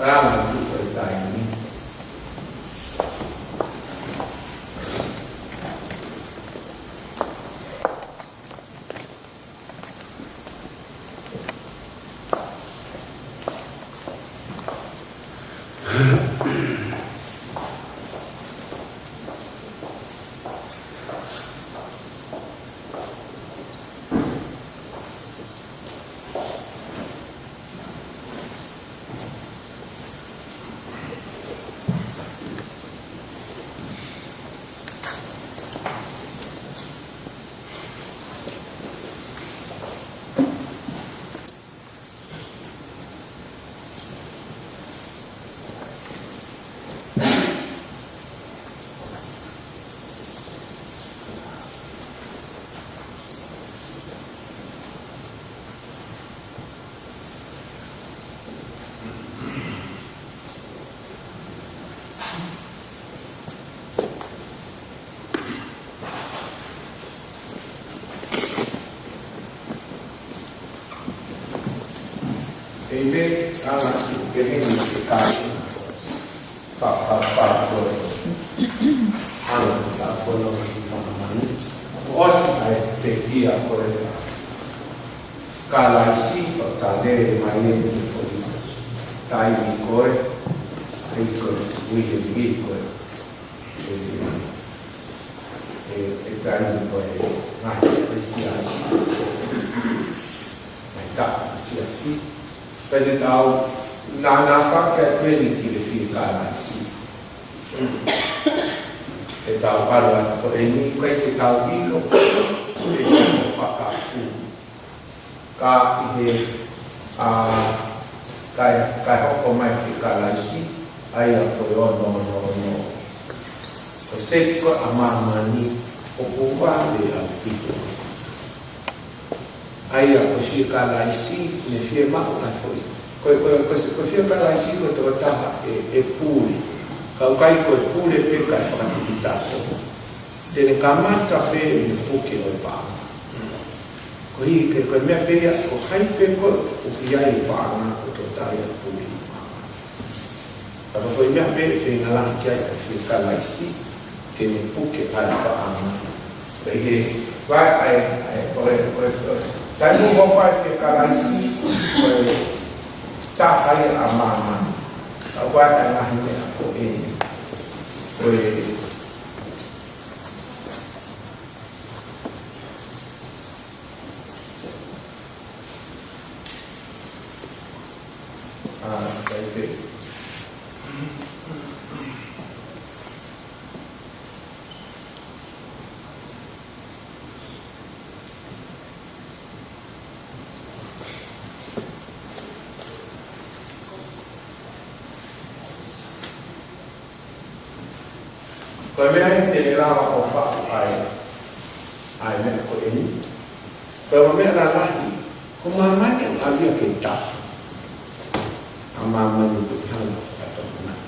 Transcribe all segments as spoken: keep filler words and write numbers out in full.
Tala ki he taimi. Amen. Ala ki he peheni ke kai. Fa, fa, fa, fa. Ala ki he tafono ki māmani. ʻOsi ai te ia ko e Kalaisi, fakatale mai e ni ko i. Taimi ko e, ʻi ko e, ui he ni ko e. E, e, e taimi ko e, ngaahi ʻekisiasi. Ngaahi tā ʻekisiasi. Pea te tau, nā, nā faka peni ki he fie Kalaisi. Te tau ʻalu atu ko eni, ʻikai te tau ʻilo, ʻe tau fakakū. Ka ʻi he, ʻa, kai, kai hoko mai fie Kalaisi, ʻa ia ko e ono, ono, ono. Ko e seti ko ē ʻa māmani, ʻoku vave ʻaupito. ʻA ia ko e fie Kalaisi, ne fiemaʻu ʻa e foʻi. Ko e, ko e, ko e, ko e fie Kalaisi ko e tokotaha ʻe, ʻe pule. Ka ʻoku ʻikai ko e pule pē kae fakatuputapu. Te ne kamata pē ʻi he puke ʻo e paʻanga. Ko e hā, ko e meʻa pē ia, ko hai pē ko ē ʻoku ʻi ai e paʻanga, ko e tokotaha ia ʻoku pule. Ka ko e foʻi meʻa pē ʻe feinga lahi ki ai ʻa e fie Kalaisi, ke ne puke ʻa e paʻanga. Pea ʻi he, vahe ʻa e, ʻa e, ko e, ko e, ko e, taimi ʻoku hoko ai e fie Kalaisi, ko e taha ia ʻa māmani. Ka ʻoku ʻi ai e ngaahi meʻa ko eni. Ko e, ʻa, kai pē. Ko e meʻa eni te ne lava ʻo faʻu ai ʻa e meʻa ko eni. Ko e meʻa lalahi, ko māmani ʻoku ʻave ia ke taha. ʻA māmani ʻoku hanga ʻo fakatokangaʻi.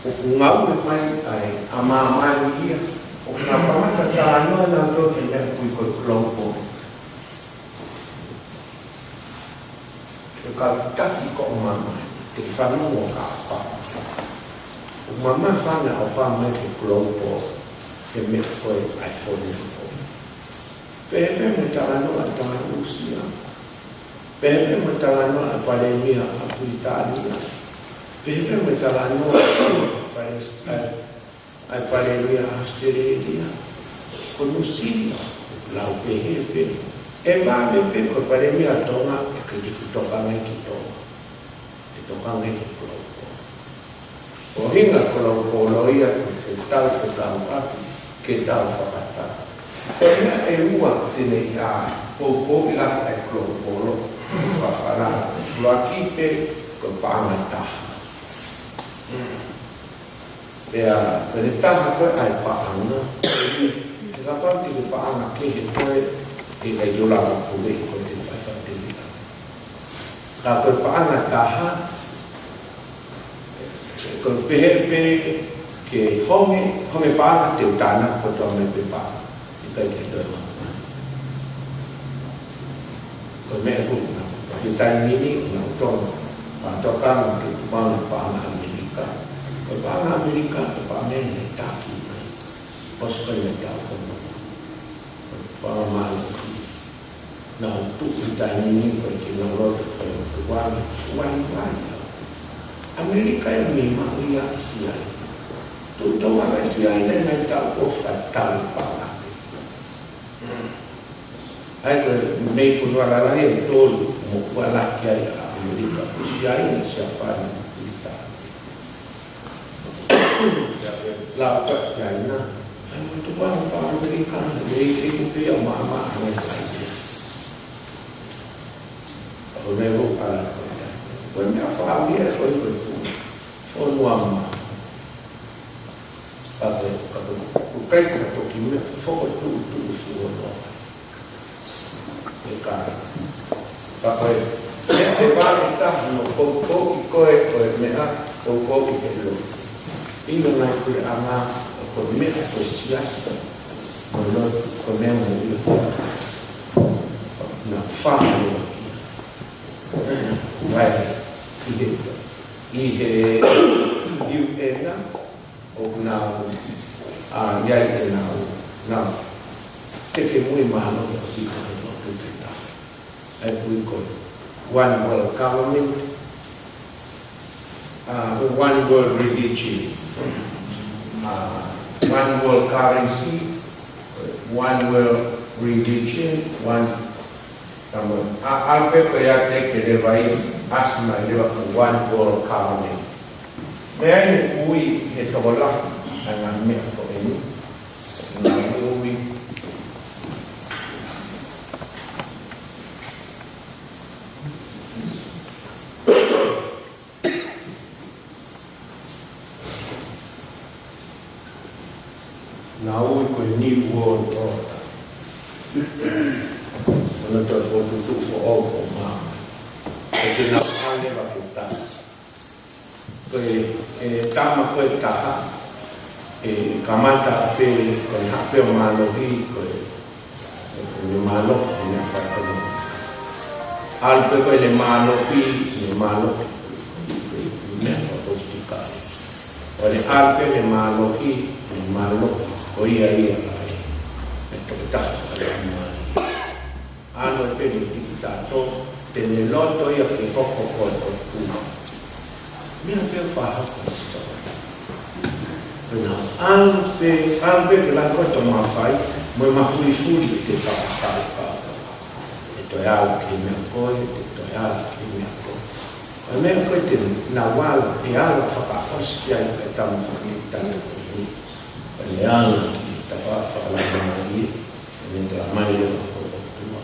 ʻOku ngāue mai ai ʻa māmani ia, ʻoku nau kamata talanoa nautolu ki he meʻa ʻoku ui ko e global. Ke kau taki ko ʻo māmani, te ke fanongo ka pa. ʻOku māmani fana ʻo pa mai ke global, ke meʻa ko e iPhone ko. Pehē pē mo e talanoa ʻa Tonga Nuʻusila. Pehē pē mo e talanoa ʻa e palēmia ʻa Pilitānia. Pehē pē mo e talanoa ʻa e pale-, ʻa e, ʻa e palēmia ʻa ʻAositelēlia. Ko Nuʻusila, lau pehē pē. ʻE vave pē ko e palēmia ʻa Tonga, ʻe ʻikai ke tokanga ki Tonga. ʻE tokanga ki he global. ʻUhinga ko e global ia, ke tau, ke tau ʻapi, ke tau fakatau. Ko e meʻa ʻe ua te ne ʻi ai, poupou ʻi he global, fakafala, ʻuluaki pē, ko e paʻanga taha. Pea, ko e taha ko ē ʻa e paʻanga, he kapau te ke paʻanga kehe koe, ʻe ʻikai te u lava pule koe ke fai fakateliʻa. Ka ko e paʻanga taha, ko e pehē pē ke honge, honge paʻanga te u tānaki kotoa mai pē paʻanga. ʻIkai ke toe mā. Ko e meʻa ko ena, ko e taimi ni, ʻoku nau tō. Tokanga ki he tupuʻanga paʻanga ʻAmelika. Ko e paʻanga ʻAmelika, ko e paʻanga ʻeni naʻe taki mai. ʻOsi ko ē ʻi he taʻu ko ē. Paʻanga mālohi. Naʻa nau tuʻu he taimi ni ko ē ke nau loto ke fai ʻo tukuange, fuai mai. ʻAmelika ʻe mei maʻu ia ʻi Siaina. Tuʻu tau ala ʻi Siaina ʻi he ngaahi taʻu kuo fakatau paʻanga. ʻA ia ko e mei fonua lalahi ʻe tolu mo ua laki ai ʻa ʻAmelika, ko Siaina, Siapani, Pilitānia. Lau ka Siaina, fai mo tukuange paʻanga ʻAmelika, mei he kupe ia mama ane ai. Ko e meʻa ʻoku ala ko ia. Ko e meʻa fakaʻalia ko e ko e fu. Fonua mama. Ka ko e, ka ko e, ʻoku ʻikai ko ha toki meʻa fokotuʻutuʻu fuoloa. ʻE ka. Ka ko e, meʻa ʻe vale taha mo koukouʻi koe, ko e meʻa koukouʻi he lo. ʻI he ngaahi puleʻanga, ko e meʻa ko e siasi, ko e lo, ko e meʻa mo ia. Na fānau. Vai, ʻi he, ʻi he, ʻi he, ʻoku nau, ʻa, ʻi ai ʻenau, nau, teke mui mahalo ʻo ʻi ka he lotu ke ta. ʻA ia ʻoku ui ko e One World Government, ʻa, One World Religion, ʻa, One World Currency, One World Religion, One Ka mo, ʻa, ʻa pē ko ia te ke leva ʻi, ʻasi mai leva ko e One World Government. Meʻa ʻeni ʻoku ui he tokolahi ʻa e ngaahi meʻa ko eni. Naʻa nau ui. Naʻa nau ui ko e New World Order. Ko hono toe fokotuʻutuʻu foʻou ʻo māmani. Ko e te nau hangē ʻa e taha. Ko e, e tama ko e taha. ʻE kamata pē, ko e hape ʻo mālohi, ko e ʻene mālohi, ʻene fakamoʻoni. ʻAlu pē ko ʻene mālohi, ʻene mālohi. Meʻa fakapolitikale. ʻO ne ʻalu pē ʻene mālohi, ʻene mālohi. Ko ia ia ai. ʻE tokotaha fakalaumālie. ʻAlu pē ʻene tiki tato, te ne loto ia ke hoko ko e ʻOtua. Meʻa pē ʻoku fakahoko ʻi he sitoa. Pea nau ʻalu pē, ʻalu pē ke lahi ko e tō mafai, mo e mafuifuli te fakakau kau. Te toe ʻalu ki he meʻa ko ē, te toe ʻalu ki he meʻa ko ē. Ko e meʻa ko ē te nau ʻalu, ʻe ʻalu fakaʻosi ki ai ko e tama fanga tana ko eni. Ko e ʻalu ki he tafa fakalaumālie, ʻe ne tala mai leva ko e ʻOtua.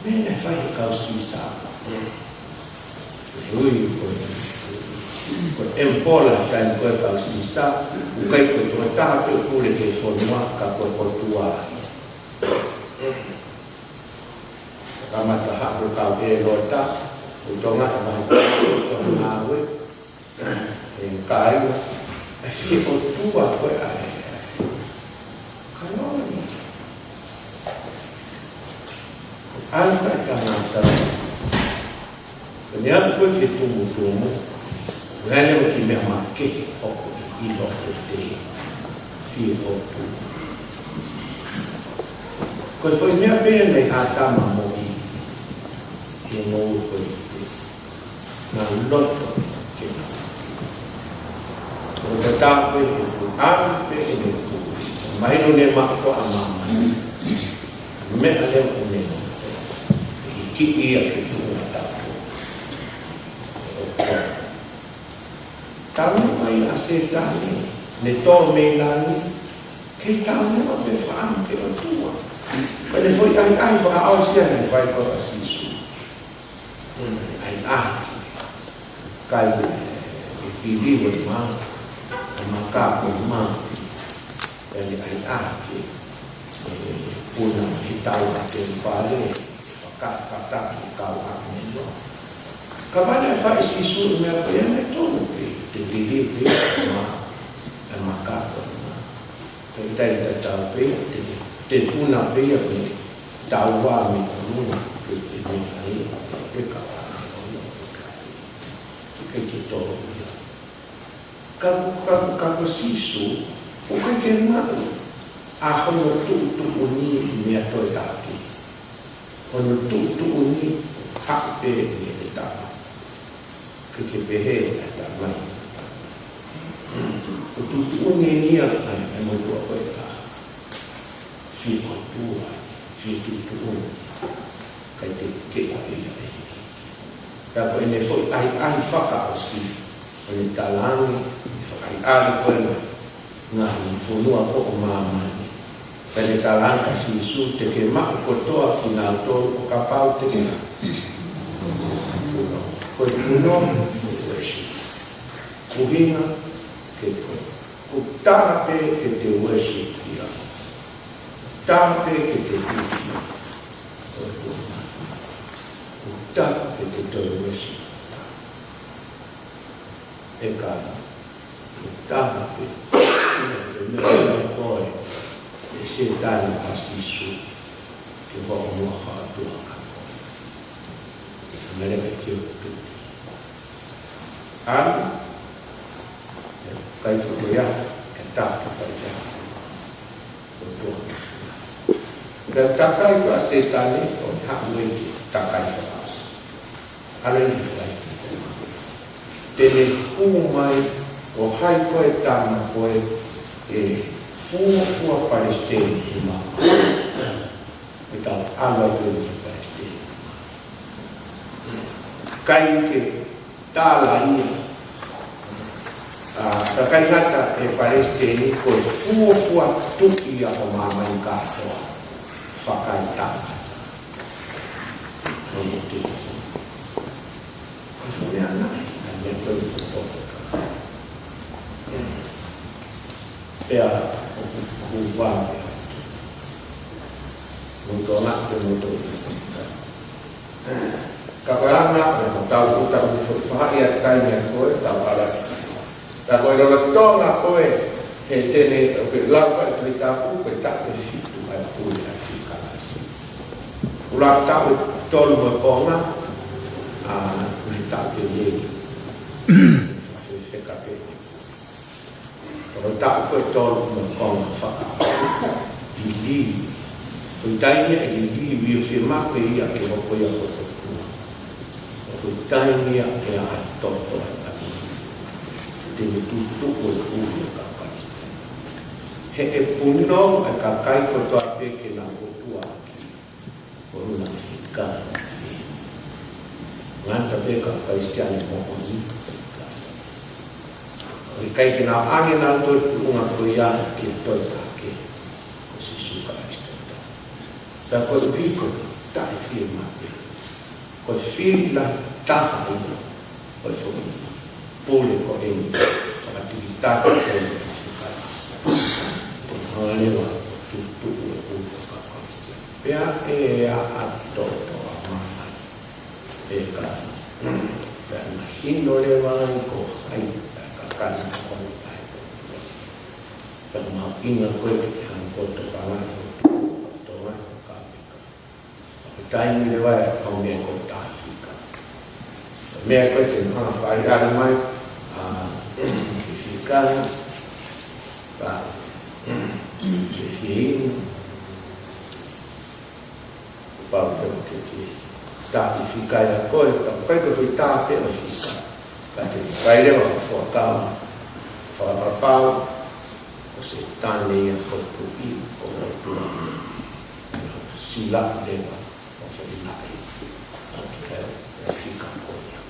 Meʻa naʻe fai ʻe he kau Sisa. ʻE ui ko e, ko e ʻemipola taimi ko ē kau Sisa, ʻoku ʻikai ko e tokotaha pē ʻoku pule ki he fonua ka ko e ʻOtua. Kamata haʻu kau ʻElota, ʻo Tonga ʻe mahi ko e Tonga ngāue. ʻE kāinga, ʻe fie ʻOtua ko ē ʻa e. Ka nō ni. ʻAlu ka e tangata. Ko ʻene ʻalu ko ē ki he tumutumu. Naʻe leva ki he meʻa makehe ʻoku ʻilo ko e te fie ʻOtua. Ko e foʻi meʻa pē naʻe ʻi ai ʻa ʻĀtama mo ʻIvi. He moʻui ko ē. Naʻa nau loto ke nau. Ko e tatau pē ʻe tuʻu, ʻalu pē ʻene tuʻu. Mahino ne maʻu ko ʻa māmani. Meʻa leva ʻo ne. ʻE kiʻi ia ke tuʻu na tapu. Tau mai ʻa Sētane, ne tō mei langi, kei tau mai ʻo pē faʻamu ke ʻOtua. Ko ʻene foʻi ʻahiʻahi fakaʻosi ia naʻe fai ko ē ʻa Sīsū. ʻAi ʻa kai e pili ʻo e mā, e maka ko e mā, ʻai ʻa ke, e puna he tau a ke pale, fakakata ke kau a me lo. Ka mana e fai Sīsū meʻa ko ia ne tonu pē, te lili pē, e mā, e maka ko e mā. Pea ʻikai tatau pē, te, te puna pē ia pē, tau a me tonu, pē, pē me ai, pē ka a me lo. ʻIkai ke tō ia. Ka, ka, ka ko Sīsū, ʻoku ʻikai ke maʻu ʻa hono tuʻutuʻuni meʻa toe taki. Hono tuʻutuʻuni haʻu pē mei he Tama. ʻIkai ke pehē ʻe he Tamai. ʻOku tuʻutuʻuni eni ia ʻa e motuʻa ko e ka fie ʻOtua, fie tuʻutuʻuni. ʻIkai te ke ʻai ʻa e. Ka ko ʻene foʻi ʻahiʻahi fakaʻosi, ʻo ne talaange, fakaʻaiʻai ko ē ngaahi fonua ko ē ʻo māmani. Ka ne talaange ʻa Sīsū te ke maʻu kotoa kinautolu ʻo kapau te ke. Ko e puno, ko e worship. ʻUhinga ke ko. ʻOku taha pē ke te worship ia. Taha pē ke te tuʻi ia. ʻOku taha ke te toe worship. ʻE ka, ʻoku taha pē. Ke meʻa ko ē ʻe Sētane ʻa Sīsū ke hoʻomoʻua ʻa e ʻOtua ka ko e. Mele ke te tuʻi. ʻAlu, ʻikai ko ia, ke tā ke fai ia. Ko e tuʻa. Ka takai ko ē ʻa Sētane, ʻo haʻu ē ke takai fakaʻosi. ʻAlu ē ke fai. Te ne hū mai, ʻo hai ko e tama ko ē, ʻe fuofua palesiteni ʻi māmani. ʻE tau ʻalu atu ē ki palesiteni. ʻIkai ke tala ia. ʻA, ka ʻikai ngata ʻe palesiteni ko e fuofua tuʻi ia ʻo māmani kātoa. Fakaitanga. Ko e tuʻi. Ko e fuofua ana, ʻa ia ko e tuʻi. Pea, ʻoku, ʻoku vā pea. Mou tō na, pea mou tō na. Ka ko e anga, ʻo tau, ʻo tau faʻa ʻi ai taimi ʻa ko ē, tau ala. Ka ko e lolotonga ko ē, he tene, ʻo ke lau ko ē, fai tapu, ko e tapu ʻe fitu, ʻa e pule ʻa e fika lasi. ʻUluaki tapu ʻe tolu mo e konga, ʻa, ko e tapu ʻe lelei. Fefeka pē. Ko e tapu ʻe tolu mo e konga fakaʻosi. Liliu. Ko e taimi ʻe liliu ʻo fiemaʻu ia ke hoko ia ko e ʻOtua. Ko e taimi ia ʻe ʻai toto ai ʻa e. Te ne tuʻutuʻu ʻa e ʻOtua ka pai. He ʻe punou ʻa e kakai kotoa pē ke nau ʻotua ʻaki. Ko e ʻuhinga fika. Ngata pē ka Kalisitiane moʻoni. ʻOku ʻikai ke nau ʻange nautolu e tuʻunga ko ia ke toe taki. Ko Sīsū Kalaisi. Ka ko e ʻuhi ko e taʻefiemaʻu. Ko e fili lahi taha ia. Ko e foʻi pule ko eni. Fakatikitaki ko eni. Ko e hanga leva tuʻutuʻu e ʻOtua ka Kalisitiane. Pea ʻe ʻa ʻa toto ʻa māmani. Pea ka, pea mahino leva ai ko hai, pea ka kai ko hai. Pea mahuʻinga ko ē ke hanga ko e tokanga ko e tokanga ko e kapeka. Ko e taimi leva ʻe ʻomai ko e tā fika. Meʻa ko ē te ne hanga fai ʻalu mai, ʻa, fika, ka, fika, Pau ke ke ke. Tā ʻi fika ia ko ē, ka ʻoku ʻikai ko e foʻi tā pē ʻo fika. Ka te fai leva ʻo fuakava, fakapapau, ko Sētane ia ko e tuʻi, ko e ʻOtua. Sila leva, ʻo foʻi naʻe. ʻA ke ʻai, ʻa e fika ko ia.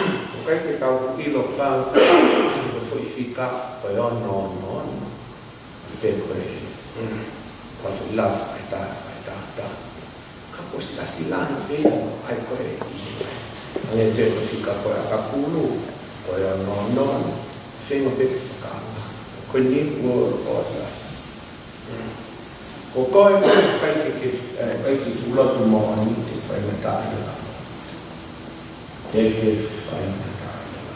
ʻOku ʻikai ke tau ʻilo ka, ko e foʻi fika, ko e ono, ono, ono. Pe ko e, mm, ko e foʻi lava, ʻai tā, ʻai tā, tā. Ka ko e siʻi ʻasi lana pē ia, ʻai ko e. Ange te ko e fika ko e ʻakapulu, ko e ono, ono, fengo pē fika. Ko e ni, ua, ua, ua. Mm. Ko koe, ko e ʻikai ke, ke, eh, ʻikai ke fulo tu mo ani, te fai mata ia. Te ke fai mata ia.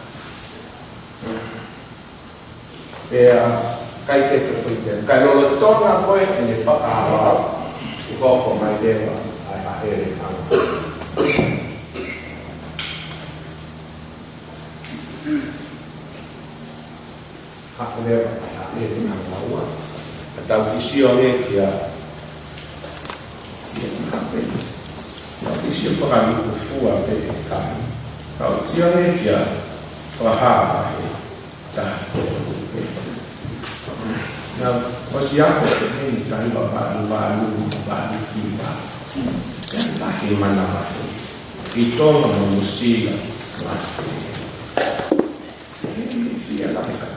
Mm. Pea, ʻikai ke te fai pē. Ka lolotonga ko ē ʻene fakaava, ʻoku hoko mai leva, ʻa e, ʻa e ʻele anga. Sio ange kia. Naʻa ke sio fakalūkufua pē ʻe kāinga. Ka ʻoku sio ange kia fakahā he taha. Naʻe ʻosi ako pē ʻeni tahi wa valu valu valu ki va. Pea lahi manavahē. ʻI Tonga mo Nuʻusila mo ʻAositelēlia. Fia la ka.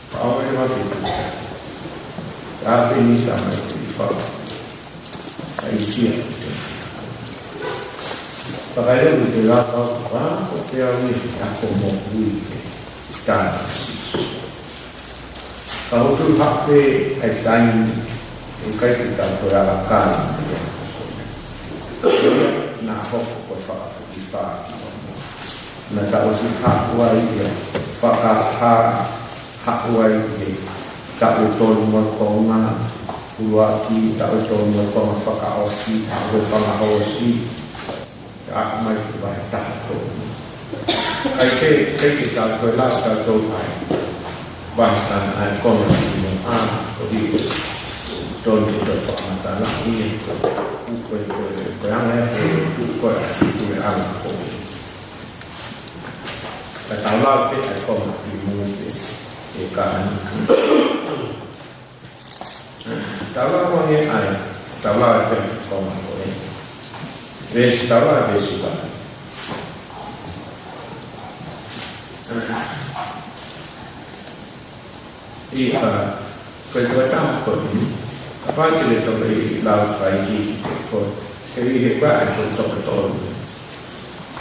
Pau e ma ke. Ka pe ni sa mai ke fa. Ai sia. Pakaia ni te la ka ka ko te au ni ta ko mo kui ke. Ta si. Ka hotu hape ai taimi ʻe ʻikai ke tau toe ala kai. Naʻe hoko ko e fakafoki fā ki Naʻa tau ʻosi haʻu ai ia, fakahā, haʻu ai ia, taʻu tolu mo e konga ʻuluaki, taʻu tolu mo e konga fakaʻosi, taʻu e fakaʻosi, ʻa mai ki vahe taha tolu. ʻIkai ke, ʻikai ke tau toe lau tautolu ai. Vahe taha ai konga ki mo a, ko di, tolu ke toe fakamatala ia, ko e, ko e, ko e anga e fo, tu ko e, tu ko e anga ko e. Ka tau lau pē ʻa e konga ki mui pē ʻe kāinga. Tau lau ange ai, tau lau pē ʻa e konga ko ē. Veesi, tau lau veesi ua. ʻI he, ko e tokotaha ko eni, kapau te ke toki lau fai ki he ko, ke ʻi he kua ʻa e fo toko tolu.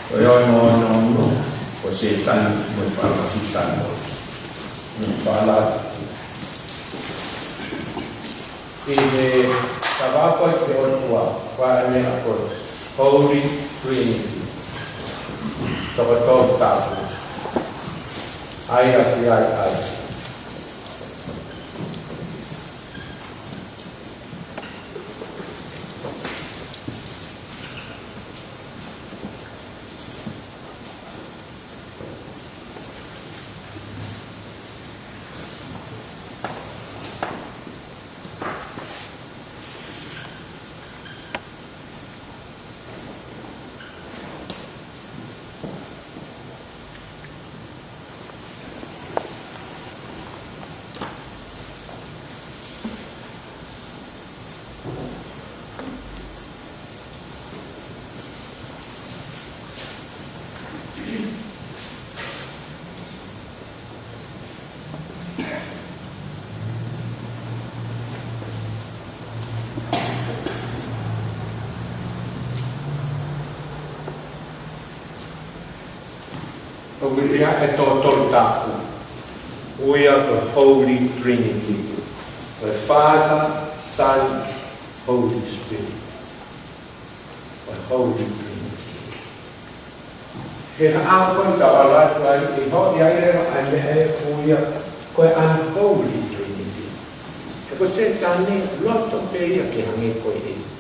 Ko e ono ono ono, ko Sētane mo e palōfita mo e pala. ʻI he tavako ʻi he ʻOtua, ko e meʻa ko e Holy Trinity. Toko tolu tapu. ʻAi ʻa ki ai ʻai. ʻOku ʻi ai e toko tolu tapu. Ui ia ko e Holy Trinity. Ko e Father, Son, Holy Spirit. Ko e Holy Trinity. He ʻaho ko ē tau ala atu ai, ʻe hoko ia ʻi ai leva ʻa e meʻa ʻe ui ia ko e Unholy Trinity. He ko Sētane loto pē ia ke hangē ko e ʻEiki.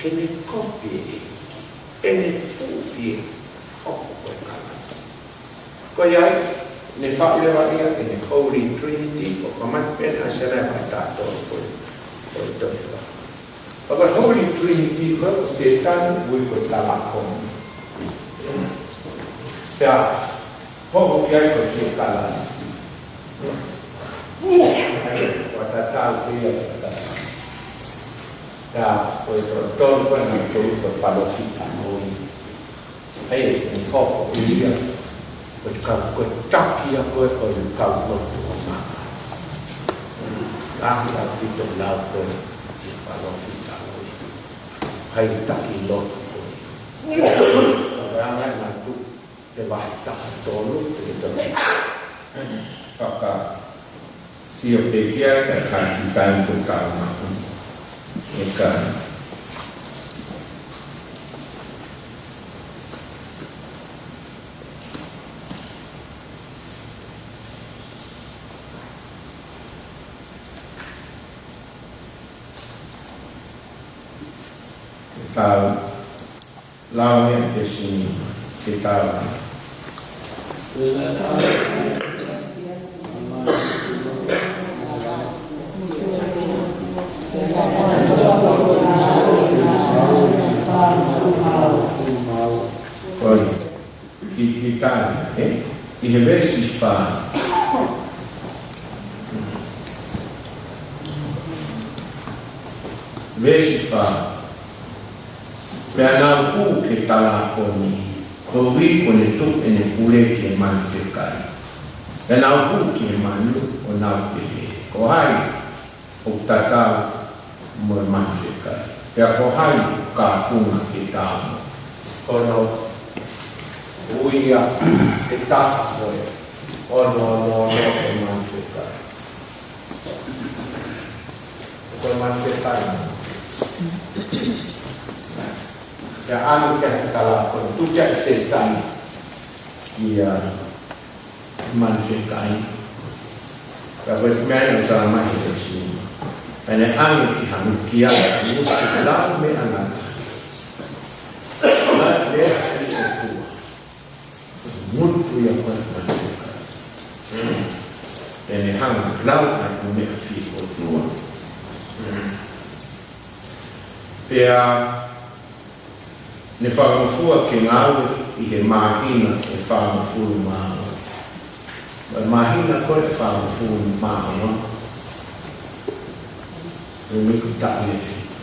Ke ne kopi e ʻEiki. ʻEne fuʻu fie hoko ko e Kalaisi. Ko ia ai, ne faʻu leva ia ʻene Holy Trinity, ʻo kamata pē ʻa e sena e vahe taha tolu ko e, ko e tohi fā. Ka ko e Holy Trinity, ko e Sētane, ui ko e talakomi. Pea, hoko ki ai ko e Kalaisi. Ai, ʻo tatau pē ia ko e Kalaisi. Pea, ko e toko tolu ko ē naʻe tolu ko e palōfita mo ia. ʻA ia, ʻi he hoko ʻi ia, ko e kau, ko e taki ia ko ē ʻo e kau lotu ʻo Maka. Lahi ʻaupito lau ko ē ʻi he palōfita ko ē. ʻA ia taki lotu ko ē. Ka ko e anga ʻena tuʻu, ʻi he vahe taha tolu, ʻi he toki. Faka Sio pē ki ai ka ka ki taimi ko e tau maʻu. ʻE ka. ʻE ka. Lau e pesini ke tau. ʻE, ʻi he veesi fā. Veesi fā. Pea nau hū ki he talākoni, koeʻuhi kuo ne tuku ʻene pule ki he manu fekai. Pea nau hū ki he manu ʻo nau pehē, ko hai ʻoku tatau mo e manu fekai? Pea ko hai ʻoku kapunga ki he taumuʻa? Ko hono ui ia ʻe taha ko e ono ono ono ʻo e manu fekai. Ko e manu fekai. Pea ʻalu ki he talākoni, tuku ki ai ʻe Sētane ia manu fekai. Ka ko e meʻa ia ʻoku tala mai he veesi nima. Pea ne ʻange ki ha ngutu ia, ngutu lau meʻa ngata. Lau meʻa ki he ʻOtua. Ngutu ia ko e manu fekai. Pea ne hanga lau ʻa e meʻa fie ʻOtua. Pea ne fakangofua ke ngāue ʻi he māhina ʻe fāngofulu mā ua. Ko e māhina ko ē ʻe fāngofulu mā ua, ʻe mei he taʻu ʻe fitu.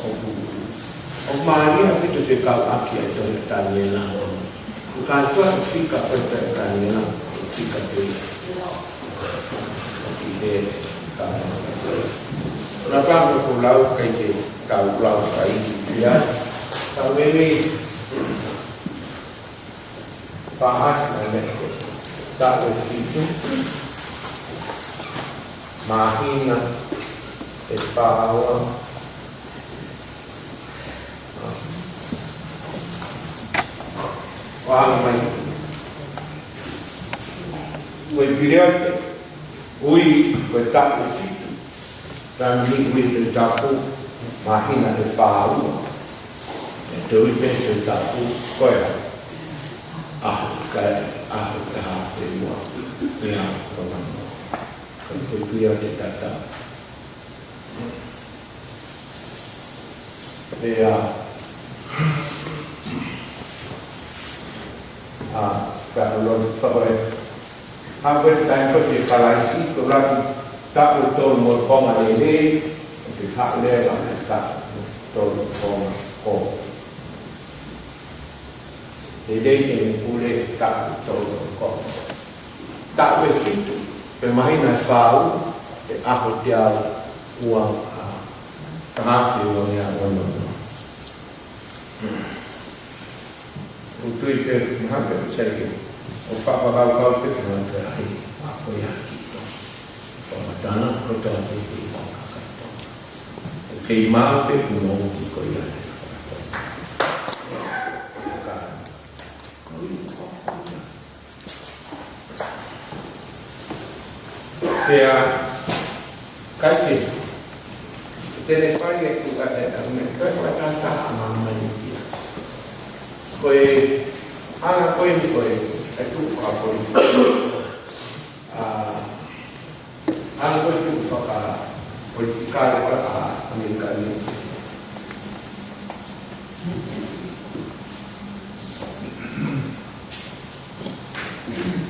ʻOku, ʻoku mālie ʻaupito fekauʻaki ʻa e tohi ʻa Taniela. Ko e kātoa e fika ko ē ʻa Taniela, ko e fika pē ia. ʻOku ʻi he ka. Na pāmu ko lau kai ke kau lau kai ia. Ka mei mei. Pāhasi na me. Taʻu ʻe fitu. Māhina ʻe fā ua. Ko e anga mai. Ko e piliate. Ui, ko e taʻu ʻe fitu. Taimi ni ui Tohitapu, māhina ʻe fā ua. ʻE toe ui pē Tohitapu, ko e ʻaho ka, ʻaho ka hā pē ua. Pea ko e manu. Ka ko e piliate tatau. Pea, ʻa, ka ko e lotu ka ko e. Hangē ko e taimi ko ē ʻo Kalaisi, ko e ʻuluaki taʻu ʻe tolu mo e konga lelei, ʻo ke haʻu leva ki he taʻu ʻe tolu mo e konga ko. Lelei ke ne pule taʻu ʻe tolu mo e konga. Taʻu ʻe fitu, pe māhina ʻe fā ua, ʻe ʻaho teau ua, ʻa, taha afe ua ngeau ono. ʻOku tui pē, mahalo pē ʻoku sai ke, ʻo fakakaukau pē ki he ngaahi ʻaho ko ia ki to. Fakamatala ko e tala pē ki he fakakato. ʻOku kei maʻu pē ʻoku mou ki ko ia. Ka, ko ia, ko ia. Pea, kai ke, te ne fai e ku, e, e, e, me, ko e fakatātā ʻa māmani ia. Ko e, ʻa, ko e, ko e, e tuʻu fakapolitikale. ʻA, ʻa, ko e tuʻu fakapolitikale ko ē ʻa ʻAmelika ni.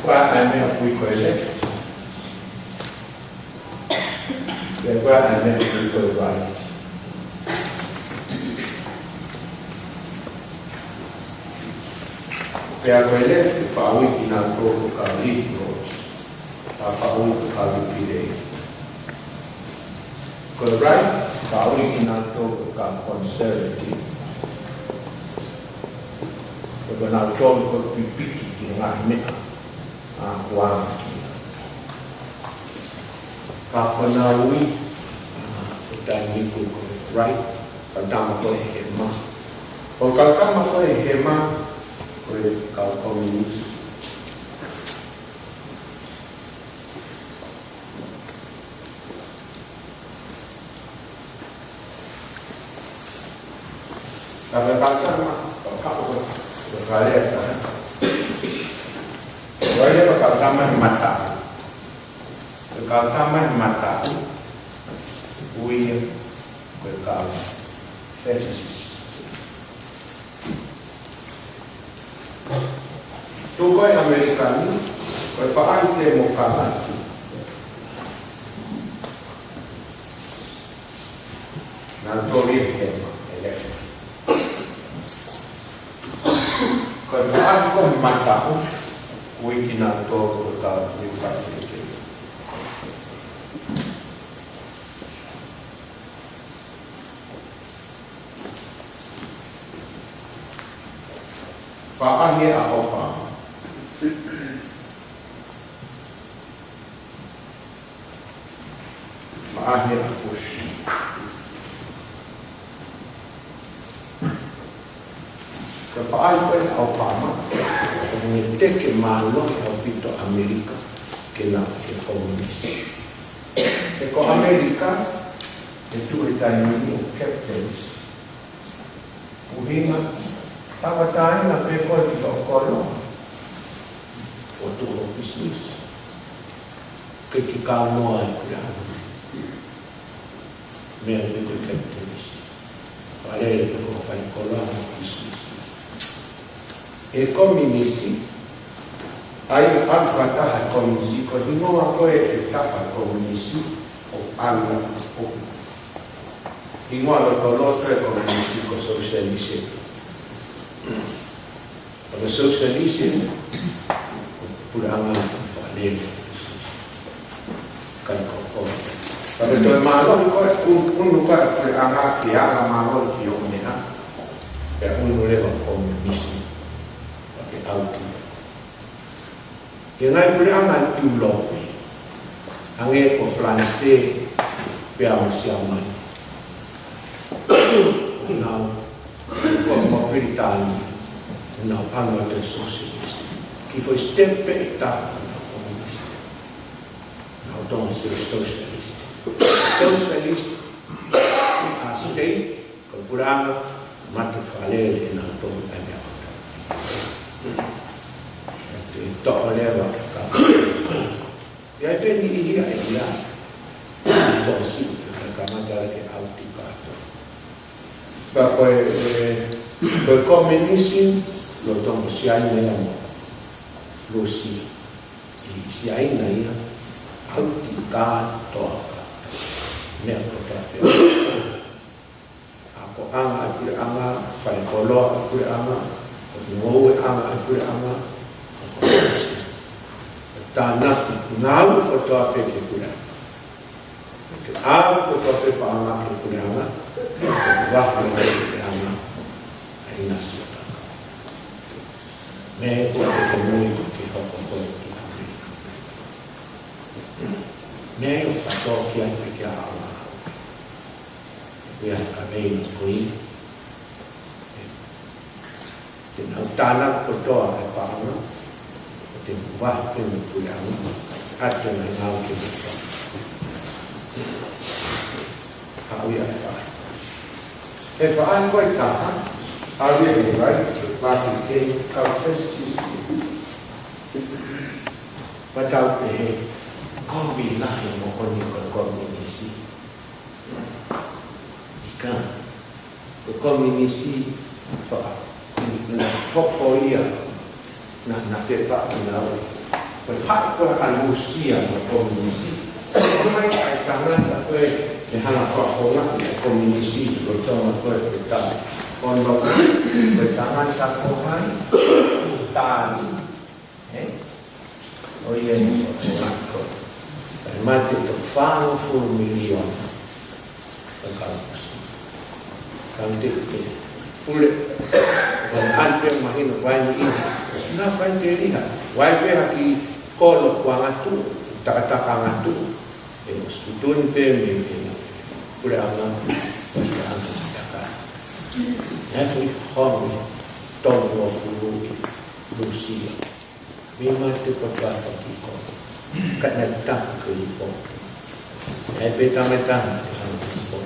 Ko e ʻai meʻa ʻoku ui ko e left. Pea ko e ʻai meʻa ʻoku ui ko e right. Pea ko e left, faʻa ui kinautolu ko e liberals. Pea faʻa ui ko e liberal. Ko e right, faʻa ui kinautolu ko e conservative. Ko kinautolu ko e pipiki ki he ngaahi meʻa ʻa kuanga ki. Ka ko ʻenau ui, ʻa, ko e taimi ni ko e right, kau tama ko e hema. Ko e kau tama ko e hema, ko e kau komiunisi. Ka ko e kau tama, ko e kau, ko e kau lea ka. Ko e lea ko e kau tama he mataʻu. Ko e kau tama he mataʻu, ui ia ko e kau fascist. Tuʻu ko ē ʻAmelika ni, ko e faʻahi temokalati. Naʻa nau tō ʻi he hema, ʻe lea. Ko e faʻahi ko ē mataʻu, ui kinautolu ko e kau Liupatiliki. Faʻahi ʻa ʻOpama. Faʻahi ʻa Push. Ko e faʻahi ko ē ʻa ʻOpama, ʻoku ne teke mālohi ʻaupito ʻAmelika ke nau ʻi he kominisi. He ko ʻAmelika, ʻe tuʻu he taimi ni ʻoku capitalist. ʻUhinga, tauʻatāina pē koe ki hoʻo kolo, ʻo tuʻu hoʻo pisinisi. Ke ke kaunoa ai pē ʻa e meʻa ni ko e capitalist. Fakalele pē ko e fai koloa mo e pisinisi. ʻE kominisi, ʻa ia ʻoku fakataha e kominisi, ko e hingoa ko ē ʻe taha e kominisi, ʻoku ʻalu ʻo hingoa lotoloto e kominisi ko socialism. Ko e socialism, ko e puleʻanga fakalele. Kai ko ko. Ka ko e toe mālohi ko ē, un-, unu ko ē puleʻanga ke ala mālohi ki hoʻo meʻa. Pea unu leva kominisi. Pea ke ʻauti. ʻI he ngaahi puleʻanga ʻi ʻIulope, hangē ko Falanisē pea mo Siamane. Nau, ko, ko Pilitānia, nau ʻalu atu e socialist. Kiʻi foʻi step pē ʻe taha, nau kominisi. Nau Tonga se socialist. Socialist, ʻa e state, ko e puleʻanga, mate fakalele ʻe nau tō ai meʻa kotoa. Te toʻo leva ka. ʻI ai pē niʻihi ia ʻe ia, tō siʻi, ka kamata ke ʻauti kātoa. Ka ko e, e, ko e kominisi, lolotonga Siaina ia mo Lūsia. ʻI Siaina ia, ʻauti kātoa, meʻa kotoa pē. Akoʻanga ʻa e puleʻanga, fai koloa ʻa e puleʻanga, ngoueʻanga ʻa e puleʻanga, ko e kominisi. Tānaki, ngāue kotoa pē ki he puleʻanga. Ke ʻalu kotoa pē paʻanga ki he puleʻanga, ke vahe ki he puleʻanga, ʻa e ʻinasi ʻo e tangata. Meʻa ko e ke mui ko ke hoko ko e ki ʻAmelika. Meʻa ʻoku fakatōkiʻa pē ki ai ʻa e ʻaonga. Pea ka mei ko ia. Te nau tānaki kotoa e paʻanga, ʻo te nau vahe pē mo e puleʻanga, ʻa te nau ngāue ki he puleʻanga. Haʻu ia e faʻahi. He faʻahi ko e taha, ʻalu ia ʻi he vai, ke pāki ke kau first system. Pea tau pehē, ko e ʻuhinga ia mo ko eni ko e kominisi. ʻIkai, ko e kominisi faka-, naʻe hoko ia, naʻa, naʻa fepaʻu naua. Ko e haʻu ko ē ʻa Lūsia mo e kominisi. Ko hai ʻa e tangata ko ē ʻe hanga fakafofongaʻi e kominisi, lolotonga ko ē ko e tau. Ko hono, ko e tangata ko hai, Stalin, ē? ʻO ia ni ko e ngako. Kae mate toko fāngofulu miliona. Ka kau kusi. Kau te te. Pule. Ko e ante mahino vai ni ina. Na vai te liha. Vai pē ha kiʻi kolo ko e angatuʻu. Takataka angatuʻu. ʻE ʻosi tuʻutuʻuni pē mei he puleʻanga. Puleʻanga taka. Naʻe fai honge. Toko uofulu ʻi Lūsia. Mei mate ko e tafa ki ko. Ka naʻe tafa ki ko. Naʻe pē tama taha, tama ki ko.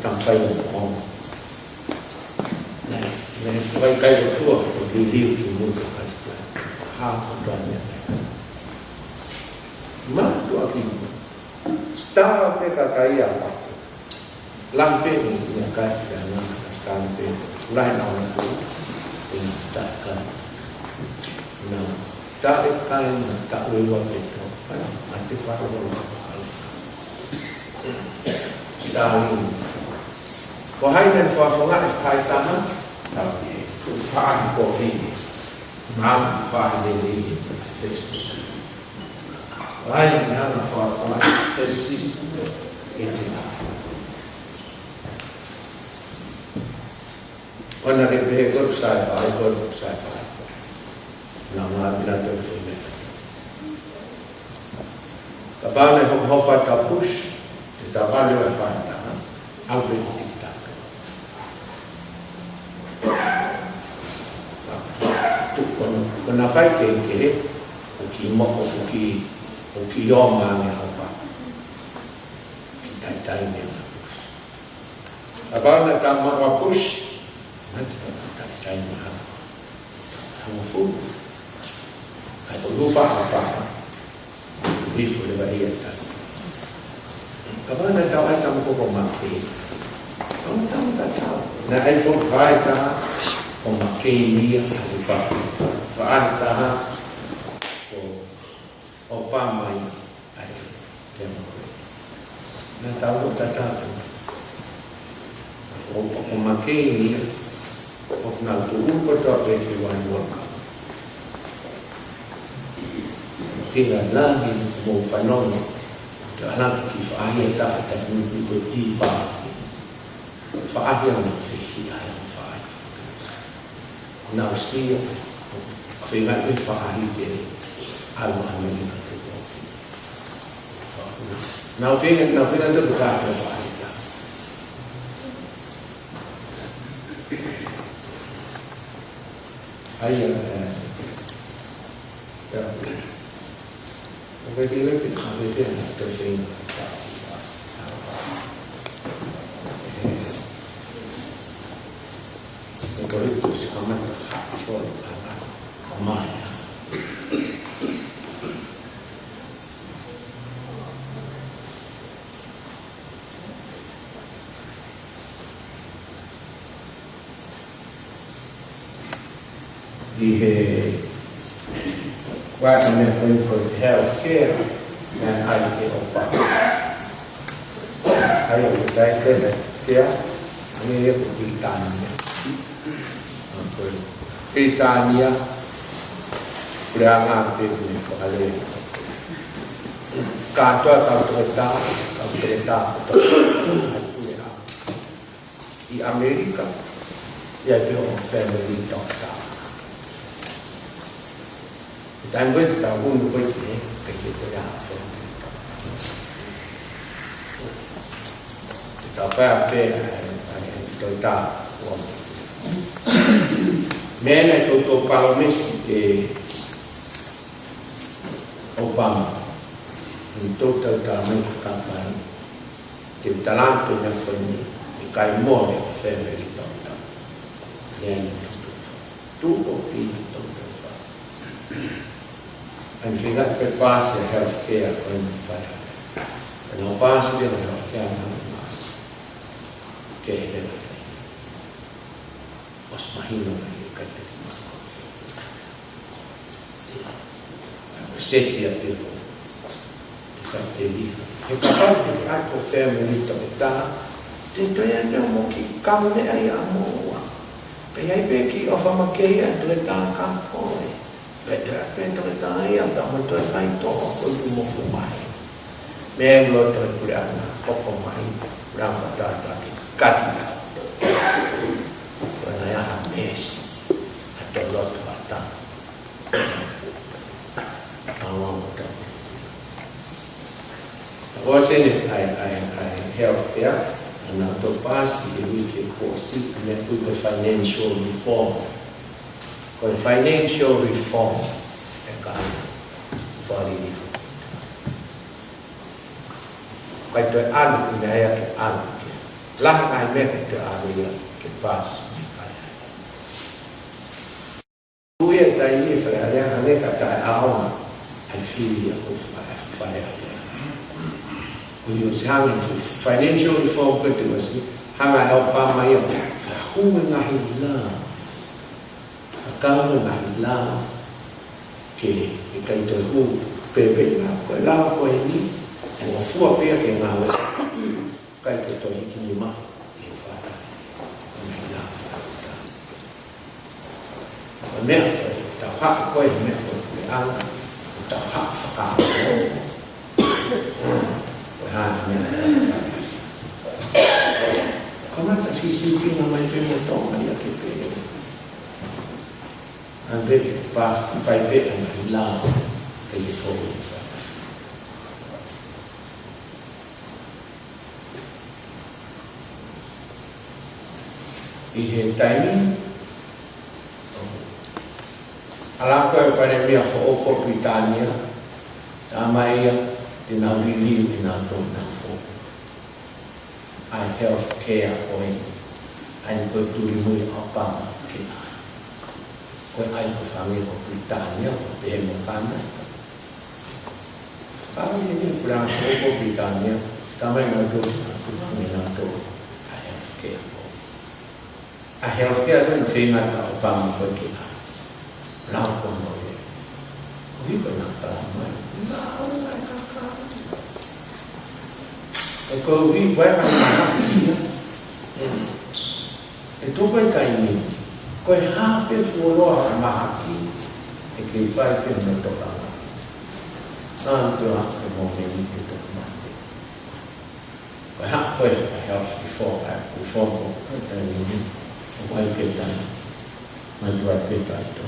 Tama fai mo ʻomo. Naʻe, naʻe fai kai o tua, ko liliu ki muka Christian. Ha ko tua mea. Mātuʻaki. Star pē ka kai a pake. Lahi pē ni, ni a kai ki a na, star pē. Lahi na ona ku. Ina ta kai. Taʻe kai na taʻu ua pe tolu. Ai, ʻa e te whakarongo. Stalin. Ko hai na fafonga e kai taha? Tau ke. Ko fai ko hini. Mā fai de ni. Festus. Ko hai na fafonga Festus? E te na. ʻOna ke pehē ko sai fai, ko sai fai. Na, na, na, te u fai mea. Kapau naʻe hokohoko atu ʻa Bush, te tau ʻalu ʻo fai taha, au pe ko kita. Tu, ko na, ko na fai ke, ke, ʻoku kiʻi mo, ʻoku kiʻi, ʻoku kiʻi ʻomai ʻa e hopa. Kiʻi taitai mea ʻa Bush. Kapau naʻe tau maʻu ʻa Bush, naʻe tau taitai mea ʻa Bush. Hangofulu. Ka ko lupa apa. Hifo leva ia ta. Kapau naʻe tau ai tama ko ko Makei. Tau tau ta tau. Naʻe ʻai fo kai ta ko Makei ia sa lupa. Faʻa taha ko Obama ia. ʻAi, te mo koe. Naʻa tau ʻo tatatu. ʻO, ʻo Makei ni, ʻo nau tuʻu kotoa pē ki Vanuatu. Pea naʻa ne mo fanongo, te ala ki faʻahi ʻe taha ta funu ki ko tipa. Faʻahi ʻa mo fehi ʻa mo faʻahi. Nau sio, feinga ke faʻahi ke ʻalu ʻAmelika ke tō. Nau feinga, nau feinga ke faʻahi ka. Ai, ʻa, ʻa, ʻI he wai ʻa e meʻa ko eni ko e healthcare, naʻe ʻai ʻe Obama. ʻAi ʻo tai te ne kia, ne ia ko Pilitānia. Ko Pilitānia, puleʻanga pē ne ko ale. Kātoa kau toketā, kau toketā, kau toketā. ʻI ʻAmelika, ʻi ai pē ʻo family doctor. ʻI taimi ko ē te tau unu ko ē ki he, ke ke te ʻa family doctor. Te tau fai pē, ʻa, ʻa, ʻa, toketā, ua. Meʻa naʻe toutou palōmesi ʻe Obama. ʻI tō tau tā mai ka kai. Te u talanto na ko eni, ʻe kai mole ʻo family doctor. Ia ni tuku. Tuku ʻo fina tau tau fa. ʻAi fina ke pass e healthcare ko eni fai. Ka naʻe pass pē ʻa e healthcare na pass. Ke he la. Mas mahino mai e kai te mako. Seti a piro. Te fai te liha. He kapau te ke ʻai ko family toketā. Te toe ʻai pē mo ki kau ne ai a mo ua. Pea ʻai pē ki ʻo famakei a toketā ka koe. Pea te ʻai pē toketā ia, pea mo toe fai tō ko tu mo fu mai. Meʻa ʻe loto e puleʻanga, hoko mai, puleʻanga fakatātā ke kati. Ko ena ia ha meesi, ha tō loto ʻa ta. Awa mo ta. Ko ʻene ʻai, ʻai, ʻai healthcare, naʻa tau paasi he uike kuo ʻosi, ʻa e meʻa ko e financial reform. Ko e financial reform, ʻe ka ai, fali ni. Kai toe ʻalu, ʻi ai ke ʻalu ke. Lahi ai meʻa ke toe ʻalu ia ke paasi, ʻe ka ai. Ui e taimi e Fale Alea hangē ka taʻeʻaonga ʻa e fili ʻa ko Fale Alea. Ko ia ʻosi hanga ʻe he financial reform ko ē te ʻosi hanga ʻe Obama ia ʻo fakahū e ngaahi lao. Fakahū e ngaahi lao. ke, ke ʻikai toe hū pē pē ʻi he ngāue ko ē, lava ko eni ʻo ngofua pē ia ke ngāue. ʻIkai ke toe hiki nima ʻi he fata. Ngaahi lava. Ko e meʻa ko ē, tau haʻu ko ē, meʻa ko ē, meʻa anga, tau haʻu fakaʻamu. Ko e hā e meʻa. Kamata siʻisiʻi pē mai pē mo Tonga ia ke pē. ʻA e pē, pā, fai pē ʻa e ngaahi lava, ke ke fou. ʻI he taimi, ʻa ia ko e Palēmia foʻou ko Pilitānia, talamai ia te nau liliu ʻenau tō nau fou. ʻA e health care ko ē, ʻa ia ko e tuli mui ʻa Opama ke ʻai. Ko e ʻai ko e fāmili ko Pilitānia, ko e pehē mo Kānata. Ka ʻi he Puleʻanga foʻou ko Pilitānia, talamai naʻa nau tō, naʻa nau tō, naʻa nau tō ʻa e health care ko ē. ʻA e health care ko ē naʻe feinga ʻa Opama ko ē ke ʻai. Lau ko ē mo ia. Ko e hiko naʻa talamai. Naʻa ʻoku ʻai kaka. Ko e koeʻuhi ko e mahaki ia. ʻE tuku e taimi, ko e hā pē fuoloa ha mahaki, ʻe kei fai pē mo e tokanga. Naʻa tuʻu ʻa e mōmeni ke toki mate. Ko e hā ko ē, ʻa e health reform, ʻa e reform ko e taimi ni, ʻoku ʻai pē taimi, mai tuai pē taimi tō.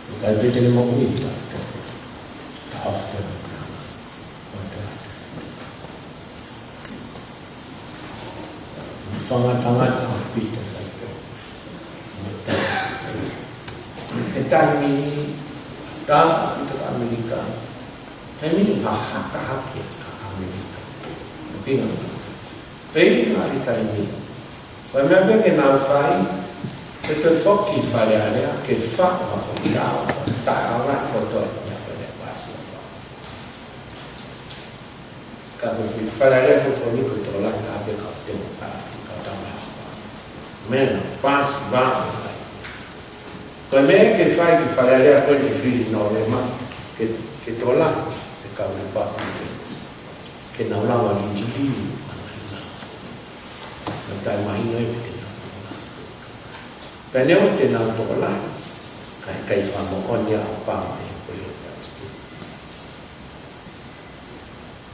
ʻOku ʻai pē taimi mo ui taimi tō. Ta off ke Fanga tangata ʻa Pita Saito. He taimi ni, tā Pita ʻAmelika, taimi ni ha haka hake ʻa ʻAmelika. Pina. Feinga ʻi he taimi ni. Ko e meʻa pē ke nau fai, ke toe foki Fale Alea, ke faʻo ha foʻi lao, fakataʻanga kotoa ia ko e pasi. Ka ko e Fale Alea ko eni ko e tokolahi ka ke kau temo ka, ka tama. Mena, pasi, vā, vā. Ko e meʻa ke fai ki Fale Alea ko e fili Nōvema, ke, ke tokolahi, ke kau le pa, ke, ke nau lava liliu. Naʻa tau mahino ʻe ke nau. Pea neongo te nau tokolahi, ka ʻikai fakamoʻoni ʻa Opama ʻe ko e Palesiteni.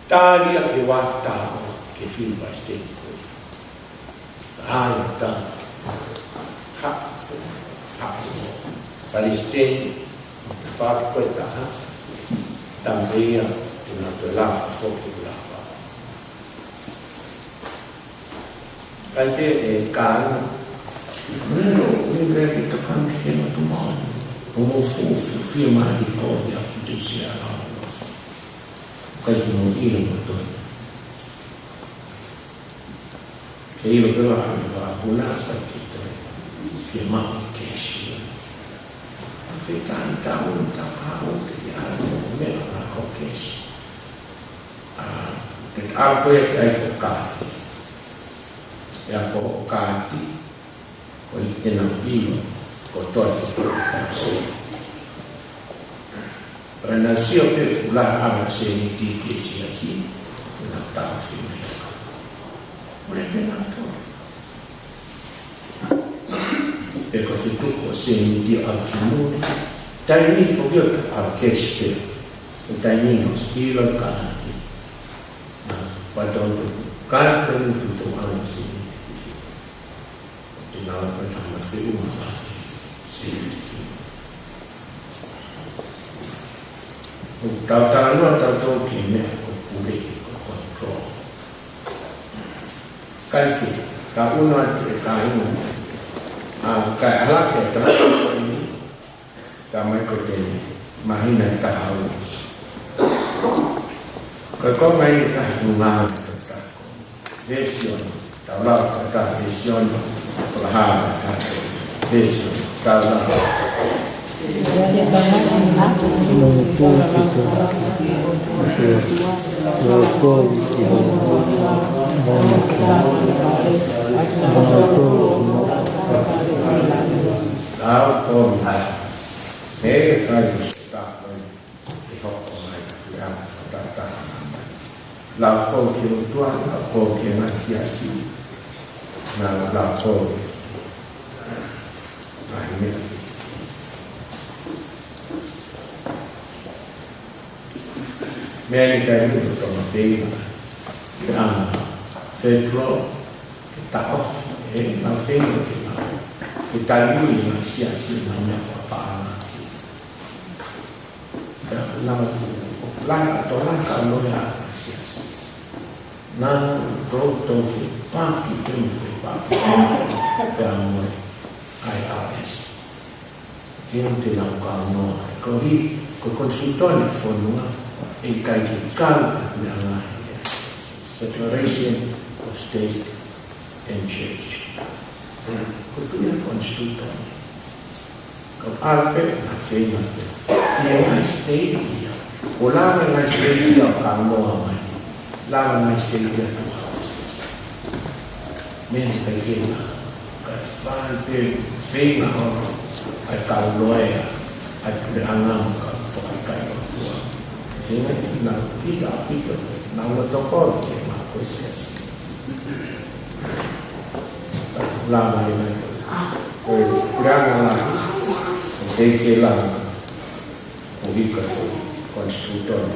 Tali ʻa e ua taha ke fili Palesiteni ko ē. ʻAi ta. Ha. Ha. Palesiteni. Fatu ko e taha. Tampeia. Te nau toe lava foki lava. Kai ke e kāinga. Mero, ni mea ke takan ke kena tu mau. Ongo fu, fu, fia mai ko ia, te sia la. Kai ke mo ina mo to. Ke ilo pela, ka puna, kai ke to. Fia mai ke si. Fia kai ta un, ta ka un, te ia, mo mea, na ko ke si. ʻA, te ʻalu ko ia ki ai ko Kāti. ʻIa ko Kāti, ko e te nau ʻilo, ko toe fo ko se. Pea nau sio pē ʻoku lahi ʻa e sēniti ki he siasi, nau taʻofi mai. Mole pē nau tō. Pe ko e fetuku ʻo e sēniti ʻalu ki muli. Taimi foki ʻoku ʻalu cash pē. Ko e taimi ʻoku ʻilo Kāti. Nā, fatongia Kāti ko e tutu ʻalu sēniti. Te nau ko e tama te uma sēniti. ʻOku tau talanoa tautolu ki he meʻa ko e pule, ko e control. Kai ke, ka ʻunu atu e kāinga. ʻA, kai ʻalake e tala ko eni, ka mai ko te mahina taha ua. Ko e ko mai ni taha ʻunga, Lesioni, tau lau fakataha lesioni, fakahā fakataha lesioni, tau lau. Tau lau. He fai. Lau ko ki he ʻOtua, lau ko ki he ngaahi siasi, na lau ko ki he ngaahi meʻa. Meʻa ni kai ni ko Tonga feinga, ke anga federal, ke taʻofi, ʻe, na feinga ke na, ke tali ui ngaahi siasi, na meʻa fakapaʻanga. Ka na, la, to la ka no ya siasi. Na to, to fepaki, to fepaki. Pea mo e I R S. Ke te nau kau noa. Ko hi, ko konisitūtone fonua, ʻe ʻikai ke kau ʻa e meʻa ngaahi. Separation of state and church. Ko e tuʻi ʻa e konisitūtone. Ka ʻalu pē, na feinga pē. ʻI he ngaahi state ia. Ko e langa ngaahi state ia ʻoku kau noa mai. Langa ngaahi state ia ʻoku kau noa mai. Meʻa ni kai ke na. Ka fai pē feinga ʻo, ʻa e kau noa ia. ʻA e puleʻanga mo e kau fakakai ʻo tua. Feinga ke na pita, pita. Na ua toko ke na ko e siasi. Lama ni mai. Ko e puleʻanga la. Ko e ke la. Ko e ika ko e konisitūtone.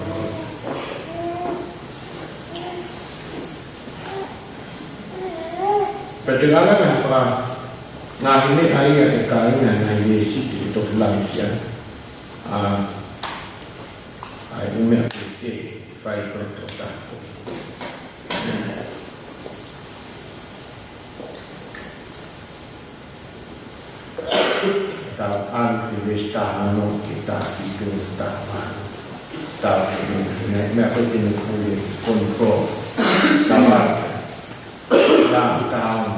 Pea te lala na fa. Ngaahi meʻa ia ʻe kāinga ngaahi veesi te toki langa kia. ʻA, ʻa e ʻū meʻa ke ke fai ko e tō tātou. Tau ʻalu ki he veesi taha ono ki he taha fitu, taha valu. Tau ki he meʻa, meʻa ko e tino kule control. Taha valu. Taha taha ono.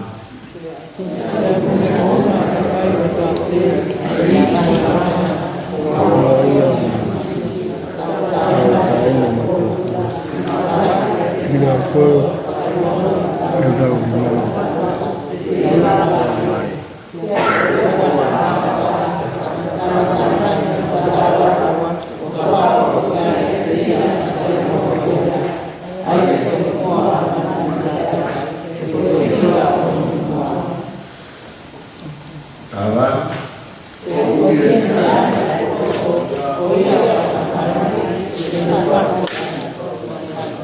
Taha valu.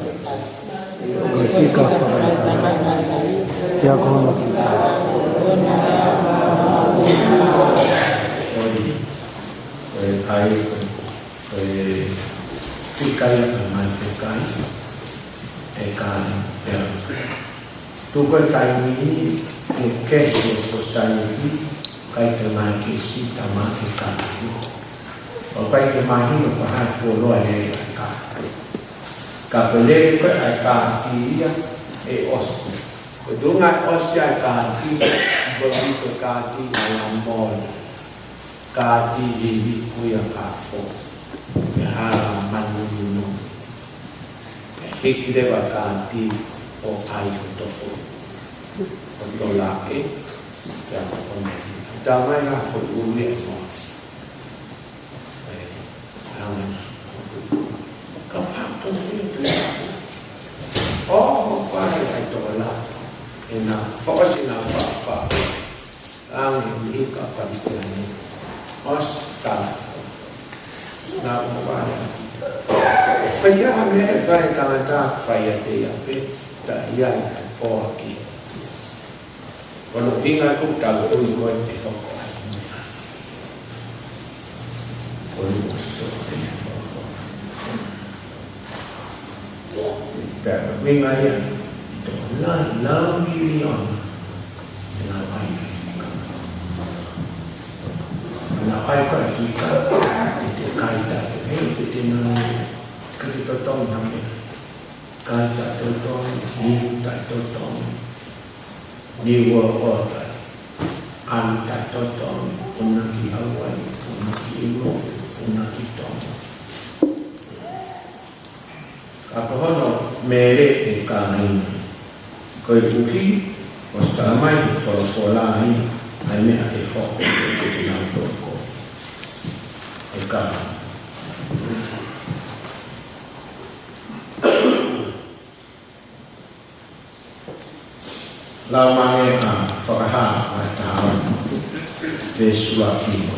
Ko e fika fakaʻikaiʻi. Kia ko hono fika. Ko e, ko e ʻai, ko e fika ia ka mai fekai. ʻE ka, pea. Tuku e taimi ni, ʻe cashless society, ʻikai ke ngaahi kesi, tama ke ka. ʻOku ʻikai ke mahino ko hai fuoloa lele ʻa e ka. Ka ko e lele ko ē ʻa e kaati ia ʻe ʻosi. Ko e tuʻunga ʻosi ʻa e kaati, ko e ʻi ko e kaati ʻa e lamoni. Kaati vivi kuia kafo. Ke hala manu nunu. Ke hiki leva kaati ʻo ʻai ko e tofo. Ko e tolake. Ke ako ko e. Tamai ha fo ui e mo. Ka pato ni tu. ʻO, ʻo, ʻai, ʻai tō la. ʻE na, fo si na fa, fa. Ange ni ka pa ni. ʻOsi ta. Na ʻo, ʻai. Pea ʻi ai ha meʻa ʻe fai tangata fai ʻiate ia pē, ta ia ʻi ai poaki. Ko hono ʻuhinga ko e tau tui ko e te hoko ai. Ko hono ʻosi tō te ne fofo. Pea ko e ʻuhinga ia, tō na, na miliona. Te na ʻai ka fika. Na ʻai ka fika, te te kai ta, te hei, te te na, ka te totong na me. Kai ta totong, ni ta totong. New World Order. ʻAlu taʻetotongi, ʻona ki Hawaii, ʻona ki ʻIulope, ʻona ki Tonga. Ka ko hono mele ʻe kāinga. Koeʻuhi, ʻosi talamai ʻe he folofola ia, ʻa e meʻa ʻe hoko, ʻe nau toko. ʻE kāinga. Lau mai ʻa Fakahā vahe taha ono, veesi ʻuluaki mo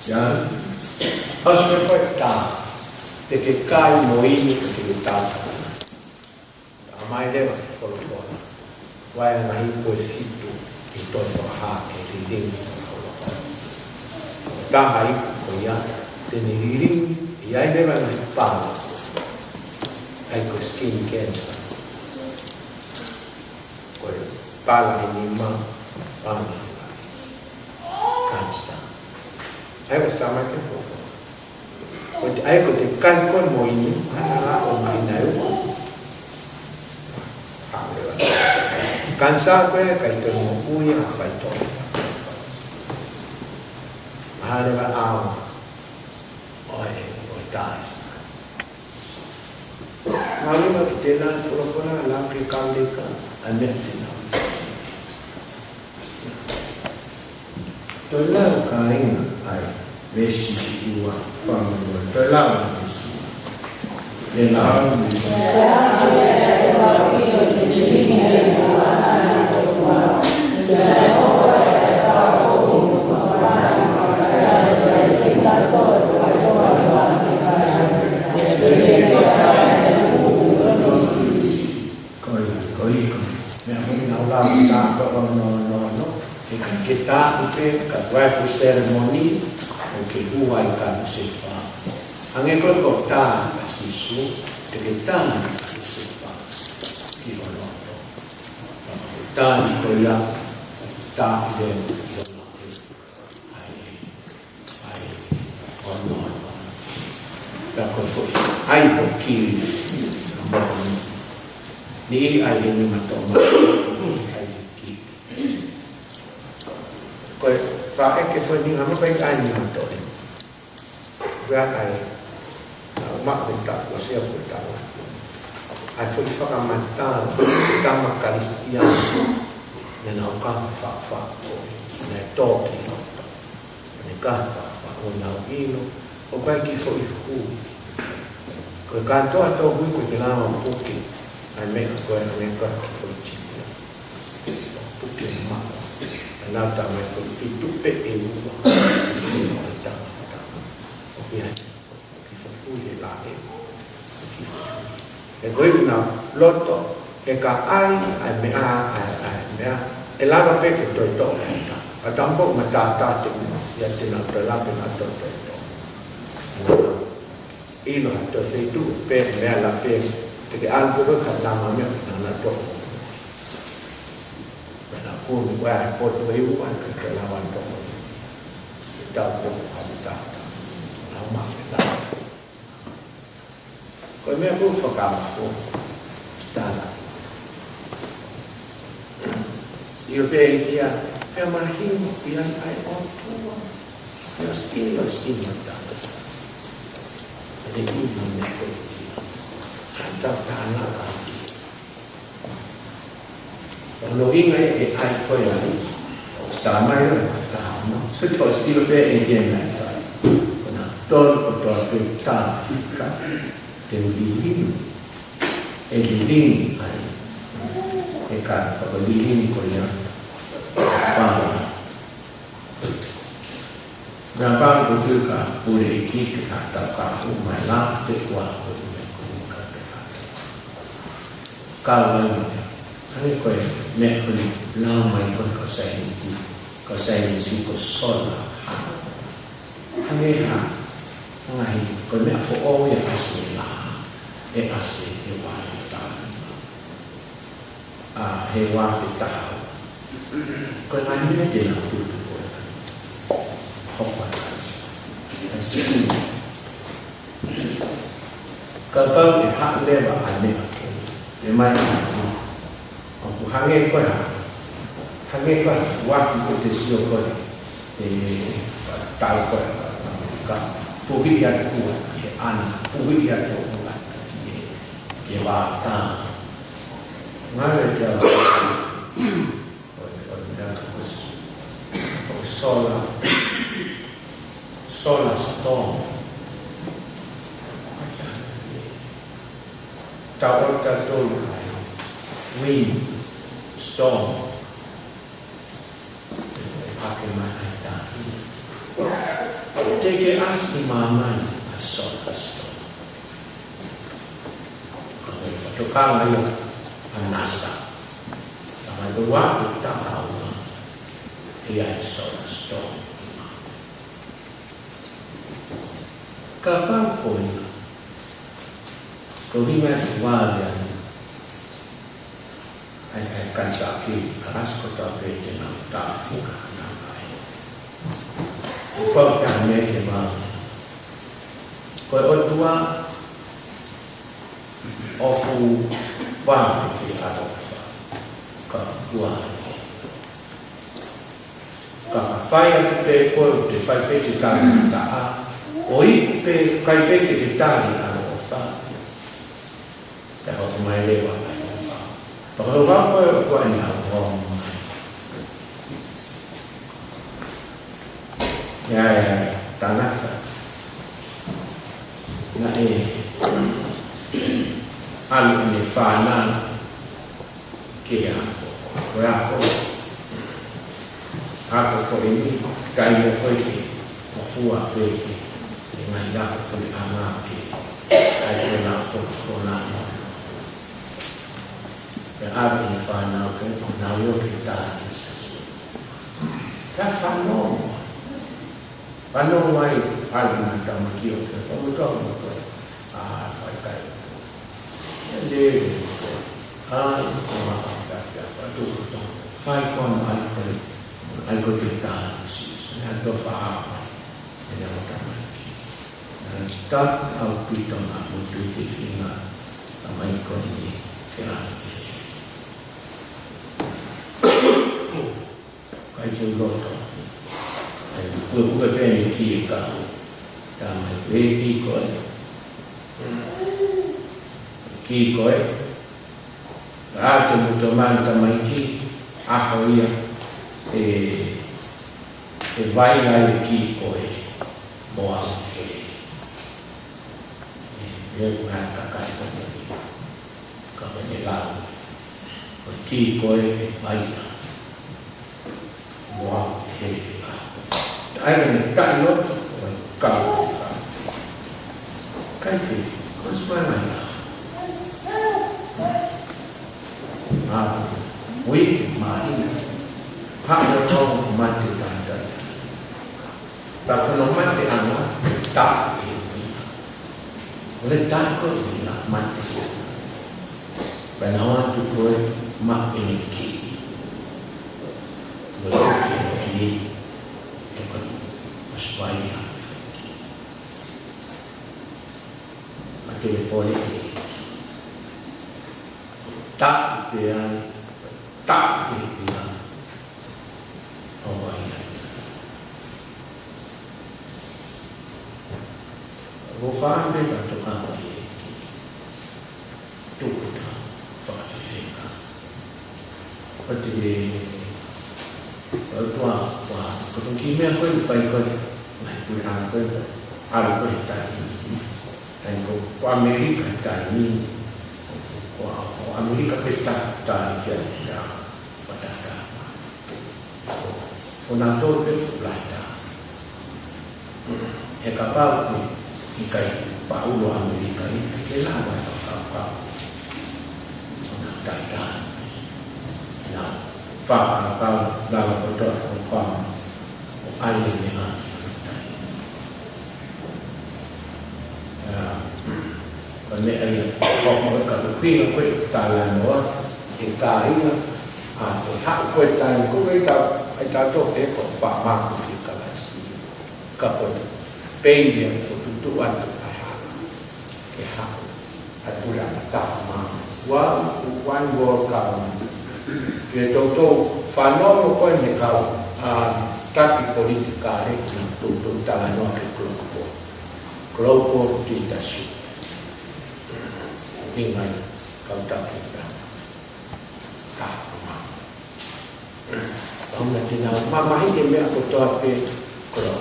Jan, ʻosi pē ko e tā, te ke kai mo inu, te ke tā. ʻA mai leva ki he folofola. Vahe ʻuluaki mo e fitu ʻi he tohi Fakahā, ʻe lilingi ʻa e ʻOtua. Taha iku ko ia, te ne lilingi, ʻi ai leva ʻa e pala. ʻA ia ko e skin cancer. Ko e pala ʻi he nima, pala ʻi he laʻi. Kansa. ʻA ia ko e sama ke fofo. Ko e, ʻa ia ko e te kai koe mo inu, hana la ʻo mai na e uku. Kansa ko e kai koe mo ui ha faitoʻo. Mahalo ʻe ʻaonga ʻo e, ʻo e taʻi. Mālō ki he folofola, lau ki he kau leka, ʻa e meʻa te nau. Toe lau kāinga ʻa e veesi ua, fānau, toe lau ʻa e veesi ua. Te lau. Ko ia, ko ia, ko ia. Meʻa foki naʻa ku lau ki he tā ko ē ʻo e ono, ono, ono. He ʻikai ke tā ʻi he, ka ko e fuʻu ceremony, ʻoku ke hū ai ka Lusefā. Hangē ko e tā ʻa Sīsū, te ke tā ʻa Lusefā. Ki hono ʻofa. Ka ko e tā ni ko ia, tā ʻi he, ʻi hono ʻofa. ʻA e, ʻa e, ono, ono. Ka ko e foʻi, ʻa e foʻi kili, ni ʻi ai e nima toʻo mai, ʻa e kili. Ko e, pea ʻeke foʻi ni, hama pea ʻi ai e nima toʻo. Pea ʻai, ʻa, uma ko e tā, ko e sea ko e tā. ʻA e foʻi fakamatala, tama Kalisitiane, naʻa nau ka fa, fa, ko e, naʻe tō ki loto. Ne ka fa, fa, ʻo nau inu, ʻoku ʻikai ke foʻi hui. Ko e kātoa tō hui ko e ke lava puke, ʻa e meʻa ko e ʻa e meʻa ko e ke foʻi tipi. Puke ma, ʻa nau tā mai foʻi fitu pe ʻe ua, sino ʻa e tama, tama. ʻOku ʻi ai. Ki foʻi hui e laʻe, ki foʻi hui. He ko e ʻuhinga loto, he ka ʻai, ʻa e meʻa, ʻa e, ʻa e meʻa, ʻe lava pē ke toe toʻo e tā. ʻA tampo ma tātā te u sia te nau toe lava pē nau toe toe toʻo. ʻIlo ha toe feituʻu pē meʻa la pē, te ke ʻalu pē ko e ka lama meʻa, na na toʻo. Pea na kuni ko e ʻai potu e ua, ka ke lava toʻo. Tau ko ha tātā. Na ma ke lava. Ko e meʻa ʻoku fakaofo, tala. ʻIo pē ia, pea mahino ʻi ai ʻa e ʻOtua. Pea ʻosi ʻilo sino tala. Pea te ʻilo meʻa ko ia. Ka tau tala ʻa ia. Ono ʻi ai e ʻai ko ia ni. Sa mai ʻo e taha ma. So tō ʻosi ʻilo pē ʻe ke na fai. Ko na tō, ko tō pē tā fika. Te u lilingi. ʻE lilingi ai. ʻE ka, ka ko e lilingi ko ia. Pā. Meʻapango ko e tuʻu ka pule ʻi ki ka tau ka hu mai la te kua ko e meʻa ko e ka te ka. Ka wai meʻa. Hangē ko e meʻa ko e lau mai ko e ka saienisi. Ka saienisi ko sola ha. Hangē ha. Ngaahi ko e meʻa foʻou ia ʻasi e la. ʻE ʻasi e ua fita. ʻA, he ua fita. Ko e ngaahi meʻa te nau tutu ko e. Hoko atu. Ka siki. Kapau ʻe haʻu leva ʻa e meʻa ko e. ʻE mai, ʻoku hangē ko ē, hangē ko ē, uafu ko te sio ko ē, ʻe tau ko ē, ka puhi atu ʻa e ana, puhi atu ʻa e, ʻe vātā. Ngale te au, ʻo, ʻo, ʻo sola, sola storm. Tau ʻo tautolu ai, wind storm. ʻE hake mai ai tā. Te ke ʻasi māmani ʻa e sola storm. Ka ko e fakatokanga ia ʻa NASA. Ka mai ko e uafu taha ua, ʻe ʻi ai e sola storm. Kapau ko ia, ko e ʻuhinga e fua ia ʻa e, ʻa e kanisā ki he kalasi ko tau pē te nau tā fika nau ai. Kuo pau pē ʻa e meʻa ke mau. Ko e ʻOtua ʻoku fai ke ʻaloʻofa. Ka ʻoku ʻi ai. Ka ka fai atu pē koe ʻo te fai pē te tali taʻa, ʻoku ʻikai pē ke te tali ʻaloʻofa. Pea hoko mai leva ai. Pea ko e ʻofa ko ē ʻoku ʻi ai ʻene ʻaloʻofa mai. ʻI ai e tangata naʻe ʻalu ʻene fānau ki he ako. Ko e ako, ako ko eni, taimi ko ē ke ʻofa pē ki he ngaahi ako ko ē ʻa e ngāue ke ʻai ko ē ʻenau fo-, fononga. Pea ʻalu ʻene fānau ki he, nau ō ki he tā Sīsū. Ka fanongo. Fanongo ai ʻa e ngaahi tamaiki ʻo ke fakamotuʻa motuʻa. ʻA, fai kai. ʻE lele. ʻA, ko ma ka ka ka ka tu ka. Fai ko ma ai ko e. Ai ko e ke tā Sīsū. Naʻe ʻatā faʻa. ʻE ngaahi tamaiki. Naʻe tā ʻaupito na mo tu te fina. Tamaiki ko eni ke ʻalu ki he. Kai ke loto. ʻAi, kue kue pē ʻene kī ʻe kau. Tā mai pē kī ko ē. Kī ko ē. Ka te mutu mai tamaiki, ʻaho ia, ʻe, ʻe vai ai kī ko ē. Mo au he. ʻE, ʻe, ngā kakai ko ē. Ka ko ʻene lau. Ko e kī ko ē ʻe vai ai. Mo au he. ʻAi, ʻe taʻi loto, ʻo kau ʻi fai. Kai te, ko e sipana ia. Ngā, ui, mālina. Haʻu ʻo mate tātā. Ka ko hono mate ʻana, tā ʻe ui. ʻO le tā ko ē ʻi na mate sia. Pea nau atu ko ē maʻu ʻene kī. Mo e kī ʻene kī. Te ko ē, ʻo sipai ia. Mate le pole ʻe. Tā pē ai, tā pē ia. ʻO vai ai. ʻO fāme ka toka ke tuku ta fakafefeka. ʻO te ke, ʻo tua, ʻo tua, ko e fanga kiʻi meʻa ko ē ʻoku fai ko ē, ngaahi puleʻanga ko ē, ʻalu ko ē he taimi. Taimi ko, ko ʻAmelika he taimi, ko, ko ʻAmelika pē ta, ta, kia, kia, fatata. Ko, ko nautolu pē ʻoku lahi ta. He kapau ʻe ʻikai paʻulo ʻAmelika ʻi ke lava e fakakaukau. Ko na taita. Na fakakaukau lava ko toa ko kama. ʻO ai e meʻa ki o tai. Ko e meʻa ia, ko e ka kuina ko e talanoa, e kāinga, ʻa, ko e haʻu ko e taimi, ko e tau, ʻai tautolu pē ko e pā māku fika laisi. Ka ko e pei ia ko tutu atu ʻa e haʻu. Ke haʻu, ʻa e pule ʻa e tā mā. One, one world government. Ke toutou fanongo ko ē mei he kau, ā, taki politikale, naʻa toutou talanoa ki he global, global leadership. Ko e ngaahi kau taki tā. Tā, mā. ʻOku nau, te nau mamahiʻi e meʻa kotoa pē global.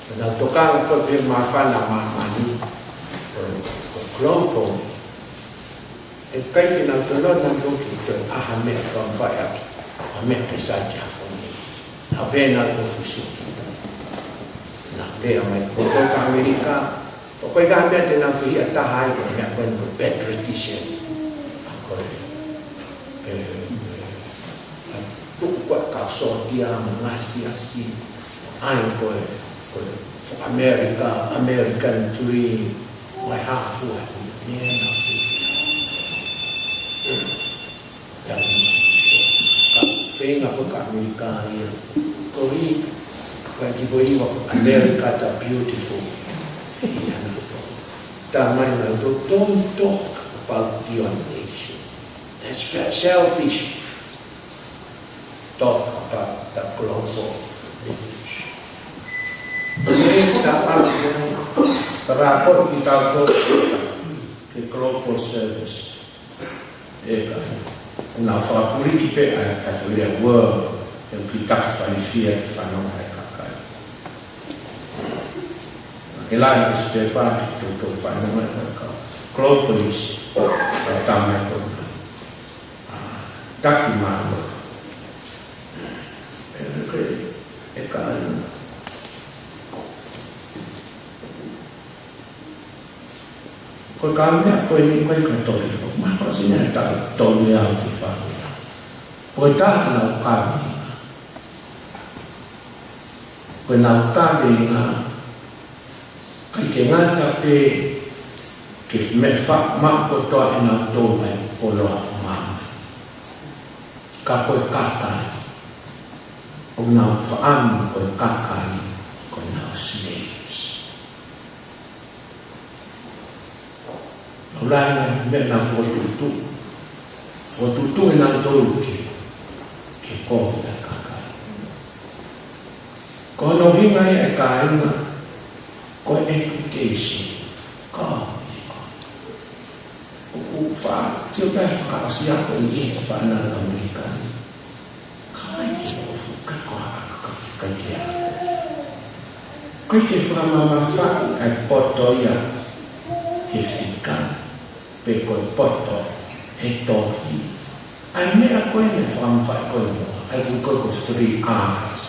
Te nau tokanga kotoa pē māfana māmani ko, ko global. ʻE ʻikai ke nau tonu nautolu ke toe ʻai ha meʻa ke fai ʻaki ha meʻa ke sai ki he fonua. Naʻa pē nautolu fusi. Naʻa pē mai ko e kau ʻAmelika, ʻoku ʻikai ha meʻa te nau fihi ʻa taha ai, ko e meʻa ko ē ko e patriotism. Ko e, e, e, tuku ko ē kau sōtia mo e ngaahi siasi. ʻAi ko e, ko e America, American dream. Ko e hā fua e meʻa nau fihi. Ka feinga foki ʻa ʻAmelika ia. Ko e, ko e kiʻi foʻi hiva, America the Beautiful. Ia na. Tā mai na, so don't talk about your nation. That's very selfish. Talk about the global village. Nei tā ʻana, tā rā ko e ki tautolu, the global service. ʻE ka, ʻoku nau fakapuliki pē ʻa e, ʻa e foʻi lea world, ʻe ki taka fai fia ki fanongo ʻa e kakai. Ke la newspaper ki toutou fanongo ʻa e kakai. Globalist, ka tama ko ē. Ā, taki mālō. ʻE, ʻe, ʻe ka, Ko e kau meʻa ko eni ko e ka toki. Mā ko e sina e tau tau meʻa ki fānau. Ko e taha nau kaveinga. Ko e nau kaveinga. ʻIkai ke ngata pē ke meʻa fa ma ko toa e nau tau mai ko loa ko mama. Ka ko e kakai. ʻO nau faʻamu ko e kakai, ko e nau slaves. ʻOku lahi e meʻa naʻa fokotuʻutuʻu. Fokotuʻutuʻu ʻe nautolu ke, ke kovi ʻa e kakai. Ko hono ʻuhinga ia ʻe kāinga, ko e education. Ko e, ʻoku fa, tio pē fakaʻosi ako ʻi he fānau ʻAmelika ni. ʻIkai ke ofu, ʻikai ko ha, ʻikai ke, ʻikai ke ako. ʻIkai ke fakamamafaʻi ʻa e poto ia he fika, pe ko e poto he tohi. ʻA e meʻa ko ē naʻe fakamamafaʻi ko ē muʻa, ʻa e ui ko ē ko e three R's.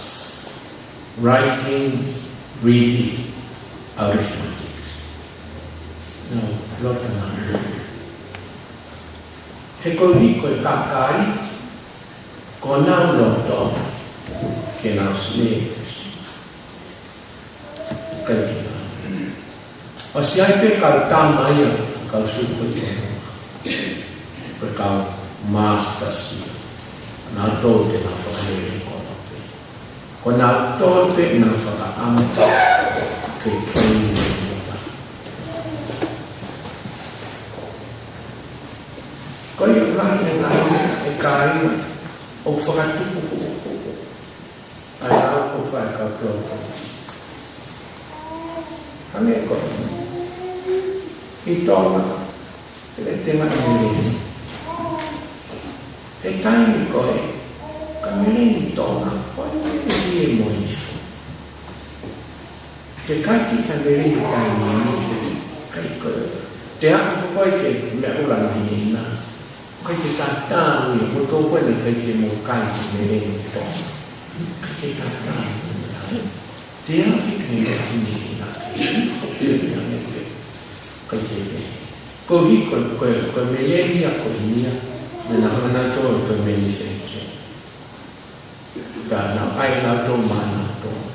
Writing, reading, arithmetic. Nau loto nau. He ko e hiko e kakai, ko ʻenau loto ke nau slaves. ʻIkai ke nau. ʻOsi ʻi ai pē kau tama ia, kau suku ko ē. Ko e kau masters ia. Nautolu te nau fakalele ko ē. Ko nautolu pē naʻa nau fakaʻamu ke train e mota. Ko ia ʻoku lahi e ngaahi meʻa ʻe kāinga ʻoku fakatupu ʻa e lau ʻoku fai ʻe he kau tō. Hangē ko ē ʻi Tonga, sele tenga e meleni. He taimi ko ē, ka meleni Tonga, ko e meleni ʻe mo ifo. Te kai ki ka meleni taimi ni, kai ko ē. Te haʻu foki ki he meʻa ʻoku langa ni na. ʻIkai ke tatau ia, mo tō ko ē ʻikai ke mo kai ki meleni Tonga. ʻIkai ke tatau ia. Te haʻu ki ka meleni na. ʻIkai ke pehē. Ko e hiko, ko e, ko e meleni ia ko eni ia, naʻa nau hanga nautolu ʻo manufacture. Ka naʻe ʻai nautolu maʻanautolu.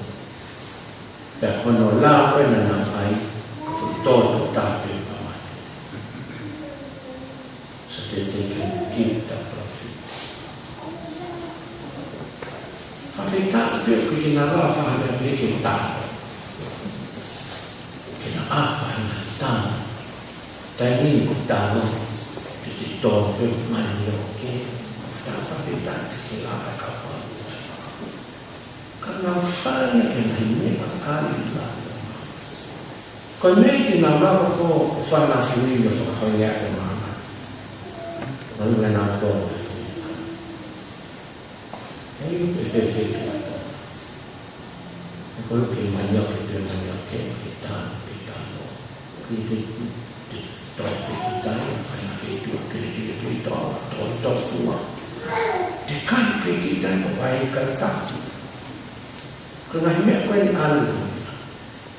Pea ko hono lao ko ē naʻa nau ʻai, ko e foʻi tō, tō taha pē pea mate. So that they can keep the profit. Fakafetaʻi pē ʻoku ʻikai ke nau ʻā ʻo fai ha meʻa pē ke tau. Ke nau ʻā ʻo fai ha tau. Taimi ni ko e tau, te Tō pē manioke, tā fakafetaʻi ki he lava kapau. Ka naʻa fai ke nai me a kali la. Ko e meʻa te nau lava ko e fana fui ʻo fakahoia e maama. Ko e meʻa naʻa tō. Hei, ʻe fēfē ke la tō. He ko e ke manioke, ke manioke, ke tā, ke tā. Ke, ke, ke tō pē ke tā, fai na fetua, ke le ke le pē tō, tō, tō fua. Te kai pē ke tā, ko vai kai taki. Ko e ngaahi meʻa ko eni ʻalu.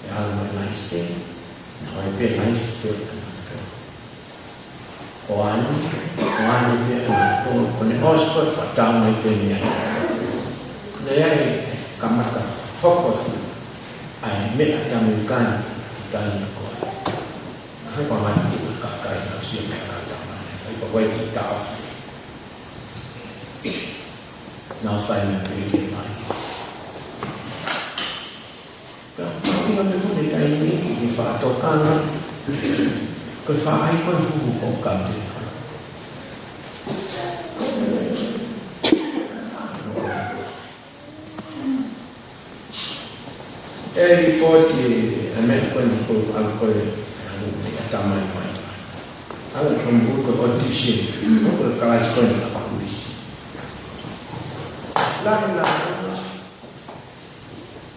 ʻE ʻalu mo e laise, naʻe ʻai pē laise pē ʻa e ko ani, ko ani pē ʻa e ko, ko ʻene ʻosi ko e fakatau mai pē meʻa. Ko ʻene ʻai kamata hoko atu ʻa e meʻa ʻi ʻAmelika ni, taimi ko ē. He ko e ngaahi tuʻu kakai naʻa nau sio meʻa ka tama, he fai ko e ki taʻofi. Naʻa nau fai meʻa pē ke mai. Ka, ka ʻi he meʻa ko e taimi ni, ʻi he fakatokanga, ko e faʻahi ko e fuhu ko Kapiteni. ʻE lipooti ʻa e meʻa ko eni ko e ʻalu ko e, ʻalu ko e ʻatamai mai. ʻAlu ko e mou ko e audition, ko e kalasi ko eni ʻa e polisi. Lahi na,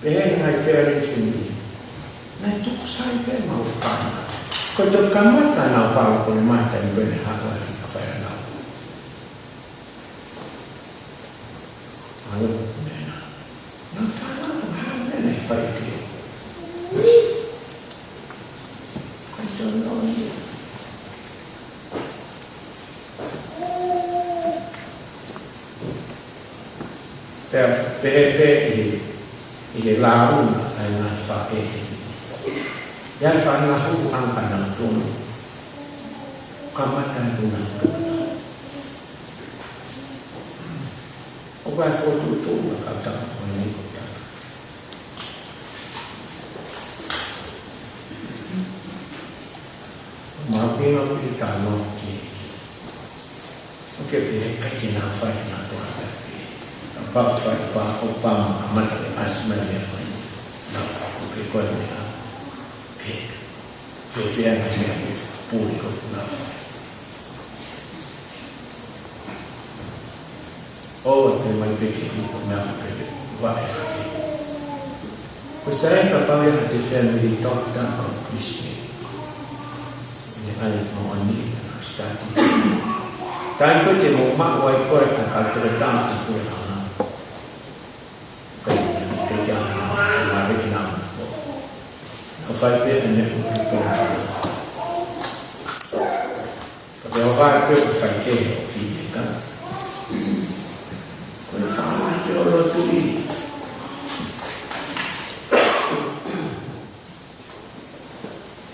Pehē ʻe he ngaahi parents ni, naʻe tuku sai pē mau fana. Ko e toki kamata nau pau ko e mata i pene hako ai ka fai anau. Alo, mena. Nau tala ko ha mena i fai ke. Kai sono ni. Pea, pehē pē ʻi, ʻi he lau ʻa e ngaahi faʻē. ʻI ai e faʻahinga fuhu ʻa e kanautolu. Kamata e kanautolu. ʻO ka e fokotuʻutuʻu ʻa e kautaha ko eni ko e taha. Mau pehē pē tano ki. ʻOku ke pehē ʻikai ke nau fai na ko ata. Ka pau fai pa o pa ma kamata ke ʻasi mai ia mai. Nau fai ko ke koe mea. Ke. Fēfē ʻa e meʻa ke puli ko nau fai. ʻO, ʻe mai pē ke hū ko nau pē ke vaʻe hake. Ko e sai kapau ʻe ha te family doctor ʻo Christian. ʻE ʻai mo ani, study. Taimi ko ē te mo maʻu ai ko e ka kau toketā ʻa e puleʻanga. Kai, kai kia, na re na mo. Na fai pē ʻene ko. Ka te o vai pē ko fai ke o ki e ka. Ko na fai pē ʻo lotu ʻi.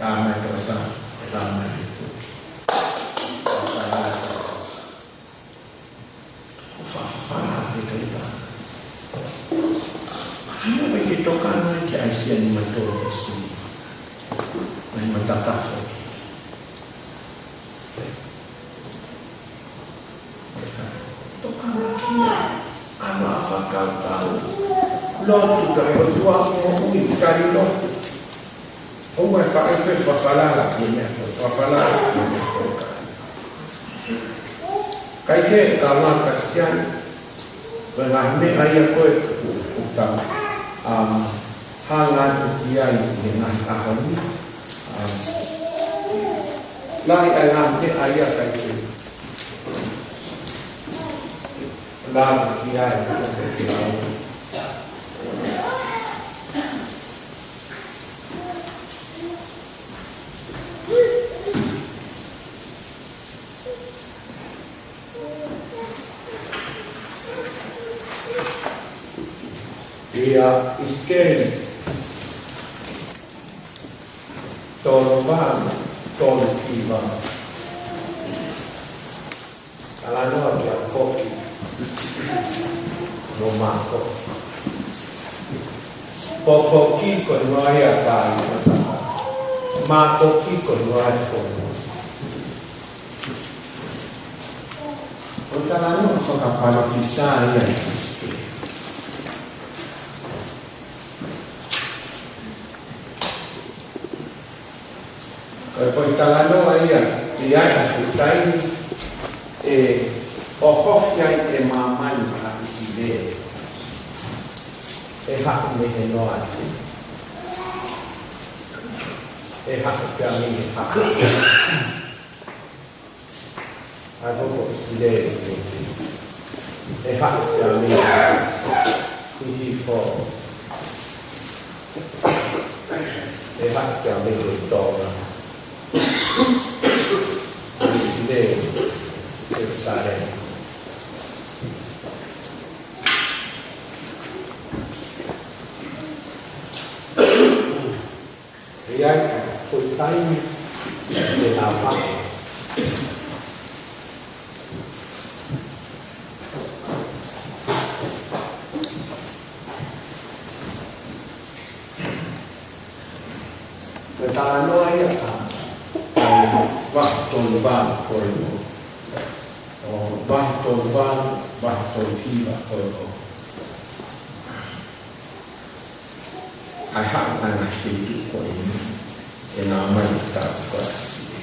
Tā mai tō tā, tā mai. Ko fa, fa, fa, na, ke tau tā. Hana mai ke toka mai ke ʻai sia ni ma tō e si. Mai ma tā ka fo. Tokanga ki ai, ʻa e fakakaukau. Lotu, ka ko tua moʻui, tali lotu. ʻOua ʻe faʻa ʻi pē fakafalala ki he meʻa ko e, fakafalala ki he meʻa ko e. Kae kehe, ka ngā Kalisitiane, ko e ngaahi meʻa ia ko ē, ʻoku tau, um, hanga atu ki ai ʻi he ngaahi ʻaho ni. Um, lahi ʻa e ngaahi meʻa ia kae kehe. Lava ki ai, ʻia ʻIsikeli, tolu valu, tolu ki valu. Talanoa ki he koki. Mo mākoki. Ko e koki ko e noa ia ka i kata. Mākoki ko e noa ia ko. Talanoa fakapalōfisai ia ʻa ʻIsikeli. Ko e foʻi talanoa ia, ʻi ai ʻa e fuʻu taimi ʻe ʻohofi ai ʻe māmani ʻa ʻIsileli. ʻE haʻu mei he noa atu. ʻE haʻu pea mei he haʻa. ʻA e koko ʻIsileli. ʻE haʻu pea mei he hihifo. ʻE haʻu pea mei he tonga. ʻIsileli, Selusalema. ʻI ai ʻa e foʻi taimi ʻe lava. Ko e talanoa ia ʻa e vahe tolu ua ko ē. ʻO vahe tolu ua, vahe tolu hiva ko ē. ʻA e haʻu ʻa e ngaahi feituʻu ko eni, ʻe nau mai ʻi he tau ko ē ʻa ʻIsileli.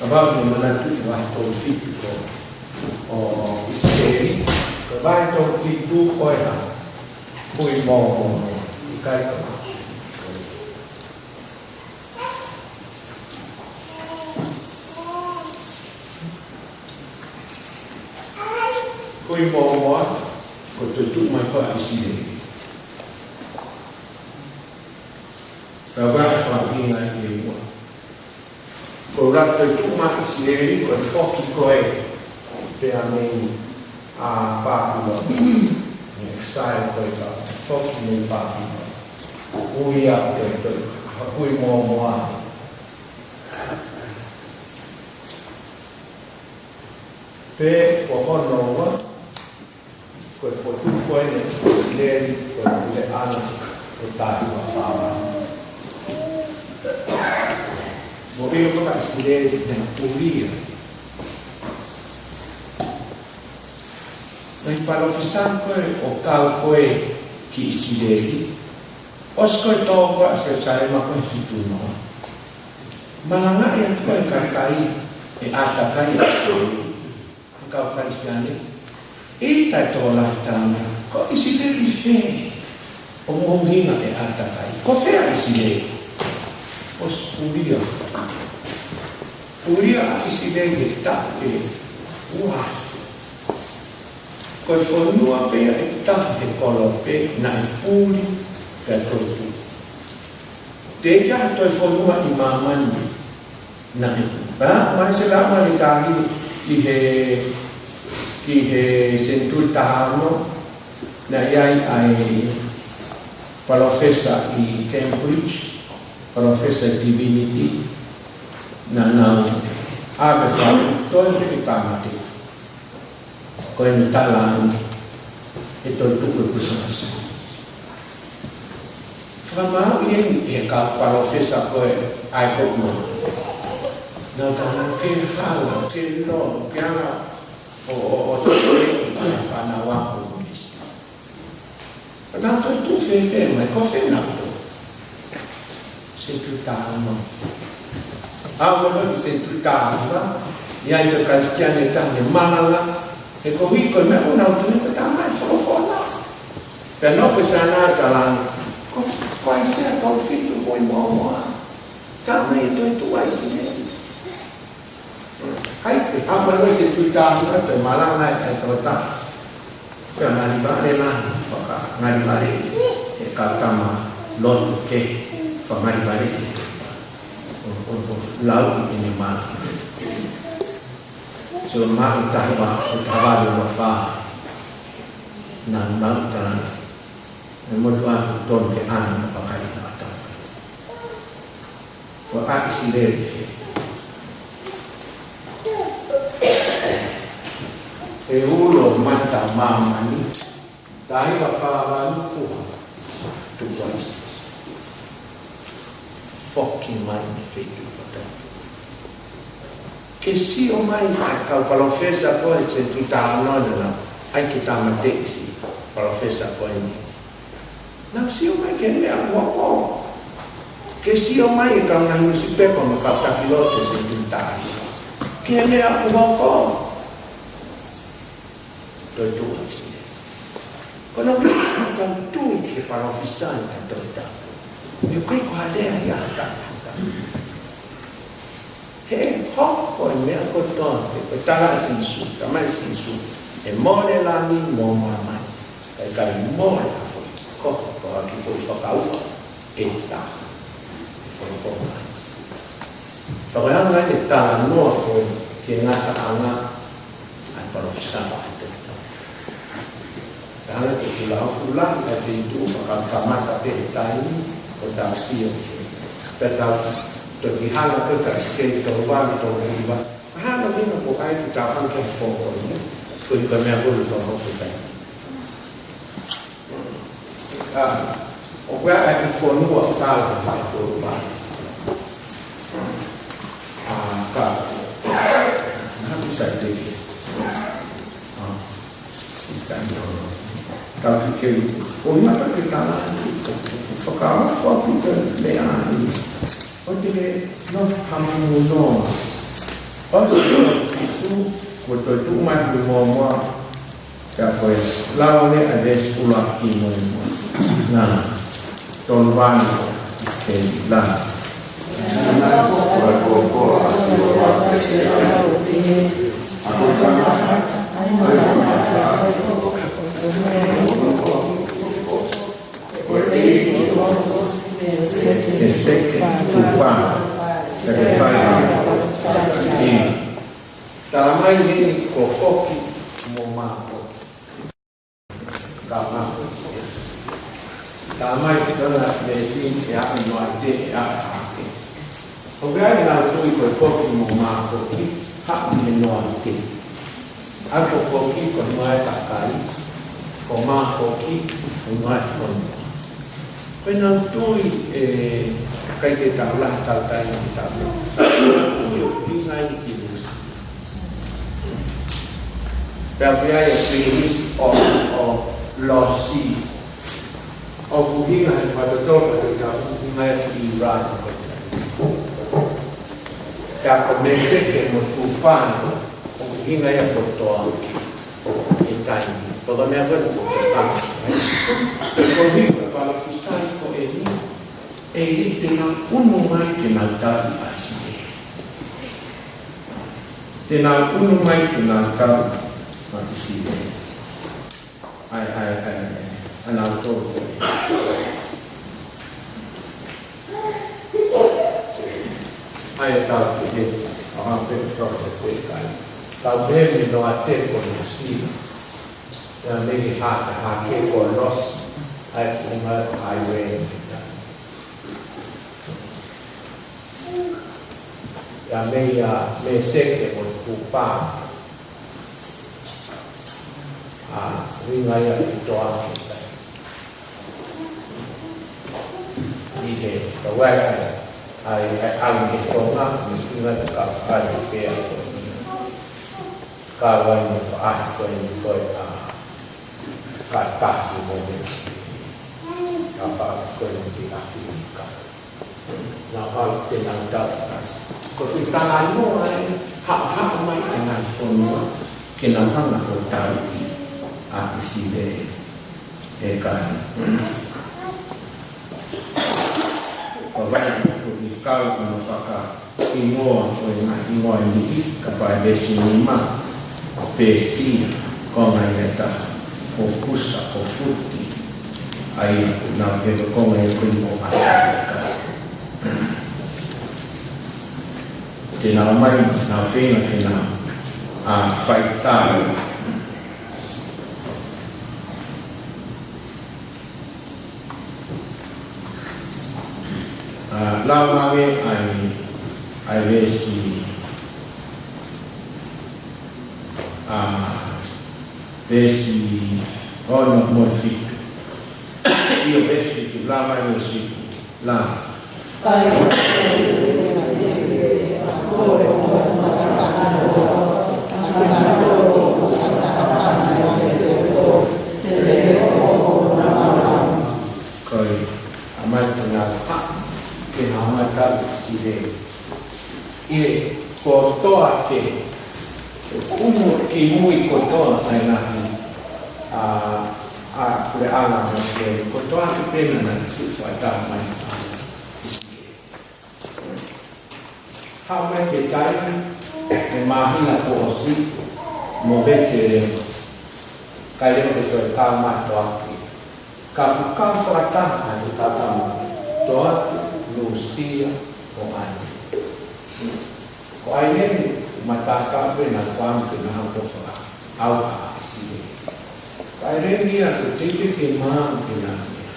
Kapau te mou manatuʻi ʻa e vahe tolu fitu ko ē ʻo ʻIsikeli, ko e vahe tolu fitu ko e hā? Kui mōmoa, ʻikai ko e kui mōmoa, ko e toetuʻu mai ko ē ʻa ʻIsileli. Ka vahe fakaʻuhinga ʻe ua. Ko e ʻuluaki toetuʻu mai ʻa ʻIsileli, ko e foki ko ē pea mei ʻa Pāpilone. Exile ko ē ka foki mei Pāpilone. Ui ia ko e toetuʻu, ha kui mōmoa. Pea ko hono ua, ko e fotu ko eni ʻa ʻIsileli, ko e puleʻanga ʻo e taʻu ua fā ua. Mo ʻilo ko ē ʻa ʻIsileli, naʻe pulia. Naʻe palōfisai ko ē ʻo kau ko ē ki ʻIsileli. ʻOsi ko ē tō ko ē ʻa Selusalema ko e fitu noa. Malangaʻi atu ko ē kakai ʻe ʻātakai ʻa ʻIsileli. Kau Kalisitiane, ʻi he taimi tokolahi taha, ko ʻIsileli fē ʻoku mou ʻuhinga ʻe ʻātakai? Ko fē ʻa ʻIsileli? ʻOsi pulia. Pulia ʻa ʻIsileli he taʻu ʻe ua. Ko e fonua pē ia ʻe taha he kolope naʻe puli pea toetuʻu. Teʻeki ai ha toe fonua ʻi māmani naʻe. Pea, mai se la mai tahi ki he, ki he senituli taha ono, naʻe ʻi ai ʻa e palōfesa ʻi Cambridge, palōfesa ʻi Divinity, naʻa nau ʻave fau, toe ki he tāmate. Ko eni tala ʻe toetuʻu ʻe kuo ʻasi. Fakamāuʻi eni ʻe he kau palōfesa ko ē ʻa e kōpua. Nau tala ke hala, ke lolo, ke ala ʻo, ʻo, ʻo, ʻo, ʻo, fānau ako. Ka nau toetuʻu fēfē mai, ko fē nau toetuʻu? Senituli taha ono. ʻAlu mai ki he senituli taha hiva, ʻi ai e Kalisitiane ʻe taha ne malanga, he koeʻuhi ko e meʻa ʻoku nau tui ko e tama ʻe folofola. Pea nofo ʻi Saina ʻo tala ange, ko, ko ʻAisea tolu fitu ko e moʻomoʻa. Tama ʻe toetuʻu ʻa ʻIsileli. ʻAi, ʻalu mai ko ē ki he senituli taha hiva, pea malanga e tokotaha. Pea ngali vale la, fakangali vale, e kau tama lotu ke, fakangali vale. ʻO, ʻo, ʻo, lau ʻene mā. So mā ʻi tahi ua, ʻi taha valu ua fā. Naʻa, naʻa ta, e motu atu tonu ke ana, fakai na ta. Ko ʻIsileli fē? ʻE ulo mata māmani, tahi ka fāvalu kuha, tuku ʻa ʻIsileli. Foki mai mei he feituʻu kotoa. Ke sio mai ʻa e kau palōfesa ko ē he senituli taha ono na, ʻai ke tāmateʻi siʻi palōfesa ko eni. Nau sio mai ki he meʻa kuo hoko. Ke sio mai e kau ngaahi nusipepa mo e kau taki lotu he senituli taha hiva ki he meʻa kuo hoko. Toetuʻu ʻa Sīsū. Ko hono ʻuhinga ʻoku tau tui ki he palōfisai ʻa e Tohi Tapu. He ʻoku ʻikai ko ha lea ia ʻa ha tangata. He hoko e meʻa kotoa, he ko e tala ʻa Sīsū, talamai ʻe Sīsū, ʻe mole langi mo māmani, ka ʻe ʻikai mole ha foʻi koko pe ha kiʻi foʻi fakaʻuha ʻe taha. Folofola. Pea ko e anga ʻene talanoa ko ē ki he ngataʻanga ʻa e palōfisai ʻa e Tohi Tapu. Ka hanga ʻe he tula ʻo fula ʻa e feituʻu, pea ka kamata pē he taimi ʻoku tau sio ki ai. Pea tau toki hanga pē ʻo tau sio ki he tolu valu, tolu hiva. Ka hanga ʻo meʻa ko ē ʻoku tau hanga ki ai he pō ko eni. Ko e ʻuhinga meʻa ko ē ʻoku tau hoko ki ai. ʻA, ʻoku ʻi ai e kiʻi fonua tala ʻa e tolu valu. ʻA, ka. Naʻa ku sai teke. ʻA, i tani o. Tau ki ke. ʻO ina ka ke tala. Fakaofo ʻaupito e meʻa ni. ʻOku te ke nofo hamamu noa. ʻOsi ʻa Sīsū, kuo toetuʻu mai ʻi he muʻomuʻa. Pea ko e lau eni ʻa e veesi ʻuluaki mo e ua. Na, tolu valu, ʻIsikeli, la. ʻE seke tupa, ka ke fai. ʻE. Talamai heni ko Koki mo Mākoki. Ka Mākoki. Talamai ko e ngaahi meʻa ʻe aʻu noa te e a ake. ʻOku ʻi ai ʻenau tui ko Koki mo Mākoki, haʻu mei he noa te. ʻA ia ko Koki ko e hingoa ʻo e kakai, ko Mākoki ko e hingoa ʻo e fonua. Ko ʻenau tui ʻe, ʻikai ke tau lahi tau tai ni tau. Tui ʻoku hinga ai ki Lusi. Pea ʻoku ʻi ai e Pilisi ʻo, ʻo Losi. ʻOku hinga he fakatotolo, fakatotolo, ʻoku hinga ia ki ʻIrani. Pea ko Mēseke mo Tupano, ʻoku hinga ia kotoa ʻi he taimi. Pea ko e meʻa ko ē ʻoku tau. Pea ko e ʻuhinga e palōfisai ko eni, ʻe ʻi ai te nau ʻunu mai ke nau tali ʻa ʻIsileli. Te nau ʻunu mai ke nau tali ʻa ʻIsileli. ʻAi, ʻai, ʻai, ʻai, ʻa nautolu ko ē. ʻAi, tau pehē, ʻa, pehē, tau pehē, kai. Tau pehē mei noa te ko Nuʻusila. Pea mei he hake, hake ko Losi. ʻAi, ko e ngaahi highway. Pea mei a Mēseke mo Tupano. ʻA, ʻuhinga ia ki Tonga. ʻI he, ka wai ai, ai, ai, au ki Tonga, mo e ʻuhinga te ka ai pea ko ia. Ka wai mo faʻahi ko eni ko e ʻa, ka tafi mo me. Ka faʻahi ko eni ki ʻAfilika. Nau haʻu ke nau tau ʻasi. Ko e fai talanoa ē, haʻu, haʻu mai ʻenau fonua, ke nau hanga ʻo tauʻi ʻa ʻIsileli. ʻE kai. Ko e vai ko e kau ʻa e fakahingoa ʻo e ngaahi hingoa ʻe niʻihi, kapau ʻe veesi nima, ko Pēsia, ko e ngaahi leta, ko Kusa, ko Futi, ʻa ia ʻoku nau pehē ko e ngaahi ko eni ʻo ʻAfilika. Te nau mai, nau feinga ke nau, ʻa, fai tau. ʻA, lau mai ʻa e, ʻa e veesi, ʻa, veesi ono mo e fitu. ʻIo, veesi fitu, lau mai veesi fitu. Lau. ʻi he kotoa ke, ʻumu kimui kotoa ʻa e ngaahi, ʻa, ʻa, puleʻanga mo e kotoa ke pena na tu faitau mai. Haʻu mai ki he taimi ʻo e māhina kuo ʻosi mo Petelema. Kae leva ke toe kau mai Toake. Ka kuo kau fakataha ʻa e kau tama Toake, Lūsia, mo ʻAileni. Ko ʻAileni, matākapu ʻena fāmili ke na hoko ʻo fakaʻauha ʻa ʻIsileli. Ko ʻAileni ia ko e teitei ke maau ke na meʻa.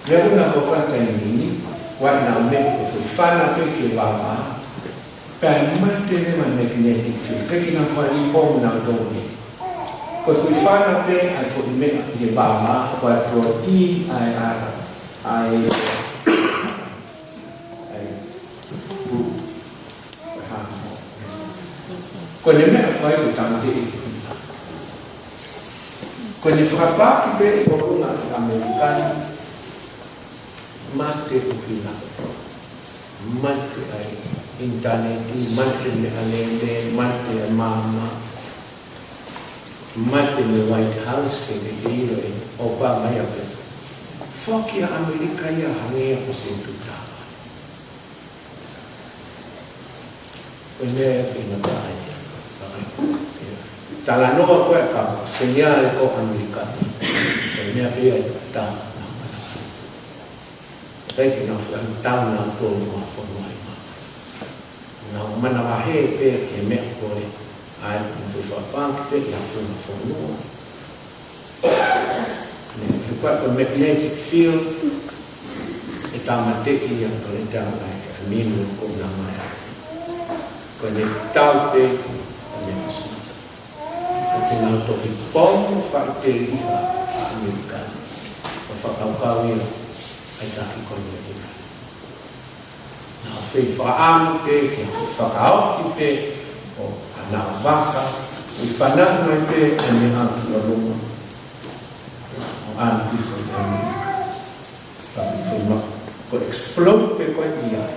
Meʻa ʻoku na fakaʻatā ʻi heni, ʻoku ʻi ai ʻena meʻa ko e foʻi fana pē ki he vavā. Pea mate leva e magnetic field, ʻikai ke na fai ʻi pō na tō ni. Ko e foʻi fana pē ʻa e foʻi meʻa ʻi he vavā, ko e protein ʻa e, ʻa e, ʻa e, ʻa e, ko e hā. Ko ʻene meʻa fai ko e tāmateʻi. Ko ʻene fakapaaki pē ʻi ʻolunga ʻi ʻAmelika ni, mate ʻuhinga. Mate ʻa e ʻinitaneti, mate meʻalele, mate ʻa e maama, mate mei he White House, ʻe te ʻilo ʻe ʻOpama ia pē. Foki ʻa ʻAmelika ia hangē ia ko Senituli Taha. Ko e meʻa ia ʻoku feinga taha ia. Talanoa ko ē ka seniale ko ʻAmelika. Ko e meʻa pē ia ʻe taha. ʻIkai ke nau fakaʻamu tau nau tō mo fonua ʻi māmani. Nau manavahē pē ki he meʻa ko ē. ʻA ia ko e fakapaaki pē ia fonua fonua. Ne, he ko e magnetic field, ʻe tāmateʻi ia ko e tau ai, ʻa e mino ko na mai. Ko ʻene tau pē, ko ʻene ʻosi. Ko e tau toki pō mo faʻiteliha ʻa ʻAmelika. Ko e fakakaukau ia, ʻa e taki ko ʻene ʻi. Nau fai fakaʻamu pē, ke fakaofi pē, ʻo ʻenau vaka, ʻi fanau mai pē, ʻa e meʻa ki ʻolunga. ʻO ʻalu hifo ʻi ʻAmelika. Ka ʻi fai ma, ko e explode pē ko ē ʻi ai.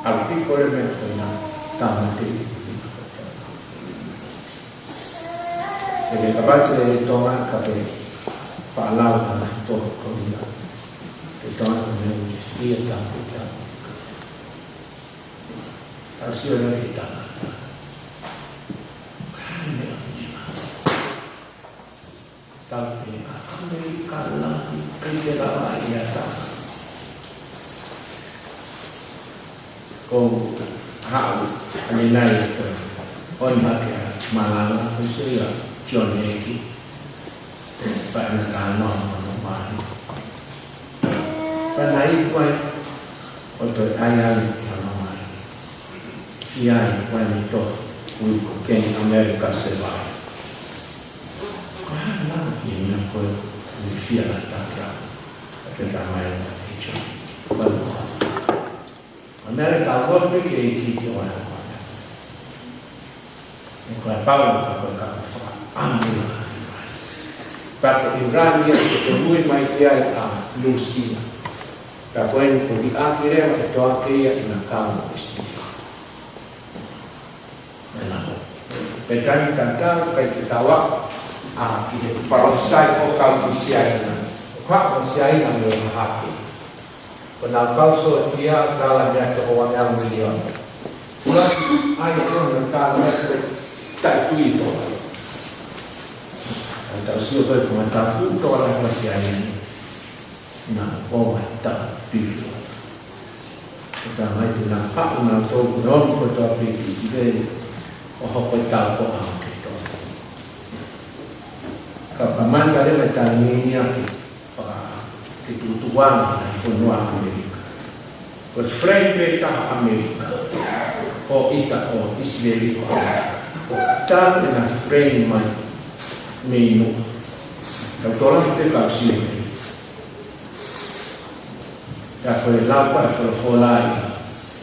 ʻAlu hifo le meʻa ko ena, tāmateʻi. ʻE kapau te Tonga ka pe faʻalau ʻa e tō ko ia. Ke tau ʻa e meʻa ʻoku fie tāpuekina. Tau sio leva ki he tangata. Ka ne meʻa meʻa. Tau pehē ʻa ʻAmelika lahi, ʻikai ke lava ia ta. Ko haʻu, ʻanenai ko ē, ʻomi hake ʻa Malanga, ko e sio ia John Heki. Fai ʻena talanoa mo hono mali. Pea naʻe ʻi ai ʻo toe ʻai ʻa e ki hono mali. Ki ai, ko ʻene tohi, We Became America Survive. Ko e hā lava ki he meʻa ko ē, ʻoku fie ʻalu atu ki ai. Ke tā mai ʻa e John. Ko e meʻa ʻoku tau ʻomi pē ke ʻi ki te oe. ʻE ko e pau ka ko e ka fakaʻamu. Ka ko ʻIlani ia ke tōmui mai ki ai ʻa Lūsia. Ka ko eni ko e ʻi ʻaki leva ʻe Toake ia ʻi na kau ʻo ʻIsileli. Mena. Pea taimi tatau kai ke tau ʻa ki he palōfisai ʻo kau ki Siaina. Kau ki Siaina mo e hahake. Ko ʻenau kau sōtia tala mei he toko ua ngeau miliona. Kula ai ko na tala mei he taʻetui ko. ʻA tau sio ko e ko na tafu to ala ko Siaina. Na ko mai ta piki. Ko ta mai tu na pa na to ko no ko to piki siveli. ʻO hoko e tau ko a ke to. Ka pa manta le mai ta ni ni a ke. Ke tuʻutuʻuni ʻa e fonua ʻAmelika. Ko e frame pē taha ʻAmelika. ʻO ʻIsa-, ʻo ʻIsileli ko ʻAmelika. ʻO tau ʻena frame mai mei nuʻa. Ka tola pē ka sio. Ka ko e lau ko e folofola ʻi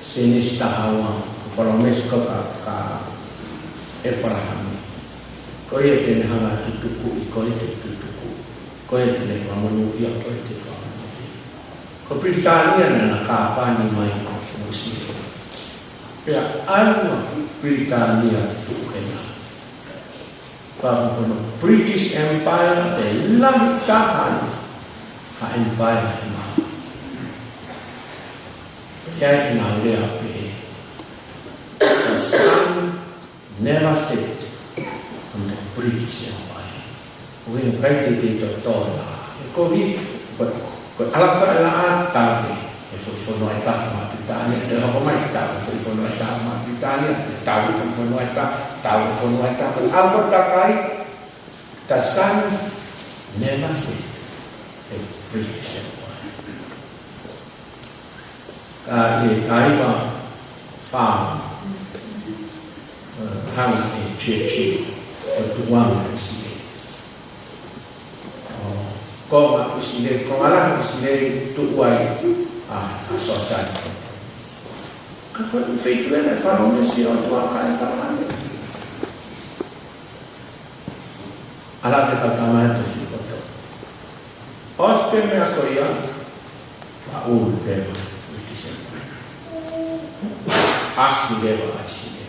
Sēnesi taha ua, ko e palōmesi ko ka, ka ʻĒpalahame. Ko ia te ne hanga tutuku ʻi ko e te tutuku. Ko e te ne fakamonūʻia, ko e te fakamonūʻia. Ko Pilitānia naʻa na kāpani mai ʻo Nuʻusila. Pea ʻalu ʻa Pilitānia ʻo tuʻu hena. Pea ko hono British Empire ʻe lahi taha ai ha empire ʻi māmani. Pea ʻi ai ʻenau lea pehē, "The sun never set on the British Empire." ʻOku ʻikai te te totonu. Ko e, ko, ko e ʻalapa ʻe laʻā tau e, e foʻi fonua ʻe taha mei Pilitānia, te hoko mai tau e foʻi fonua ʻe taha mei Pilitānia, tau e foʻi fonua ʻe taha, tau e fonua ʻe taha, ʻalu ʻo takai, the sun never set, e British Empire. Ka ʻi he taimi ʻe fā, ʻe, hanga ʻe Churchill ʻo tukuange ʻa ʻIsileli. ʻO, ko e ʻIsileli, ko e ngaahi ʻIsileli tuʻu ai ʻa, ʻa Sōtani. Ka ko e feituʻu ʻena ʻe palōmesi ʻOtua ka ʻe palani. ʻAlu ʻa e kau tama ʻo tosi koto. ʻOsi pē meʻa ko ia, ʻa ʻulu pē mai ʻi Tīsema. ʻAsi leva ʻa ʻIsileli.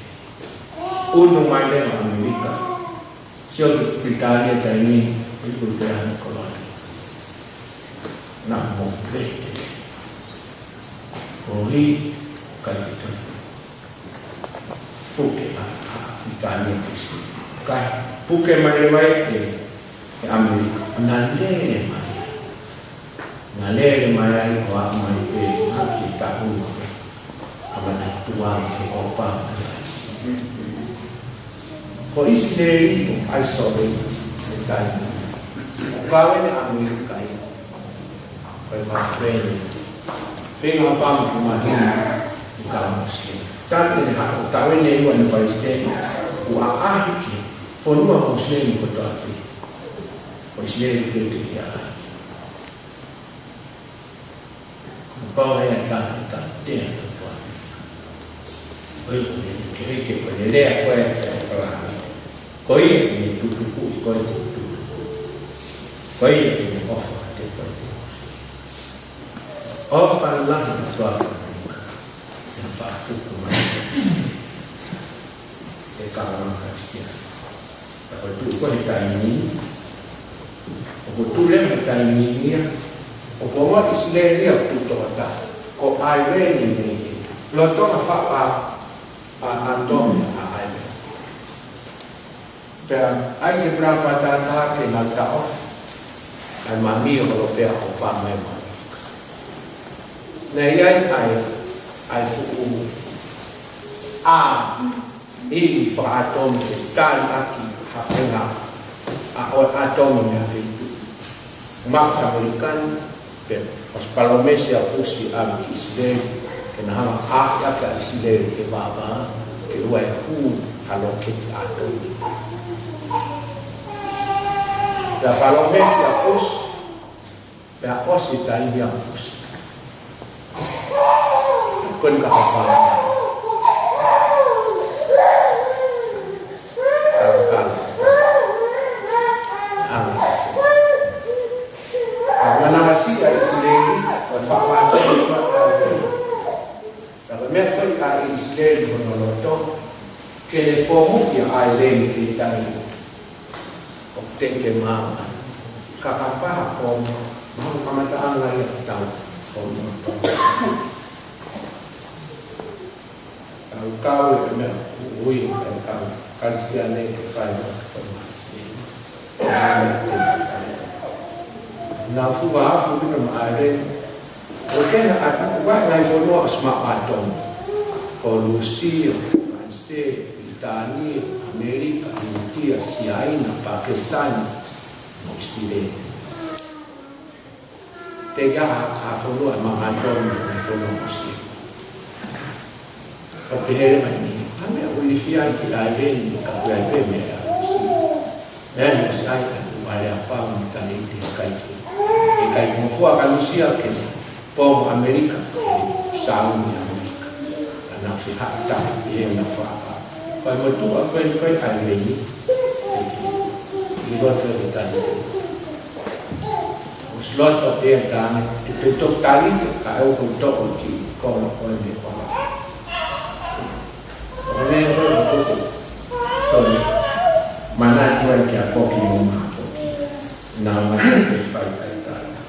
ʻUnu mai leva ʻa ʻAmelika. Sio ki Pilitānia taimi ni, ʻi Pilitānia koloni. Naʻa mo vete. Ko hi, kai ki toi. Puke ʻa, ʻa, ʻi Pilitānia ki si. Kai, puke mai leva ʻe, ʻe ʻAmelika. Naʻa lele mai. Naʻa lele mai ai ʻo aʻu mai pē, haki taʻu. Kamata tukuange ʻe ʻOpama ʻa ʻIsileli. Ko ʻIsileli ʻoku isolate he taimi ni. ʻOku kau ʻene ʻAmelika ia. Ko e kau friend. Feinga ʻa ʻOpama ke mahino ki he kau Muslim. Talu ʻene haʻu, talu ʻene ua ʻene palesiteni, kuo ʻaʻahi ki he fonua Muslim kotoa pē. Ko ʻIsileli pē te ke ʻaʻahi. Ko e pau ʻe taha, taha, te ʻa taha. Ko e, ko e, ke, ke, ko e lea ko ē ʻa e palani. Ko ia ʻoku ne tutuku, ko e tutuku. Ko ia ʻoku ne ʻofa, te ko e te ʻofa. ʻOfa lahi ʻa e ʻOtua ki ʻAmelika. ʻE fakapuku mai ʻe kau Kalisitiane. Ka ko e tuʻu ko ē he taimi ni, ʻoku tuʻu leva he taimi ni ia, ʻoku ʻomi ʻa ʻIsileli ia ʻo tuʻu tokotaha, ko ʻAileni mei he lotolotonga faʻu ʻa, ʻa, ʻa ʻAtomi ʻa ʻAileni. Pea ʻai ke pula fakatātā ke nau taʻofi ʻa e mami ʻo holo pea ʻo pā mai mai. Naʻe ʻi ai ʻa e, ʻa e fuʻu ʻa ʻi he fakaʻatomi ke tali ʻaki ha fenga ʻa ʻo ʻatomi mei ha feituʻu. Maka ʻAmelika ni, pea ʻosi palōmesi ʻa Pusi ʻa ki ʻIsileli, ke na hanga ʻo ʻaʻahi ʻaki ʻa ʻIsileli ke vāvā, ke ʻoua ʻe hū ha lōketi ʻatomi. Pea palōmesi ʻa Pusi, pea ʻosi taimi ʻa Pusi. Ko eni ka papa. Kala, kala. Ala. Ka manavasiʻi ʻa ʻIsileli, ko e fakaʻatomi ʻa ʻAileni. Ka ko e meʻa ko ē ʻa ʻIsileli hono loto, ke ne pomu ʻa ʻAileni ki he taimi. ʻOku teʻeki ke maama. Ka ka paha ko, mahu kamataʻanga ia ʻo tau, ko, tau kau e meʻa, ui, tau kau, Kalisitiane ke fai ma, ko masi. Nau fuʻu afu pē mo ʻAileni. ʻO kena atu, ʻoku ʻi ai e ngaahi fonua ʻosi maʻu ʻatomi. Ko Lūsia, Falanisē, Pilitānia, ʻAmelika, ʻInitia, Siaina, Pakisitani, mo ʻIsileli. Teʻeki ai ha, ha fonua ʻe maʻu ʻatomi, ha fonua Muslim. ʻO pehē mai ni, ha meʻa ʻoku ilifia ai ki ʻAileni, ka ʻoku ʻi ai pē meʻa ʻosi. Meʻa ni ʻosi ʻai atu, ʻa e ʻapā mo e talēniti ʻikai ke. ʻIkai ngofua ʻa Lūsia ke, pea mo ʻAmelika, Sauni ʻAmelika. Ka nau fehaʻutaha, ʻi heʻenau fakaʻapā. Ko e motuʻa ko eni ko ē ʻAileni. ʻI loto ʻi he taimi. ʻOsi loto pē ʻa e taimi, te te toki tali, ka ʻoku ou toʻo ki he konga ko eni ʻo e konga. Manatu ai kia Koki mo Makoki. Naʻa nau fai ʻa e tala.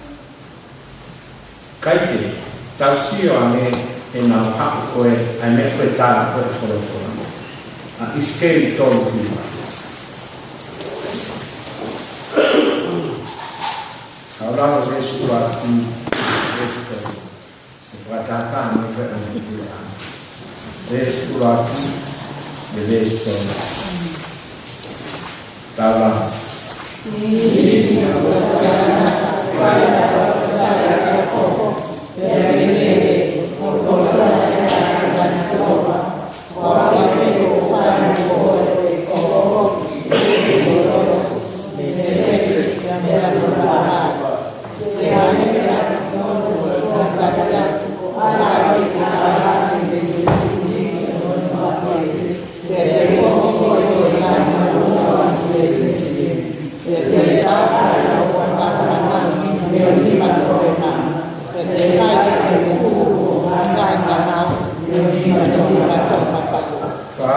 Kae ke tau sio ange ʻenau haʻu ko ē ʻa e meʻa ko e tala ko e folofola. ʻA ʻIsikeli tolu hiva. Tau lau veesi ua ki he veesi tolu. Fakatātā mai ko e ʻa e Kusi. Veesi ua ki he veesi tolu. Tau lau. Fā.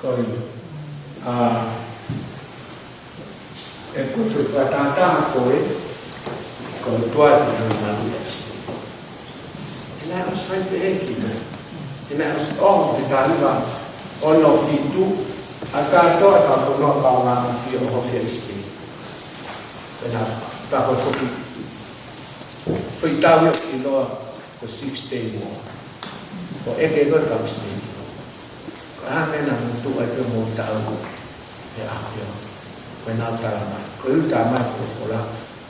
Ko ia. ʻA, ʻe ko e fakatātā ko ē, ko e tuai ʻa e ngaahi ʻasi. ʻE naʻe ʻosi fai pē ʻe he ʻEiki. ʻE naʻe ʻosi ʻoho ki he taha hiva ono fitu, ʻa kātoa ka ko e noa ka ngā fio ʻoho fia ʻIsikeli. Pea naʻa, ka ko e foki. Foʻi tau ia ki loa ko e Six Day War. Ko e ʻeke ko e kau ʻIsileli. Ko e hā e meʻa naʻa mou tuʻu ai pē mo tau he ʻaho ko ē. Ko ʻenau tala mai. Ko e ʻuhinga mai folofola.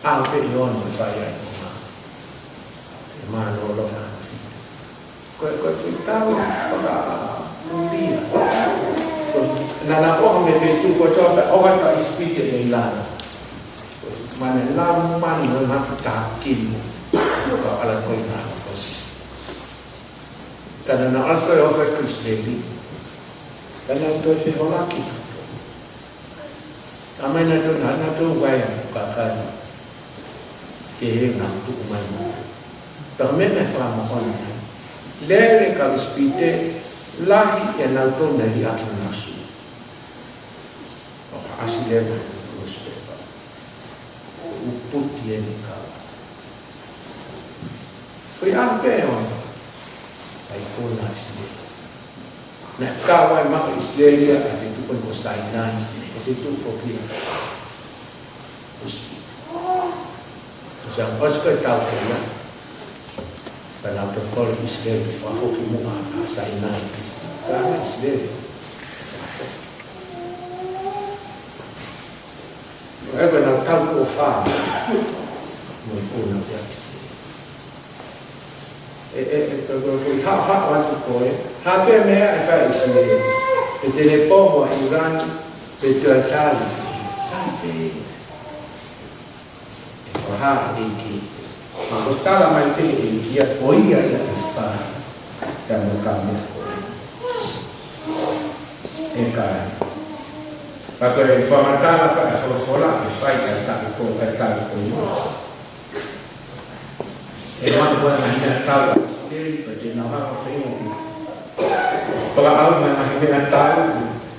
ʻAho pē ʻe ono ʻe fai ai ko e ngā. ʻE mālōlō na. Ko e, ko e foʻi tau fakamulia. Ko e, naʻa nau ʻoho mei he feituʻu ko e toa pē ʻoho atu ʻa ʻIsipite mei lalo. Ko e mane lau mane ʻo e ngaahi takimu. Ko e ala ko ē naʻa nau ʻosi. Ka naʻa nau ʻosi ko e ʻofa ki ʻIsileli. Ka naʻa nau toe feholaki. Ka mai naʻa nau toe, naʻa nau toe vaivai ʻo kakai. Ke he ngaahi tuʻu mai mo. Ka ko e meʻa naʻe fakamoʻoni ai. Lele kau ʻIsipite lahi ʻenau tō naʻe liʻaki nasu. ʻO ka ʻasi leva ʻi he newspaper. ʻUputi eni kau. Ko ia pē ʻo. ʻAi ko na ʻIsileli. Naʻe kau ai maʻa ʻIsileli ʻa e feituʻu ko Sainai, ʻa e feituʻu foki ʻa ʻIsipite. Ko e ʻosi ko e tau ko ia, ka naʻa nau toe kole ʻIsileli, fakafoki muʻa ʻa Sainai ʻIsipite. Ka ʻa ʻIsileli, fakafoki. Ko e ko ʻenau tau ko fā, mo e ko na pea ʻIsileli. ʻE, ʻe, ʻe, ko, ko, ko, ha, ha, atu ko ē. Ha pē meʻa ʻe fai ʻe ʻIsileli. Pe te ne pō mo ʻIlani, pe te ʻatali. Sai pē. ʻE ko ha ʻEiki. Ma ko tala mai pē ʻEiki ia ko ia ia ʻe fai. Ka mo ka mo ko ē. ʻE kai. Ka ko e fakamatala ka e folofola, ʻe fai ka e taʻu ko, ka e taʻu ko ia. ʻE maʻu ʻa e ngaahi meʻatau ʻa ʻIsileli, pea te nau hanga ʻo feinga ke fakaʻau mo e ngaahi meʻatau,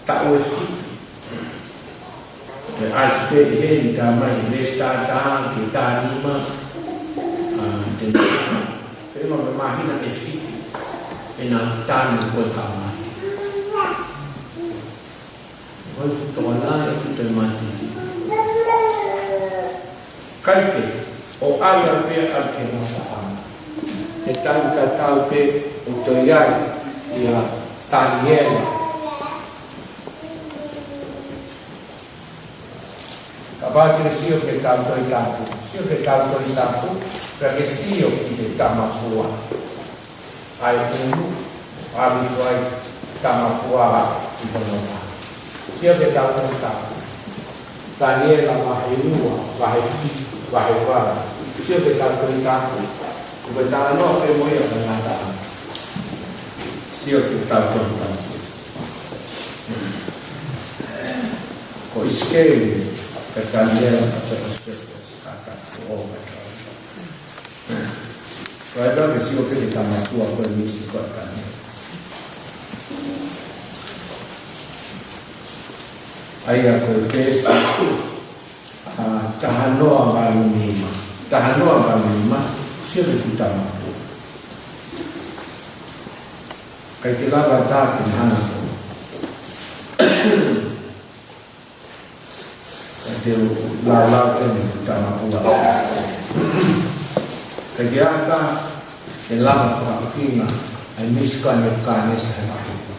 taʻu ʻe fitu. Pea ʻasi pē ʻi heni tā mai, mei he tā tā, ki he tā nima, ʻa, te nau feinga mo e māhina ʻe fitu, ʻenau tanu ko e kamai. Ko e tokanga ʻe ʻi he mati. Kae kehe, ʻo ʻalu pē ʻa e ke mata ʻana. He taimi tatau pē ʻoku toe ʻi ai ʻia Taniela. Kapau te ke sio ki he Tau Tohi Tapu. Sio ki he Tau Tohi Tapu, pea ke sio ki he tama fua. ʻA e ʻulu, ʻa e fua ʻa e tama fua ʻi hono taha. Sio ki he Tau Tohi Tapu. Taniela vahe ua, vahe fitu, vahe valu. Sio ki he Tau Tohi Tapu. Ko e talanoa pē mo ia ʻo e ngataʻanga. Sio ki he tau tonu tanu. Ko ʻIsikeli, ko Taniela, ko Siosefa, ko Sātaki, ko ʻOka. Ko e tau ke sio ki he tama makua ko e misi ko Taniela. ʻA ia ko e peesi, ʻa, taha noa valu nima. Taha noa valu nima, sio ki he fuʻu tama makua. ʻIkai ke lava ʻe au ke mahanga ko. Ka te u laulau eni ki he fuʻu tama makua. ʻIkai ke ʻatā ke lava fakaʻuhinga ʻa e misi ko ē ʻa Nepukanesa he vahe ua.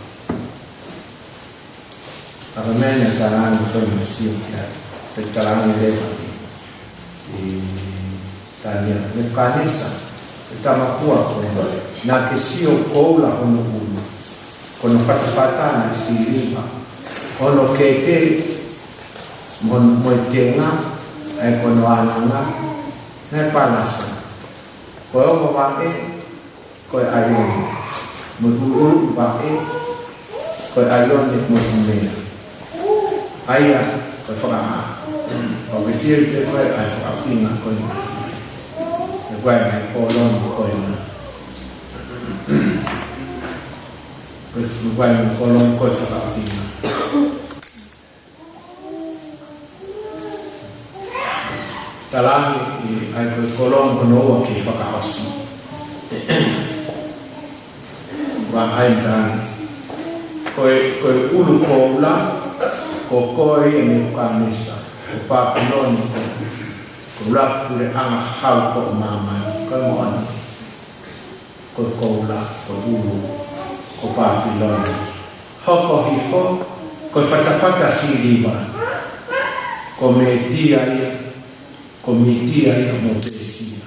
Ka ko e meʻa naʻe talaange ko ē naʻe sio ki ai. Pea talaange leva ʻe Taniela, Nepukanesa, ʻe tama makua ko ē, naʻa ke sio koula hono ʻulu, ko hono fatafata naʻe siliva, ko hono kete mo, mo e tenga, ʻa ia ko hono ʻananga naʻe palasa. Ko e ongo vaʻe, ko e ʻaione mo e ʻuluʻulu vaʻe, ko e ʻaione mo e umea. ʻA ia ko e fakaʻā. ʻOku ke sio pē ko ē ʻa e fakaʻuhinga ko ē. Ko e ngaahi kolomu ko ē. Ko e ngaahi kolomu ko e fakaʻuhinga. Talaange ʻe ia ko e kolomu hono ua ke fakaʻosi. Vakai talaange. Ko e, ko e ʻulu koula, ko koe ia Nepukanesa, ko Pāpilone ko e, ko e ʻuluaki puleʻanga hau ko ē ʻo māmani, ko e moʻoni. Ko e koula, ko e ʻulu, ko Pāpilone. Hoko hifo, ko e fatafata siliva, ko Mītia ia, ko Mītia ia mo Pēsia.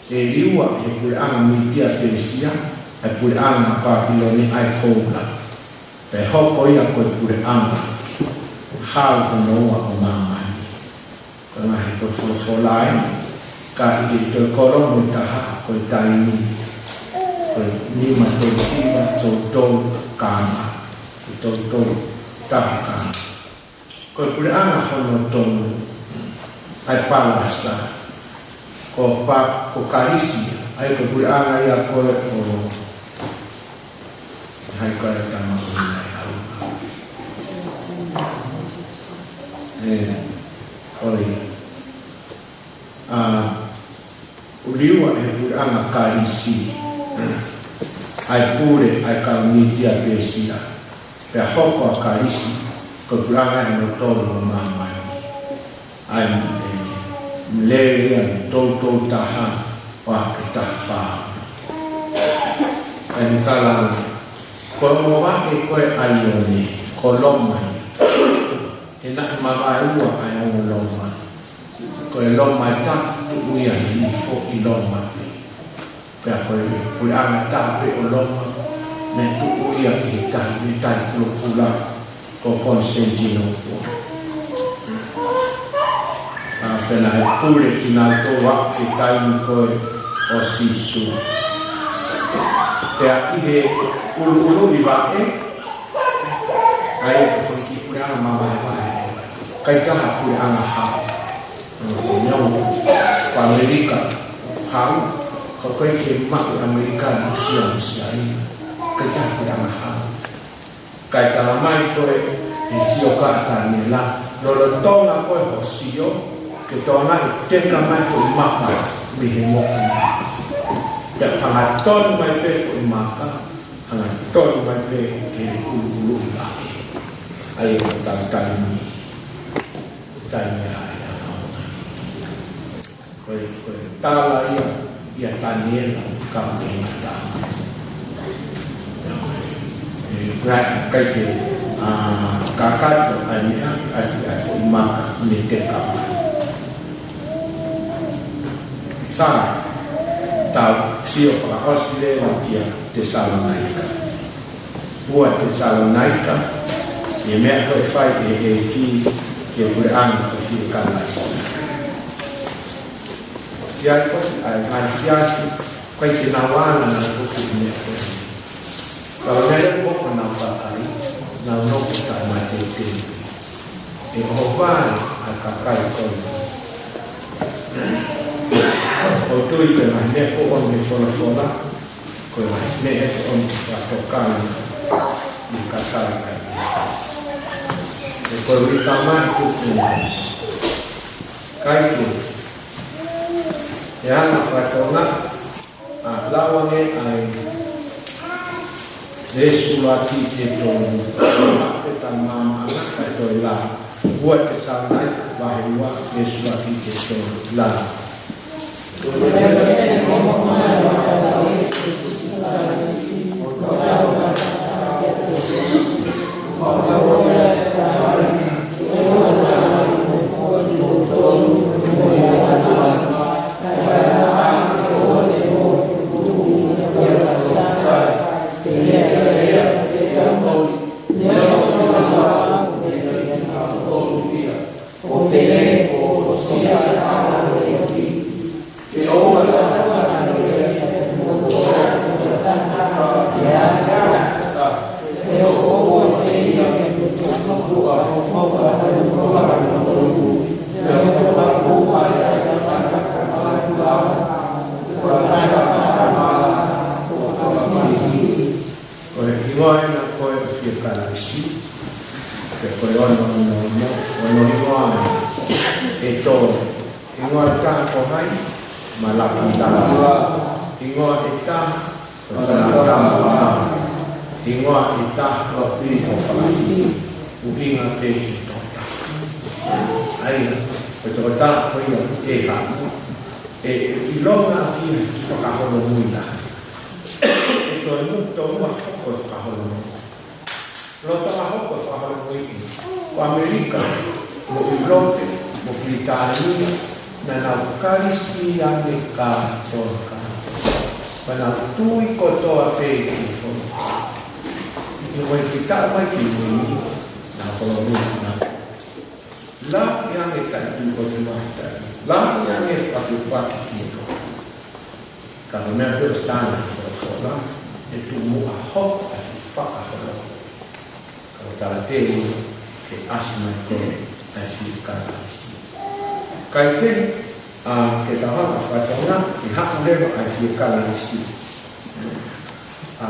ʻE liua ʻe he puleʻanga Mītia Pēsia ʻa e puleʻanga Pāpilone ʻa e koula. Pea hoko ia ko e puleʻanga hau hono ua ʻo māmani. Ko e ngaahi potu folofola eni, ka ʻi he toe kolomu ʻe taha, ko e taimi, ko e nima tolu hiva, tolu tolu kama, ko e tolu tolu taha kama. Ko e puleʻanga hono tolu, ʻa e palasa, ko Pa-, ko Kalisi, ʻa ia ko e puleʻanga ia ko ē ʻo, hai ko e tama ko ē ʻa e au. ʻE, ʻoi. ʻA, liua ʻe he puleʻanga Kalisi ʻa e pule ʻa e kau Mītia Pēsia. Pea hoko ʻa Kalisi ko e puleʻanga ia hono tolu ʻo māmani. ʻA ia ʻe lele ia ʻi he tolu tolu taha ʻo aʻu ki he taha fā. ʻA ia ʻoku talaange, ko e ongo vaʻe ko ē ʻa ʻAione, ko Loma ia. He naʻe mavaeua ʻa e ongo Loma. Ko e Loma ʻe taha tuʻu ia ʻi he foʻi Loma pē. Pea ko e puleʻanga ʻe taha pē ʻo Loma, naʻe tuʻu ia ʻi he tahi, ʻi he tahi pulopula ko Konisitenitinoupolo. ʻA, pea naʻe pule kinautolu ʻa e taimi ko ē ʻo Sīsū. Pea ʻi he ʻuluʻuluʻi vaʻe, ʻa ia ko e fanga kiʻi puleʻanga mavahevahe. ʻIkai ke ʻi ai ha puleʻanga hau. ʻO, ʻo, ʻo ʻAmelika hau, ka ʻoku ʻikai ke maʻu ʻe ʻAmelika ʻa e musia, musia ia. ʻIkai ke ʻi ai ha puleʻanga hau. Kae talamai ko ē ʻe he sio ko ē ʻa Taniela, lolotonga ko ē hoʻo sio, ke tokangaʻi ʻe teka mai foʻi maka mei he moʻunga. Pea hangatonu mai pē foʻi maka, hangatonu mai pē ʻe he ʻuluʻuluʻi vaʻe. ʻA ia ko e tau taimi, taimi ʻa e ʻaonga. Ko e, ko e tala ia ʻia Taniela ka ʻoku ʻi ai e tala. ʻE, ʻikai ke, ʻa, kakato ʻa e meʻa, ʻa si, ʻa e foʻi maka mei he teka mai. Sai, tau sio fakaʻosi leva kia Tesalonaika. Ua Tesalonaika, ʻi he meʻa ko ē ʻe fai ʻe he ʻEiki ki he puleʻanga ko Filipai. ʻI ai foki ʻa e ngaahi siasi, ʻoku ʻikai ke nau ala nautolu ki he meʻa ko ē. Ka ʻoku lele ʻo ka nau kakai, nau nofo taʻemateuteu. ʻE ʻohovale ʻa e kakai ko ia. ʻOku ou tui ko e ngaahi meʻa ko eni ʻoku folofola, ko e ngaahi meʻa ko eni ʻoku fakatokanga ʻi he kakai ko ia. He ko e uike mai tuku mai. Kae kehe, ʻe hanga ʻo fakatokangaʻi ʻa e lau ange ʻa e veesi ʻuluaki ki he tolu, ʻa e tama ʻa e kakai ko e lau. Ua Tesalonaika vahe ua, veesi ʻuluaki ki he tolu, lau. Ko e hingoa ʻena ko e Fie Kalaisi, pe ko e ono ono ono, ono hingoa ʻe tolu. Hingoa ʻe taha ko hai? Malaki Lala. Hingoa ʻe taha ko Fana Tama. Hingoa ʻe taha ko Fakafi. ʻUhinga pē ke tokotaha. ʻA ia, ko e tokotaha ko ia ʻe haʻu, ʻe, ʻe ʻilonga ʻi he fakaholomui lahi. ʻE toe mutu ua hoko e fakaholomui. Lolotonga hoko e fakaholomui, ko ʻAmelika, mo ʻIulope, mo Pilitānia, naʻa nau Kalisitiane kātoa. Naʻa nau tui kotoa pē ki he folofola. ʻI he ʻaho ni, kiʻi taʻu mai ki mui, naʻa nau holomui, naʻa nau lahi ange e taʻetui ʻOtua he taimi. Lahi ange e fakafepaki ki he tokotaha. Ka ko e meʻa ko ē ʻoku tala ʻe he folofola, ʻe tuʻu muʻa hoko ʻa e fakaholomui. Ka ʻoku talateu ke ʻasi mai ko ē ʻa e Fie Kalaisi. Kae kehe, ʻa, ke tau hanga ʻo fakatokangaʻi, ke haʻu leva ʻa e Fie Kalaisi. ʻA,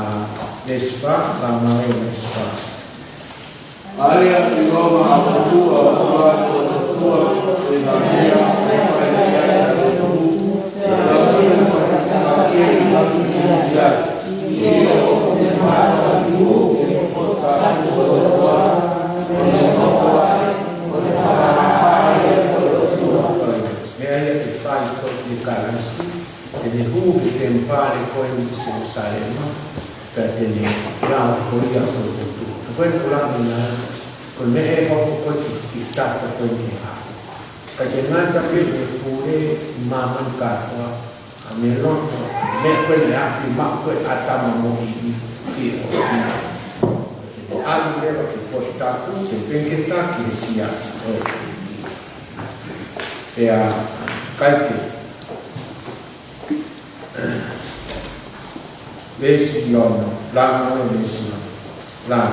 veesi fā, Laumālie veesi fā. ʻA ia ʻi Loma ʻa e ʻOtua, ʻa e ʻOtua, ʻe hangē ia, ʻe hangē ia, ʻe hangē ia, ʻe hangē ia. ʻA ia ʻe fai ko e Kalaisi, te ne hū ki he temipale ko eni ʻi Selusalema, pea te ne lau ko ia ko e ʻOtua. Ko e ʻOtua mena, ko e meʻa ʻe hoko ko ē ki, ki he taʻu ko eni ʻe haʻu. Ka ʻoku ngata pē he pule ʻi māmani kātoa, ʻa e meʻa loto, meʻa ko ē naʻe ʻafio maʻu ko ē ʻa ʻĀtama mo ʻIvi, fie ʻo ʻIvi. Te ne ʻalu leva ki he potu tapu, ke fengetaki he siasi ʻo e ʻEiki. Pea, kae kehe, veesi ono, Laumālie veesi ono. Lau.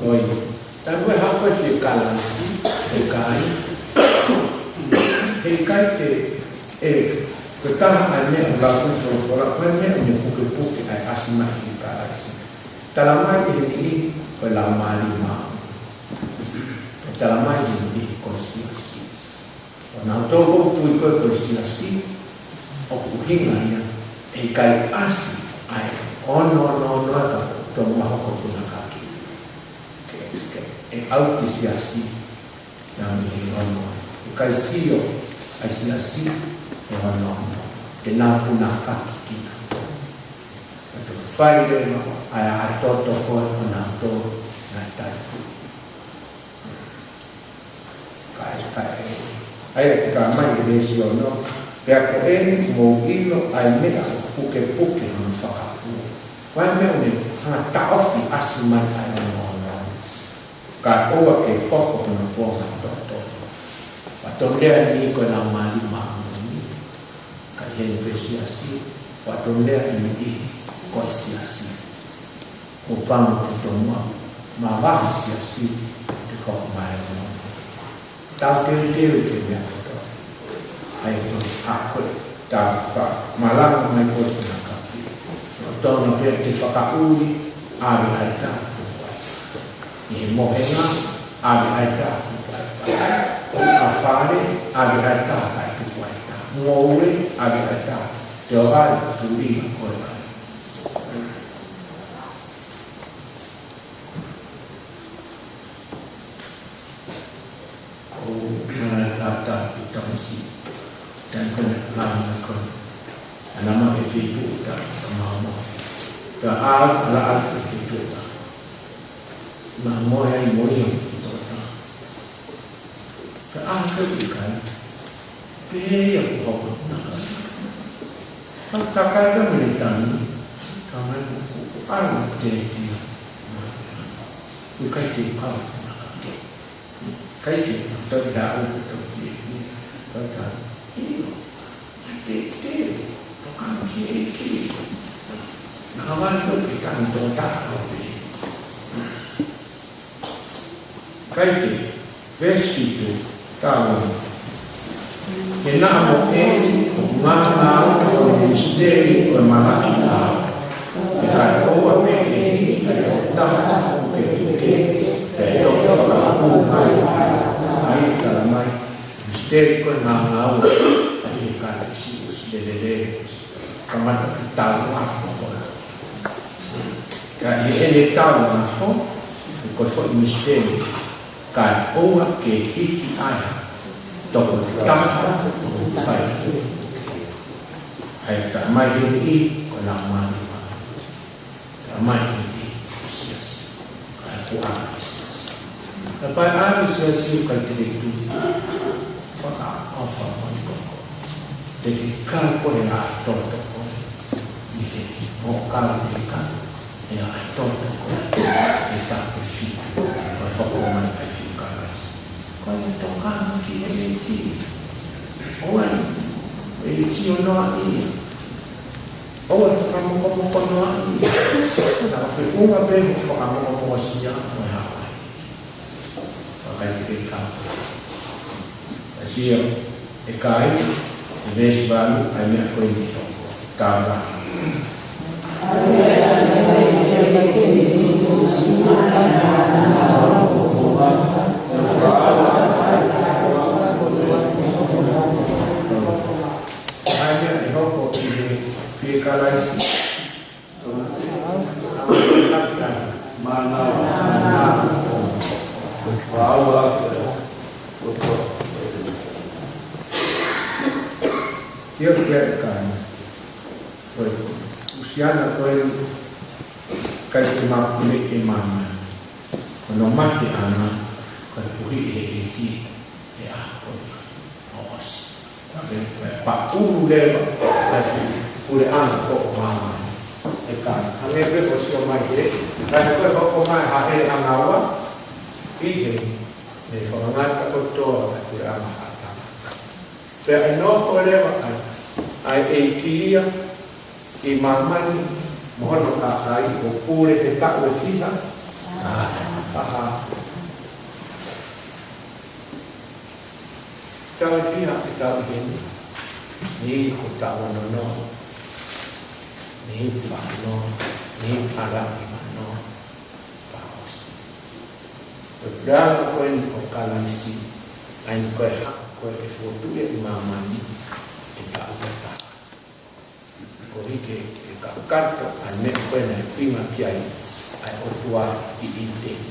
ʻOi. Taimi ko ē ʻe haʻu ai e Fie Kalaisi, ʻe kāinga, heʻikai ke, ʻe, ko e taha ʻa e meʻa ʻoku lau ʻe he folofola, ko e meʻa ʻoku ne pukepuke ai e ʻasi mai e Fie Kalaisi. Talamai ʻe he niʻihi ko e Laumālie Māʻoniʻoni. Talamai ʻe he niʻihi ko e siasi. ʻO nautolu ʻoku tui ko ē ko e siasi, ʻoku ʻuhinga ia, heʻikai ʻasi ʻa e ono ono ono ka tau mahoko puna kaki. Ke, ke, ʻe ʻauti e siasi, naʻa ne ʻi he ono. ʻIkai sio ʻa e siasi, ʻe ono ono. Te nau puna kaki kinautolu. Ka tau fai leva ʻa e, ʻa e toto ko ē ʻo nautolu naʻe taipu. Kae, kae, ʻa ia ʻoku talamai ʻe he veesi ono, pea ko eni mou ʻilo ʻa e meʻa ʻoku pukepuke hono fakapū. Ko e meʻa ʻoku ne hanga ʻo taʻofi e ʻasi mai ʻa e ono ono. Kae ʻoua ke hoko hono kuonga toto. Fatongia eni ko e Laumālie Māʻoniʻoni, ka ʻi heni pē siasi, fatongia eni ko e siasi. Kuo pau ke tomuʻa mavahe siasi, te ko mai mo. Tau teuteu ki he meʻa kotoa. ʻA ia ko e ako, tau fakamalanga mai ko e tuna kapi. ʻOku totonu pē ke fakaʻuli, ʻave ʻa e tā. ʻI he mohenga, ʻave ʻa e tā. ʻA fale, ʻave ʻa e tā, kae tuku ʻa e tā. Ngoue, ʻave ʻa e tā. Te o vai, tuli, ko e vai. ʻO mana tata ki tamasiʻi. Taimi ko ē naʻe lava ko ē. Ana ma e fitu ta, ta mama. Ta a, ala a fitu ta. Na mo e ai mo ia ki tota. Ka ʻalu ki kai, pehē ia ko hoko naka. Ka takai ka mele tani, ka mai ko ko ʻalu te tia. Ko kai te kau naka ke. Kai ke, tau ʻi haʻu ko tau fiefia. Ka tau, ʻio, te te, toka ki e ki. Naka mai ko ke tani tō taka ko pe. Kae kehe, veesi fitu, tau. He naʻa mo eni, ʻoku ngāngāueʻaki ʻa e misiteli ʻo e malaki ʻa e kakai, ʻoua pē ke hiki ʻa e tokotaha ke tuke, pea toki fakahū mai, ʻa ia tala mai, misiteli ko e ngāngāueʻaki ʻa e fekau ʻa e siʻi ʻosi lelelele, kamata ki he tau afo holo. Ka ʻi heʻene tau afo, ko e foʻi misiteli, kae ʻoua ke hiki ʻa e tokotaha ʻo fai. ʻA ia ka mai heni ʻi, ko e Laumālie Māʻoniʻoni. Ka mai heni ʻi, siasi. Kae kuo ʻalu ʻi siasi. Ka pea ʻalu ʻi siasi ʻoku ʻikai te ke tuʻu. Fakaʻofa mo e koko. Te ke kau ko e ʻa e toto ko ē. ʻI he, ʻo kau te ke kau. ʻE ʻa e toto ko ē, ʻe tapu fitu, ʻo e hoko mai ʻa e fiu Kalaisi. Ko e tokanga ki he ʻEiki. ʻOua ʻe tio noa ia. ʻOua ʻe fakamokomoko noa ia. Naʻa feʻunga pē mo fakamokomoko sia mo e haʻu ai. Ka ʻikai te ke kau. Ka sio, ʻe kai, ʻe veesi valu, ʻa e meʻa ko eni ʻe hoko. Tau la. ʻA e meʻa ʻe hoko ʻi he fie Kalaisi. Sio ki ai kāinga. Ko e ʻusiana ko e kai te mapu me ke mana. Ko hono mate ʻana, ko e puhi ʻe he ʻEiki, ʻe ako ia, ʻo ʻosi. Ka ke, ka paʻulu leva, ka si, puleʻanga ko ʻo māmani. ʻE ka, hangē pē ko sio mai he, ka he ko e hoko mai ha hele ʻanga ua, ʻi he, ne whakangata kotoa ka puleʻanga ʻa e tangata. Pea ʻe nofo leva ai, ʻa e ʻEiki ia, ki māmani, mo hono kakai, ʻo pule he taʻu ʻe fiha. Aha. Taʻu ʻe fiha ʻe taʻu ʻi heni. Ni ko taʻu ono noa. Ni fā noa. Ni ala ki mano. Paosi. Ko e puleʻanga ko eni ʻo Kalaisi. ʻA eni ko e hā, ko e fotu ʻi māmani. ʻE taʻu ʻe taha. Ko hike ʻe kakato ʻa e meʻa ko ē naʻe pinga ki ai ʻa e ʻOtua ʻi ʻIteni.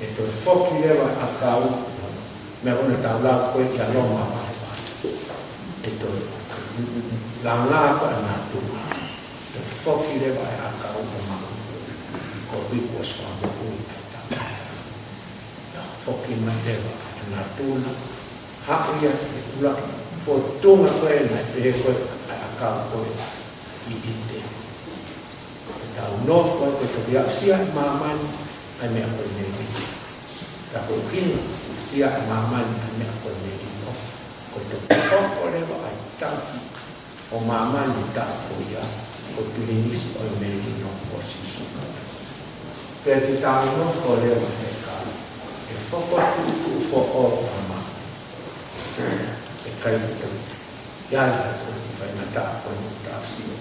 ʻE toe foki leva ʻa e ʻakau, meʻa ko ē naʻa tau lau ko ē ʻia Loma vahe valu. ʻE toe langa ko ē ʻa natula. Toe foki leva ʻa e ʻakau ʻo maʻu. Ko e kuo ʻosi fakamoʻui ʻa e tangata. Toe foki mai leva ʻa natula. Haʻu ia ki he ʻuluaki fōtunga ko ē naʻe pehē ko ē ʻa e ʻakau ko ē ʻi ʻIteni. Tau nofo ai ko e toki aʻusia ʻe māmani ʻa e meʻa ko eni. Ko e ʻuhinga ʻoku ʻusia ʻe māmani ʻa e meʻa ko e melino, ko e toki hoko leva ʻa e taki ʻo māmani ʻi he taʻu ko ia, ko e pilinisi ʻo e melino ko Sīsū Kalaisi. Pea te tau nofo leva he ka ʻe fokotuʻutuʻu foʻou ʻa māmani. ʻE ʻikai ke tau ʻi ai ha ko e faingataʻa ko eni ʻoku tau sio.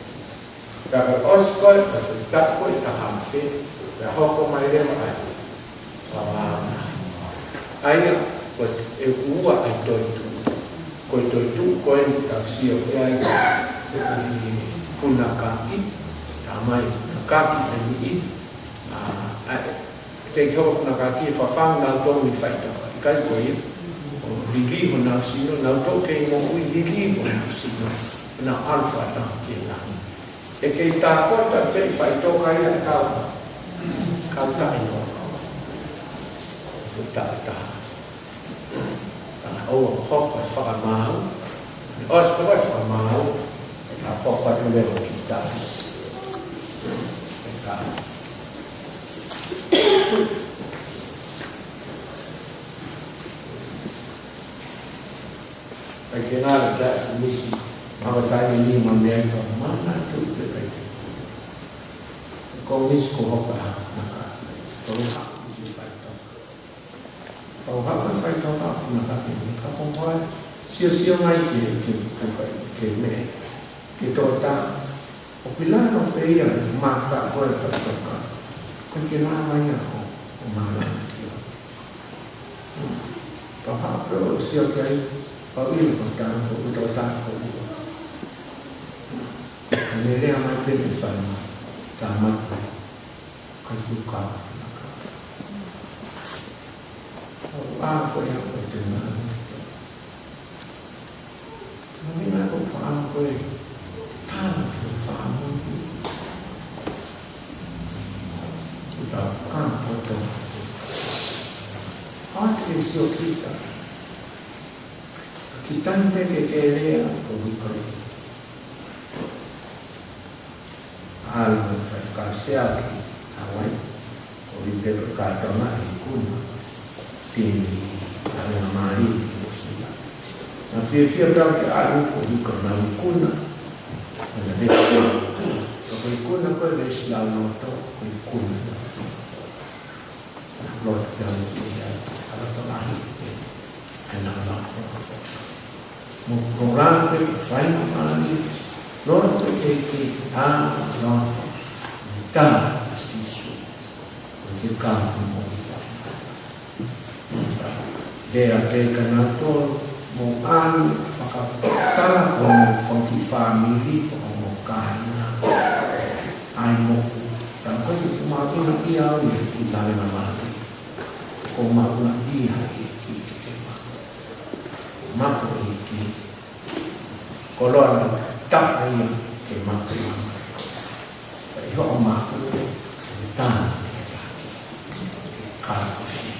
Pea ko e ʻosi ko ē ʻo e taʻu ko ē ʻe taha afe, pea hoko mai leva ʻa e fakamaama. ʻA ia, ko e ua ʻa e toetuʻu. Ko e toetuʻu ko eni ʻoku tau sio ki ai, ʻe ʻi he punakaki, tā mai punakaki ʻe niʻihi, ʻa, ʻa e, te ke hoko punakaki ʻe fafangu nautolu mei faʻitoka. ʻIkai ko ia, ʻo liliu honau sino, nautolu kei moʻui, liliu honau sino, honau ʻalu fakataha ki langi. ʻE kei tākota pē ʻi faʻitoka ia ʻa e kau, kau taʻe noa. Ko e taʻe taha. Ka ʻoua ʻe hoko e fakamaau, ʻosi ko e fakamaau, ka hoko atu leva ki taʻe. Ka ʻikai ke nale ka misi, mava taimi ni ma meʻa ka mana tu pe kai te. Ko misi ko hoka ha, naka, ko hoka misi faito. Ko hoka faito ka, naka ke, ka ko hoka, sio sio mai ke, ke, ke fai, ke me, ke tota, ʻo pilano pe ia, maka ko e faito ka, ko ke nā mai ia, ʻo, ʻo mana kia. Pea haʻu pē ʻo sio ki ai, pau ʻi he kotā, ko e kotā ko ē. Ka ne lea mai pē ʻe fai mai, tā mai pē, ka tu ka, ka. ʻA ko ia ko te nā. Mami na ko fa ko e tana ke fa mo. Kita kan poto. Ake sio kita. Kita ni ke ke lea ko wi ko. ʻAlu mo e faifekau sea ki Hawaii, ko Lipelo Katona ʻi Kuna, timi lavengamālie ʻi Nuʻusila. Naʻe fiefia tau ke ʻalu ko Lipelo na ʻi Kuna, na te ko ʻi Kuna ko e veesi lau loto, ko ʻi Kuna. Loto ke ʻalu ki ai, ʻalu to lahi, ʻe na ʻalu ko Mo ko rā pē ʻi faingamālie, loto pē ke ke ʻā, loto, ʻi tā ʻa Sīsū, ko te kāpui mo ʻi tā. Lea pē ka na tō, mo ʻalu, fakatala ko mo faki fāmili, ko mo kāinga, ʻai mo, tā ko e kumākina ʻi au ʻi he ki lale na māke, ko mākuna ʻi ai ki ke ke mā. Mako ʻi ki Koloa na taʻa ia ke mako ia. Ka ʻi hoʻo mako, ke tāna ke taki. Ke kāpui.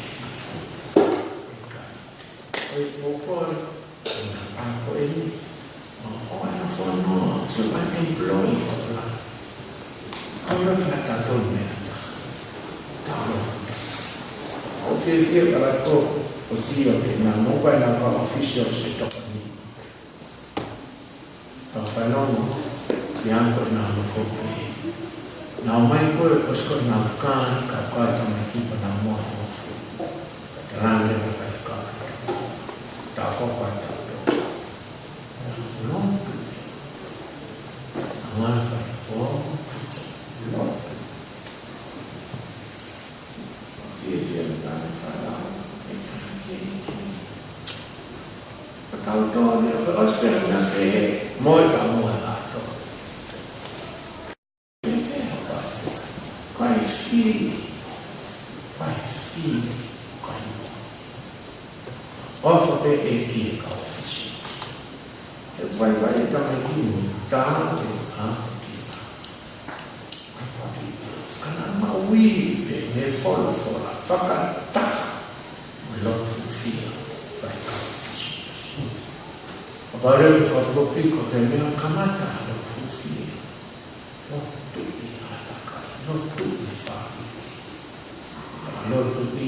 Ko e pōkole, ʻi he ʻaho ko eni, ʻo ʻai ha fono, so I employ ʻo la. ʻAlu fai ha tatau meʻa taha. Tatau. ʻO fiefia ka la ko, ʻo sio ke na mo ko e na ka official se tokoni. Ka whai nongo, ki anko e nā nofo pē. Nā mai koe, ʻosi ko e nā kāni, ka kāi tamaiki pa nā moa nofo. Ka te rāne ka whai whakapita. Tā ko kāi tā tō. Nā nō pē. Nā ngā whai pō. Nō pē. Fiefia mo tāna whānau, e taha ke. Ka tau tō ni, ʻo ʻosi pē na ke moe ka moe ʻato. Fiefia hapa. Kai fili, kai fili, kai moe. ʻOfa pē ʻEiki e kau fisi. He vaivai e tamaiki mo tā e ʻaho ki ʻaho. Ka na maui pē mei he folofola fakataha mo e lotu fiefia ʻa e kau fisi. ʻA pau leva ke fakatokopiko pē meʻa kamata lotu fiefia. Lotu ʻi ʻātakai, lotu ʻi fāmili. Lotu ʻi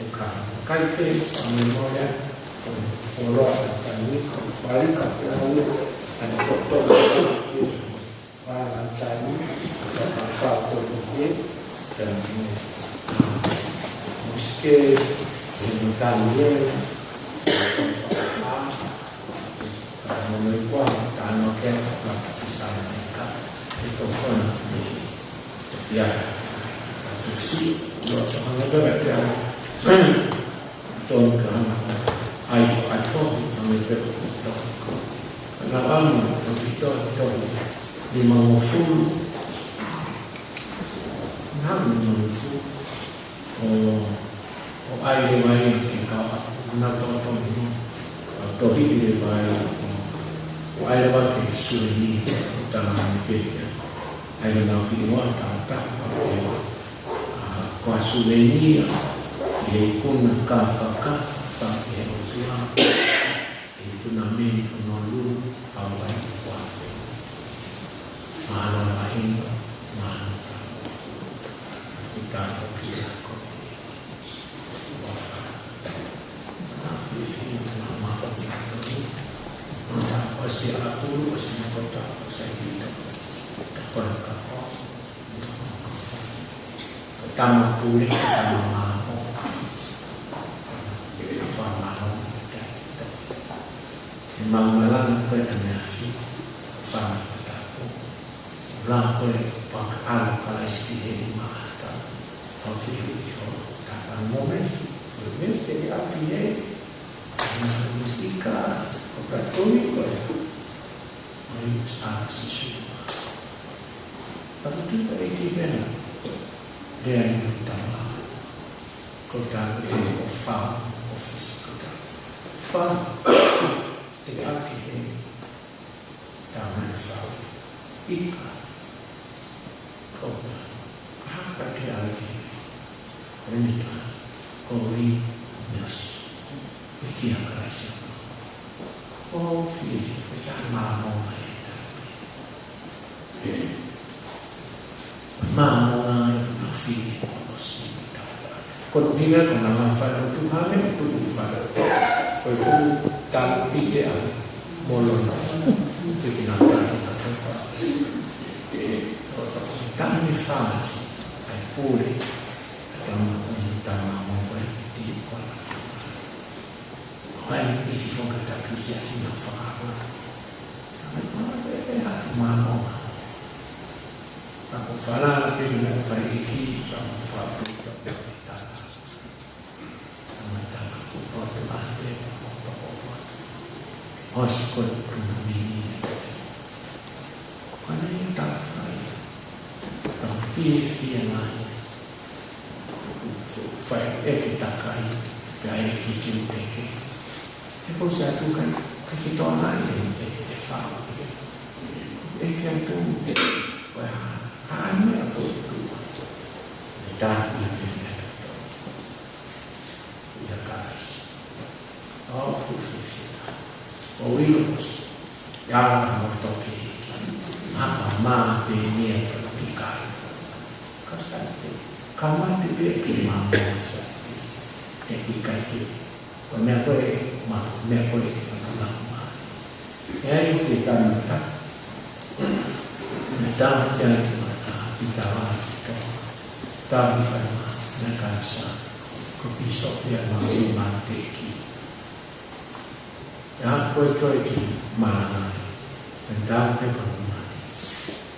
ʻE ka, kai ke, a me mole, o, o loa, ka ni, ka pali, ka pali, ka ni, ka to, to, to, to, to, to, to, to, to, to, to, to, to, to, Limangofulu. Naʻa limangofulu. ʻO, ʻo ʻai leva ia ke kau atu, na tō tō ni. ʻO tohi leva ia, ʻo, ʻo ʻai leva ke sue ni, ʻo tala ni pē ia. ʻAi leva ki ua tata, ʻa, ko e sue ni ia, ʻi he ikuna ka faka, fa, ʻe ʻOtua. ʻI he tunameni ʻo Honolulu, Hawaii, ʻo Afe. Mahalo lahi, mahalo ka. Kita ko kia ko. Wafa. Na fifi, na ma ko kita ni. Nota, ʻosi ʻalu, ʻosi na kota, ʻosi kita. Ka kona ka ko. Tama pule, tama maho. Ka fana maho, ka kita. He mau malanga ko e ʻaneafi, fana fatapu. Langa ko e paka alo Kalaisi ki he maʻata. Au fiu iho, tapa Ka ko e tui ko ia ʻa e ʻEiki ko Sīsū. Ka ko e tui ko e ʻEiki pē ena. Lea ni ki he tama. Ko e tama ʻoku fau, ʻofisi ko e tama. Fau. Te ake he tama ʻoku fau. ʻIkai. Ko e hā ka te ʻai ki he ʻEiki, ko e ʻEiki, ko e ʻEiki ʻo e ʻOtua. ʻEiki ʻa Kalaisi. ʻOku fiefia, ʻoku ʻikai ha Māmonga ʻi he taimi. Māmonga ʻi he ʻaho ni ʻoku nau fili ʻa e kolosi ʻi he taimi. Ko e ʻuhinga ko ʻenau ngaahi falelotu, mā me ʻoku tuʻu ʻi he falelotu. Ko e fuʻu talupite ʻa Molonai. Piki nau tali na. Tali ni fānasi, ʻa e pule, ʻa e tama, tama mo ko e ti ko la. Ko hai ni ki foka taki siasi na fakawa. Tama ko e, e, e, a fu Māmonga. Ako falala pili na fai iki, ka mo fa tu ta ta ta. Tama tama ko o tu a te pa ko pa ko pa. Os ko tu na mini. Ko na i ta fai. Ka fiefia mai. Fai ʻeke takai, pea ʻeke ke u ʻeke. He ko e ʻosi atu kai, kai ke toa ngai e, e, e fau. ʻEke atu, ʻo e hā, hā meʻa ko e tu. E tā, e, e, e, ia Kalaisi. ʻO fuʻu fiefia. ʻO ʻilo ʻosi. Ia la mo toki. Hapa mā pē ni ʻa e toki kai. Ka sai pē. Ka mate pē ke mā mo sai pē. ʻE ʻikai ke. Ko e meʻa ko ē, mā, meʻa ko ē, mā, mā, mā. ʻE ai ke tau mata. Mata ke ai ke mata, ʻi tawa, ʻi tawa. Tawa ʻi fai mā, mea kanisa. Ko pīsope ia mā, mā teki. ʻE hā ko e toe ki malanga. ʻE tau pe ka mā.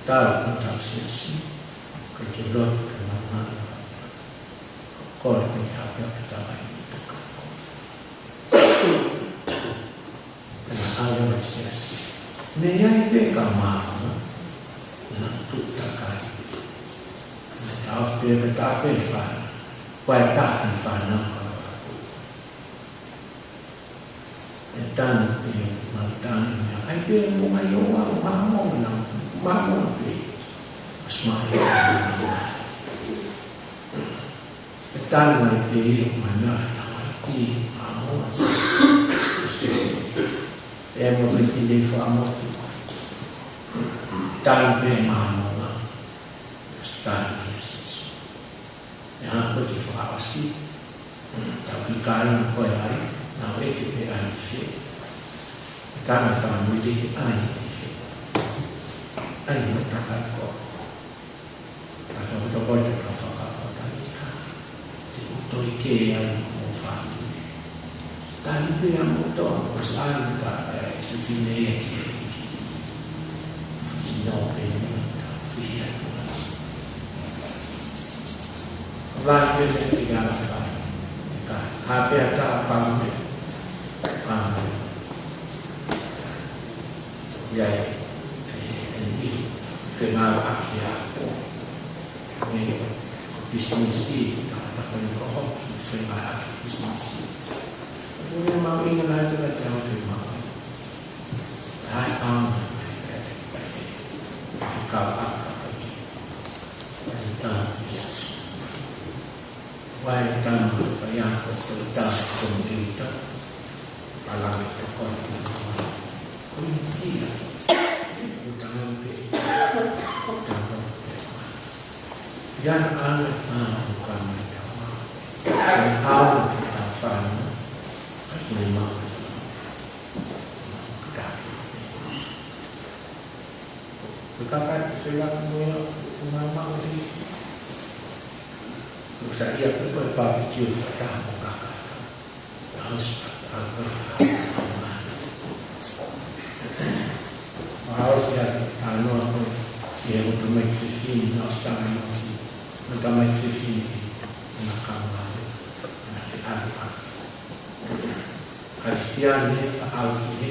Tau ko tau siasi. Ko e ke lotu ke malanga. Ko e ke hape hape tau ai. Pea ʻalu mai siasi. Mei ai pē ka mālō, na tuʻu takai. Na tau pē pē tau pē fana. Kuo tā pē fana ka wakaku. E tanu pē, ma tanu mea. Ai pē mo ngai o wa, mālō na, mālō pē. Mas mai ka mālō. E tanu ai pē ʻi ʻo mai na, na mai ki, a mo a sa. E mo fefine fua mo tu. Tanu pē mā mo na. Mas tanu ai Sīsū. E hā ko e fakaʻosi. Tau ki kai na ko e ai, na e ke pē ai fe. Tanu fāmili ke ai e fe. Ai no takai ko. A whakatakoe te tau whakakotaika. Te u toi ke ai mo whānui. Tali pē a mo tō, o se ai ta e fifine e ki e ki. Fifine o pē ni ta fihi atu. Lai pē me te gara whai. Ka, ka pē a ta a pāme. Pāme. Ia e, e, e ni, fengāueʻaki ʻa ko. Me, ko pisinisi, ta, ta ko ni ko ho, fengāueʻaki pisinisi. Ko e mau ina nai te ka te au ke mau. Ai, au, e, e, e, fengāueʻaki, e, e, e, ta, pisinisi. Wai tama fai ako ko e tā komipiuta, palaki tokoni. Ko e kia, ko tama pe, ko tama pe. Ia ana a mo kama tama. Ko e hao ki ta fana, ka ki le mau. Ka ki. Ko e kakai ko e fela ko e, ko e mama o te. Ko sa ia ko e barbecue fakataha mo kaka. House, house, house. House ia, ʻa noa ko e, ia ko e tamai fifine, na ʻosi tama noa ki, na tamai fifine, na kama, na fe anu a. Kalisitiane, ʻa au ki he,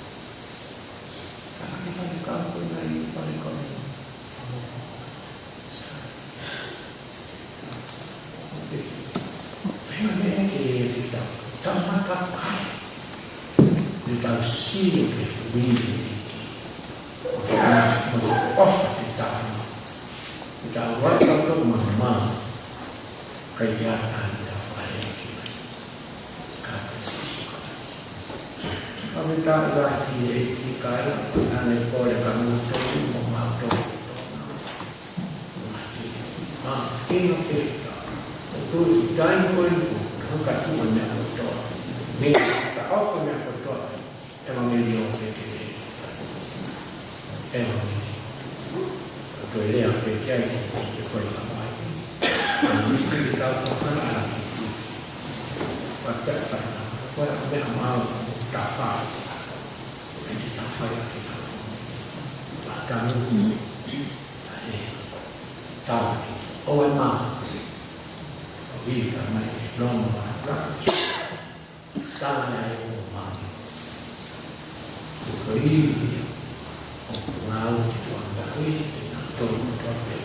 Ka ʻi he faifekau ko ena ʻi Palekoni. Fenga me ke te tau, tau mata pai. Te tau sio ki he fili ʻEiki. ʻO fenga mo ʻofa te tau. Te tau wai tau tau mama. Kai te ata ni tau fale ki mai. Ka ko Sīsū Kalaisi. Ka me tau lahi e ki kai, ʻa ne kole ka mo tau mo mau tau. Māfina pē kita. ʻO tui ki tai mo e mo, ka ka tu mo mea kotoa. Ni ka ta o ko mea kotoa. ʻEvangeliō pē ke te. ʻEvangeliō. Ka ko e lea pē ki ai, ke koe ka mai. Ni ke tau fakana ala ki tu. Fata fata. Ko e mea mau, ta fa. Ke te tau fai ake ka. Pātanu. Tau. ʻO e mā. ʻO hika mai e longo mā. Tau mai ʻo mā. Ko ia. ʻO ngāu te fuanga kui, te nā tolu kotoa pē.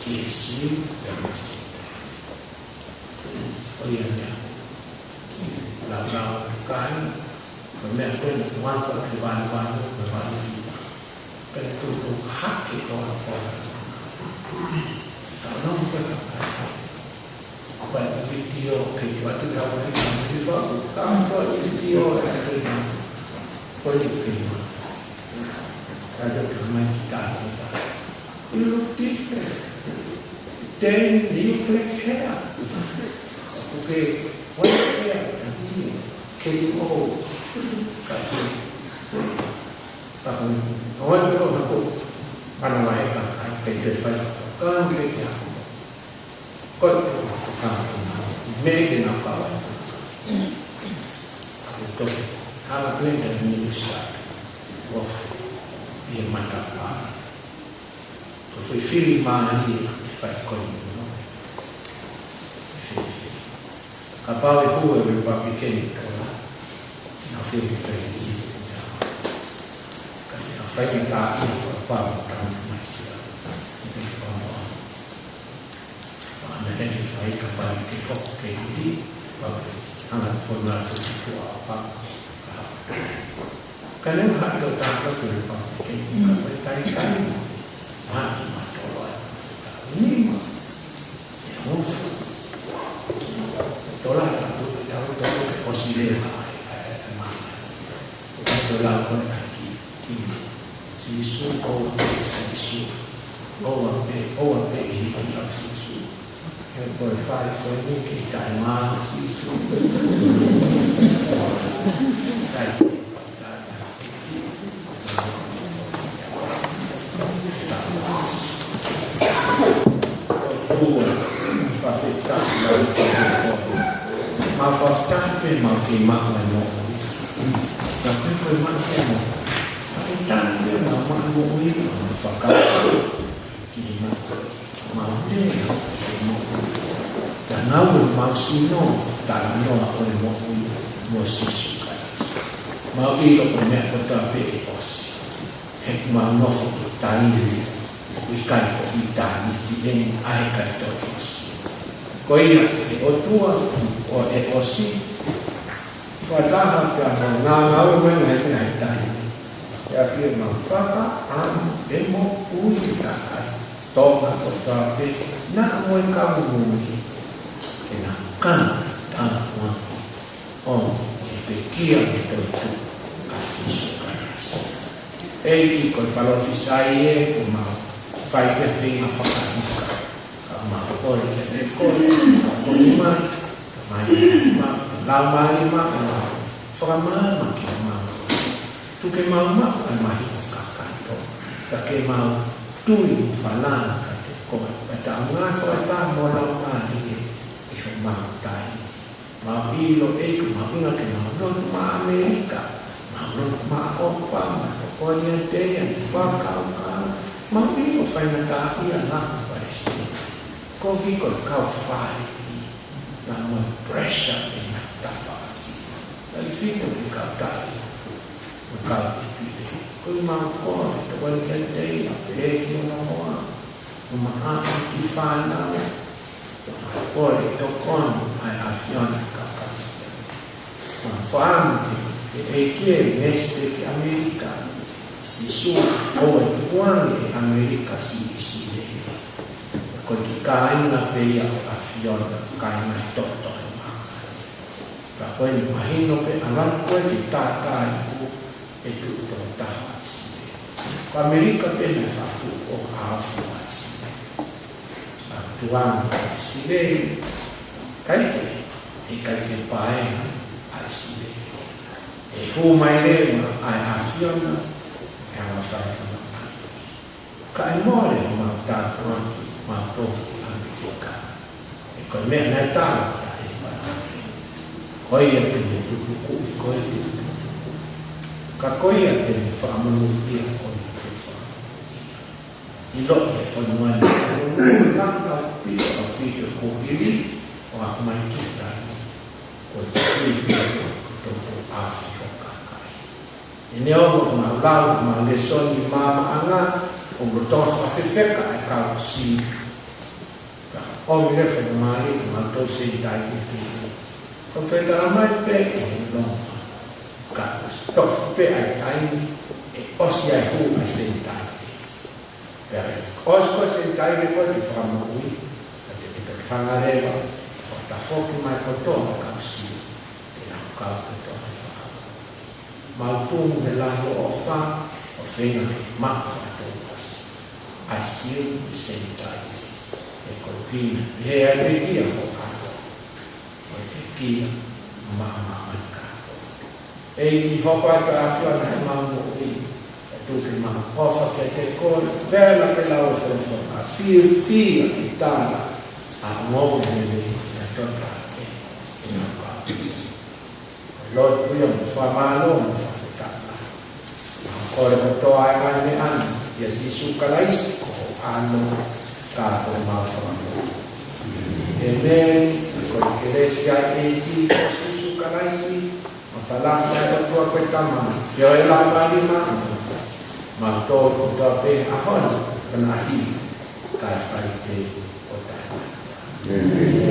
Ki he siu, pea mo e siu. ʻO ia mea. Lau lau atu kai. Ko e meʻa ko ena, ko e anga ko ē ke vanu vanu, ko e vanu. Pea tuku hake ko ā ko ā. Ka nau ko ē ka kai. Ko e vitiō ke tuatu ka wai ka mai fa. Ka ko e vitiō e ke na. Ko e ke na. Ka te ka mai ki tā ko tā. You look different. Then you black hair. Okay, white hair. Can you all? Ka ko e, ka ko e, ʻo e piro ka ko, mana wa e ka, ka ke te fai ka, ka ke te ako. Ko e, ka ko e, me ke na ka wa. Ka ko e to, ka ko e te ni usia. Wof, ia mata pa. Ko e foʻi fili mālie ʻa e fai ko ē, no? Fili, fili. Kapau ʻe hū e Republican ko ē, na fili pē ia. Ka ia fai ka tā ia ko e pau ka mai sia. Pē ko ē. Ka ʻana ʻe fai kapau te ko ke hili, pau te hanga fona tu tu a pa. Ka ne ha to ta ko e Republican, ka ko e tai kai. Maki matolo ai profeta. Nima. Ia mufi. Tola tatu e tau toko ke ʻosi leva ai, ai, ai, mai. Ko e tola ko e aki, ki Sīsū, ʻoua pē Sīsū. ʻOua pē, ʻoua pē ʻi he ki au Sīsū. He ko e fai ko eni ke taʻemāʻosi Sīsū. Taʻe, taʻe, taʻemāʻosi. Ko e ua, fakafetaʻi lau fakafetaʻi. Mau fakafetaʻi pē mau kei maʻu e moʻui. Ka ko e maʻu e moʻui. Fakafetaʻi pē mau maʻu e moʻui, mau fakafetaʻi. Ki he moʻui. Mau lea, ki he moʻui. Ka ngāue mau sino, talanoa ʻo e moʻui, mo Sīsū Kalaisi. Mau ʻilo ko e meʻa kotoa pē ʻe ʻosi. He mau nofo ki taimi, ʻoku ʻikai ko ʻitāniti eni ʻa e kai tokosi. Ko ia ʻe ʻOtua, ʻoku ʻosi, fakataha pea mo e ngāue ʻa e ngaahi taimi. Pea fiemaʻu fakaʻamu e moʻui kakai Tonga kotoa pē, naʻa mo e kau moʻui. Ke nau kana tāpuaki ʻo e pekia mo e toetuʻu ʻa Sīsū Kalaisi. ʻEiki ko e palōfisai ē, ʻoku mau fai pē feinga fakahika. Ka mau kole ke ne kole, ka kole mai, ka mai ma, lau mai ma, ka mau fakamaama ke mau. Tuku ke mau maʻu ʻa e mahino kakato. Ka ke mau tui mo falala kiate koe. Ka tau ngā fakatā mo lau mai ē, ʻi homau taimi. Mau ʻilo ʻEiki, mau ʻinga ke mau lotu maʻa ʻAmelika, mau lotu maʻa ʻOpama, ko Koniatea, fakakaukau, mau ʻilo faingataʻaʻia ngā palesiteni. Ko ki ko e kau fale, naʻa mo e pressure ʻe na tafa. Taʻefito ki he kau taʻi, mo e kau ʻēpile. Ko e mau kole, tokoni kiate ia, pehē ki hono hoa. Mo maʻa ki fānau, ʻo kole tokoni ʻa e ʻAfiona ka Kalisitiane. Mo fānau ke, ke ʻEiki ʻe meesi pē ki ʻAmelika. Sīsū, ʻoua ʻe tukuange ʻe ʻAmelika siʻi ʻIsileli. Ko e kiʻi kāinga pē ia ʻo e ʻAfiona, kāinga ʻi he toto ʻo e māmani. Ka ko e mahino pē ʻa e lau ko ē ki he tātā ipu ʻe tuʻu toko taha ʻIsileli. Ko ʻAmelika pē naʻe fatu ʻo aofi ʻa ʻIsileli. ʻA tuanga ʻa ʻIsileli, ʻikai ke, ʻikai ke paenga ʻa ʻIsileli. ʻE hū mai leva ʻa e ʻAfiona, ʻe hanga fai ʻa e Ka ʻe mole homau tāpuaki mautolu ki ʻAmelika. He ko e meʻa naʻe tala kia ʻĒpalahame. Ko ia te ne tutuku, ko ia te ne tutuku. Ka ko ia te ne fakamonūʻia, ko ia te ne fakamonūʻia. ʻIloʻi ʻe he fonua ni, ko e fonua ʻaupito, ʻaupito kuo hili, ʻo aʻu mai ki he taimi ko e kuo hili, ko e toko afi ho kakai. ʻE neongo ʻemau lau, ʻemau lēsoni maʻamaʻanga, ʻoku tō fakafefeka ʻa e kau Siu. Ka ʻomi leva e faingamālie ʻa e kau Senitaile ke ʻo toe tala mai pē ʻe he longa. Ka ʻosi tofu pē ʻa e taimi, ʻe ʻosi ʻa e hū ʻa e Senitaile. Pea ʻosi ko e Senitaile ko ē ki he fakamoʻui, ka te kita hanga leva, fakatafoki mai kotoa ʻa e kau Siu, ke nau kau kotoa he fakamoʻui. Mau tumu he lahi ʻofa, ʻo feinga ke maʻu fakatouʻosi ʻa e Siu mo e Senitaile. He ko e pina, he ʻa e pekia ko ʻAlo. Ko e pekia, maʻamaʻa mai ka. ʻEiki, hoko atu ʻa e ʻAfiona he mau moʻui, ʻe tuku ke mau ʻofa kiate koe, pea pehē ki he lau ʻa e folofola, fiefia ke tala ʻa e ongoongolelei naʻe toka ke ʻi he kau. Lotu ia mo fakamālō mo fakafetaʻi. Mau kole kotoa ʻa e ngaahi meʻa ni, ʻia Sīsū Kalaisi ko ho ʻAlo, ka ko homau Fakamoʻui. ʻĒmeni. Ko e kelesi ʻa e ʻEiki ko Sīsū Kalaisi, mo e falala ʻa e ʻOtua ko e Tamai, feohi ʻa e Laumālie Māʻoniʻoni, maʻa kimoutolu kotoa pē he ʻaho ni, ʻo na hi, kae fai pē ʻo taʻengata. ʻĒmeni.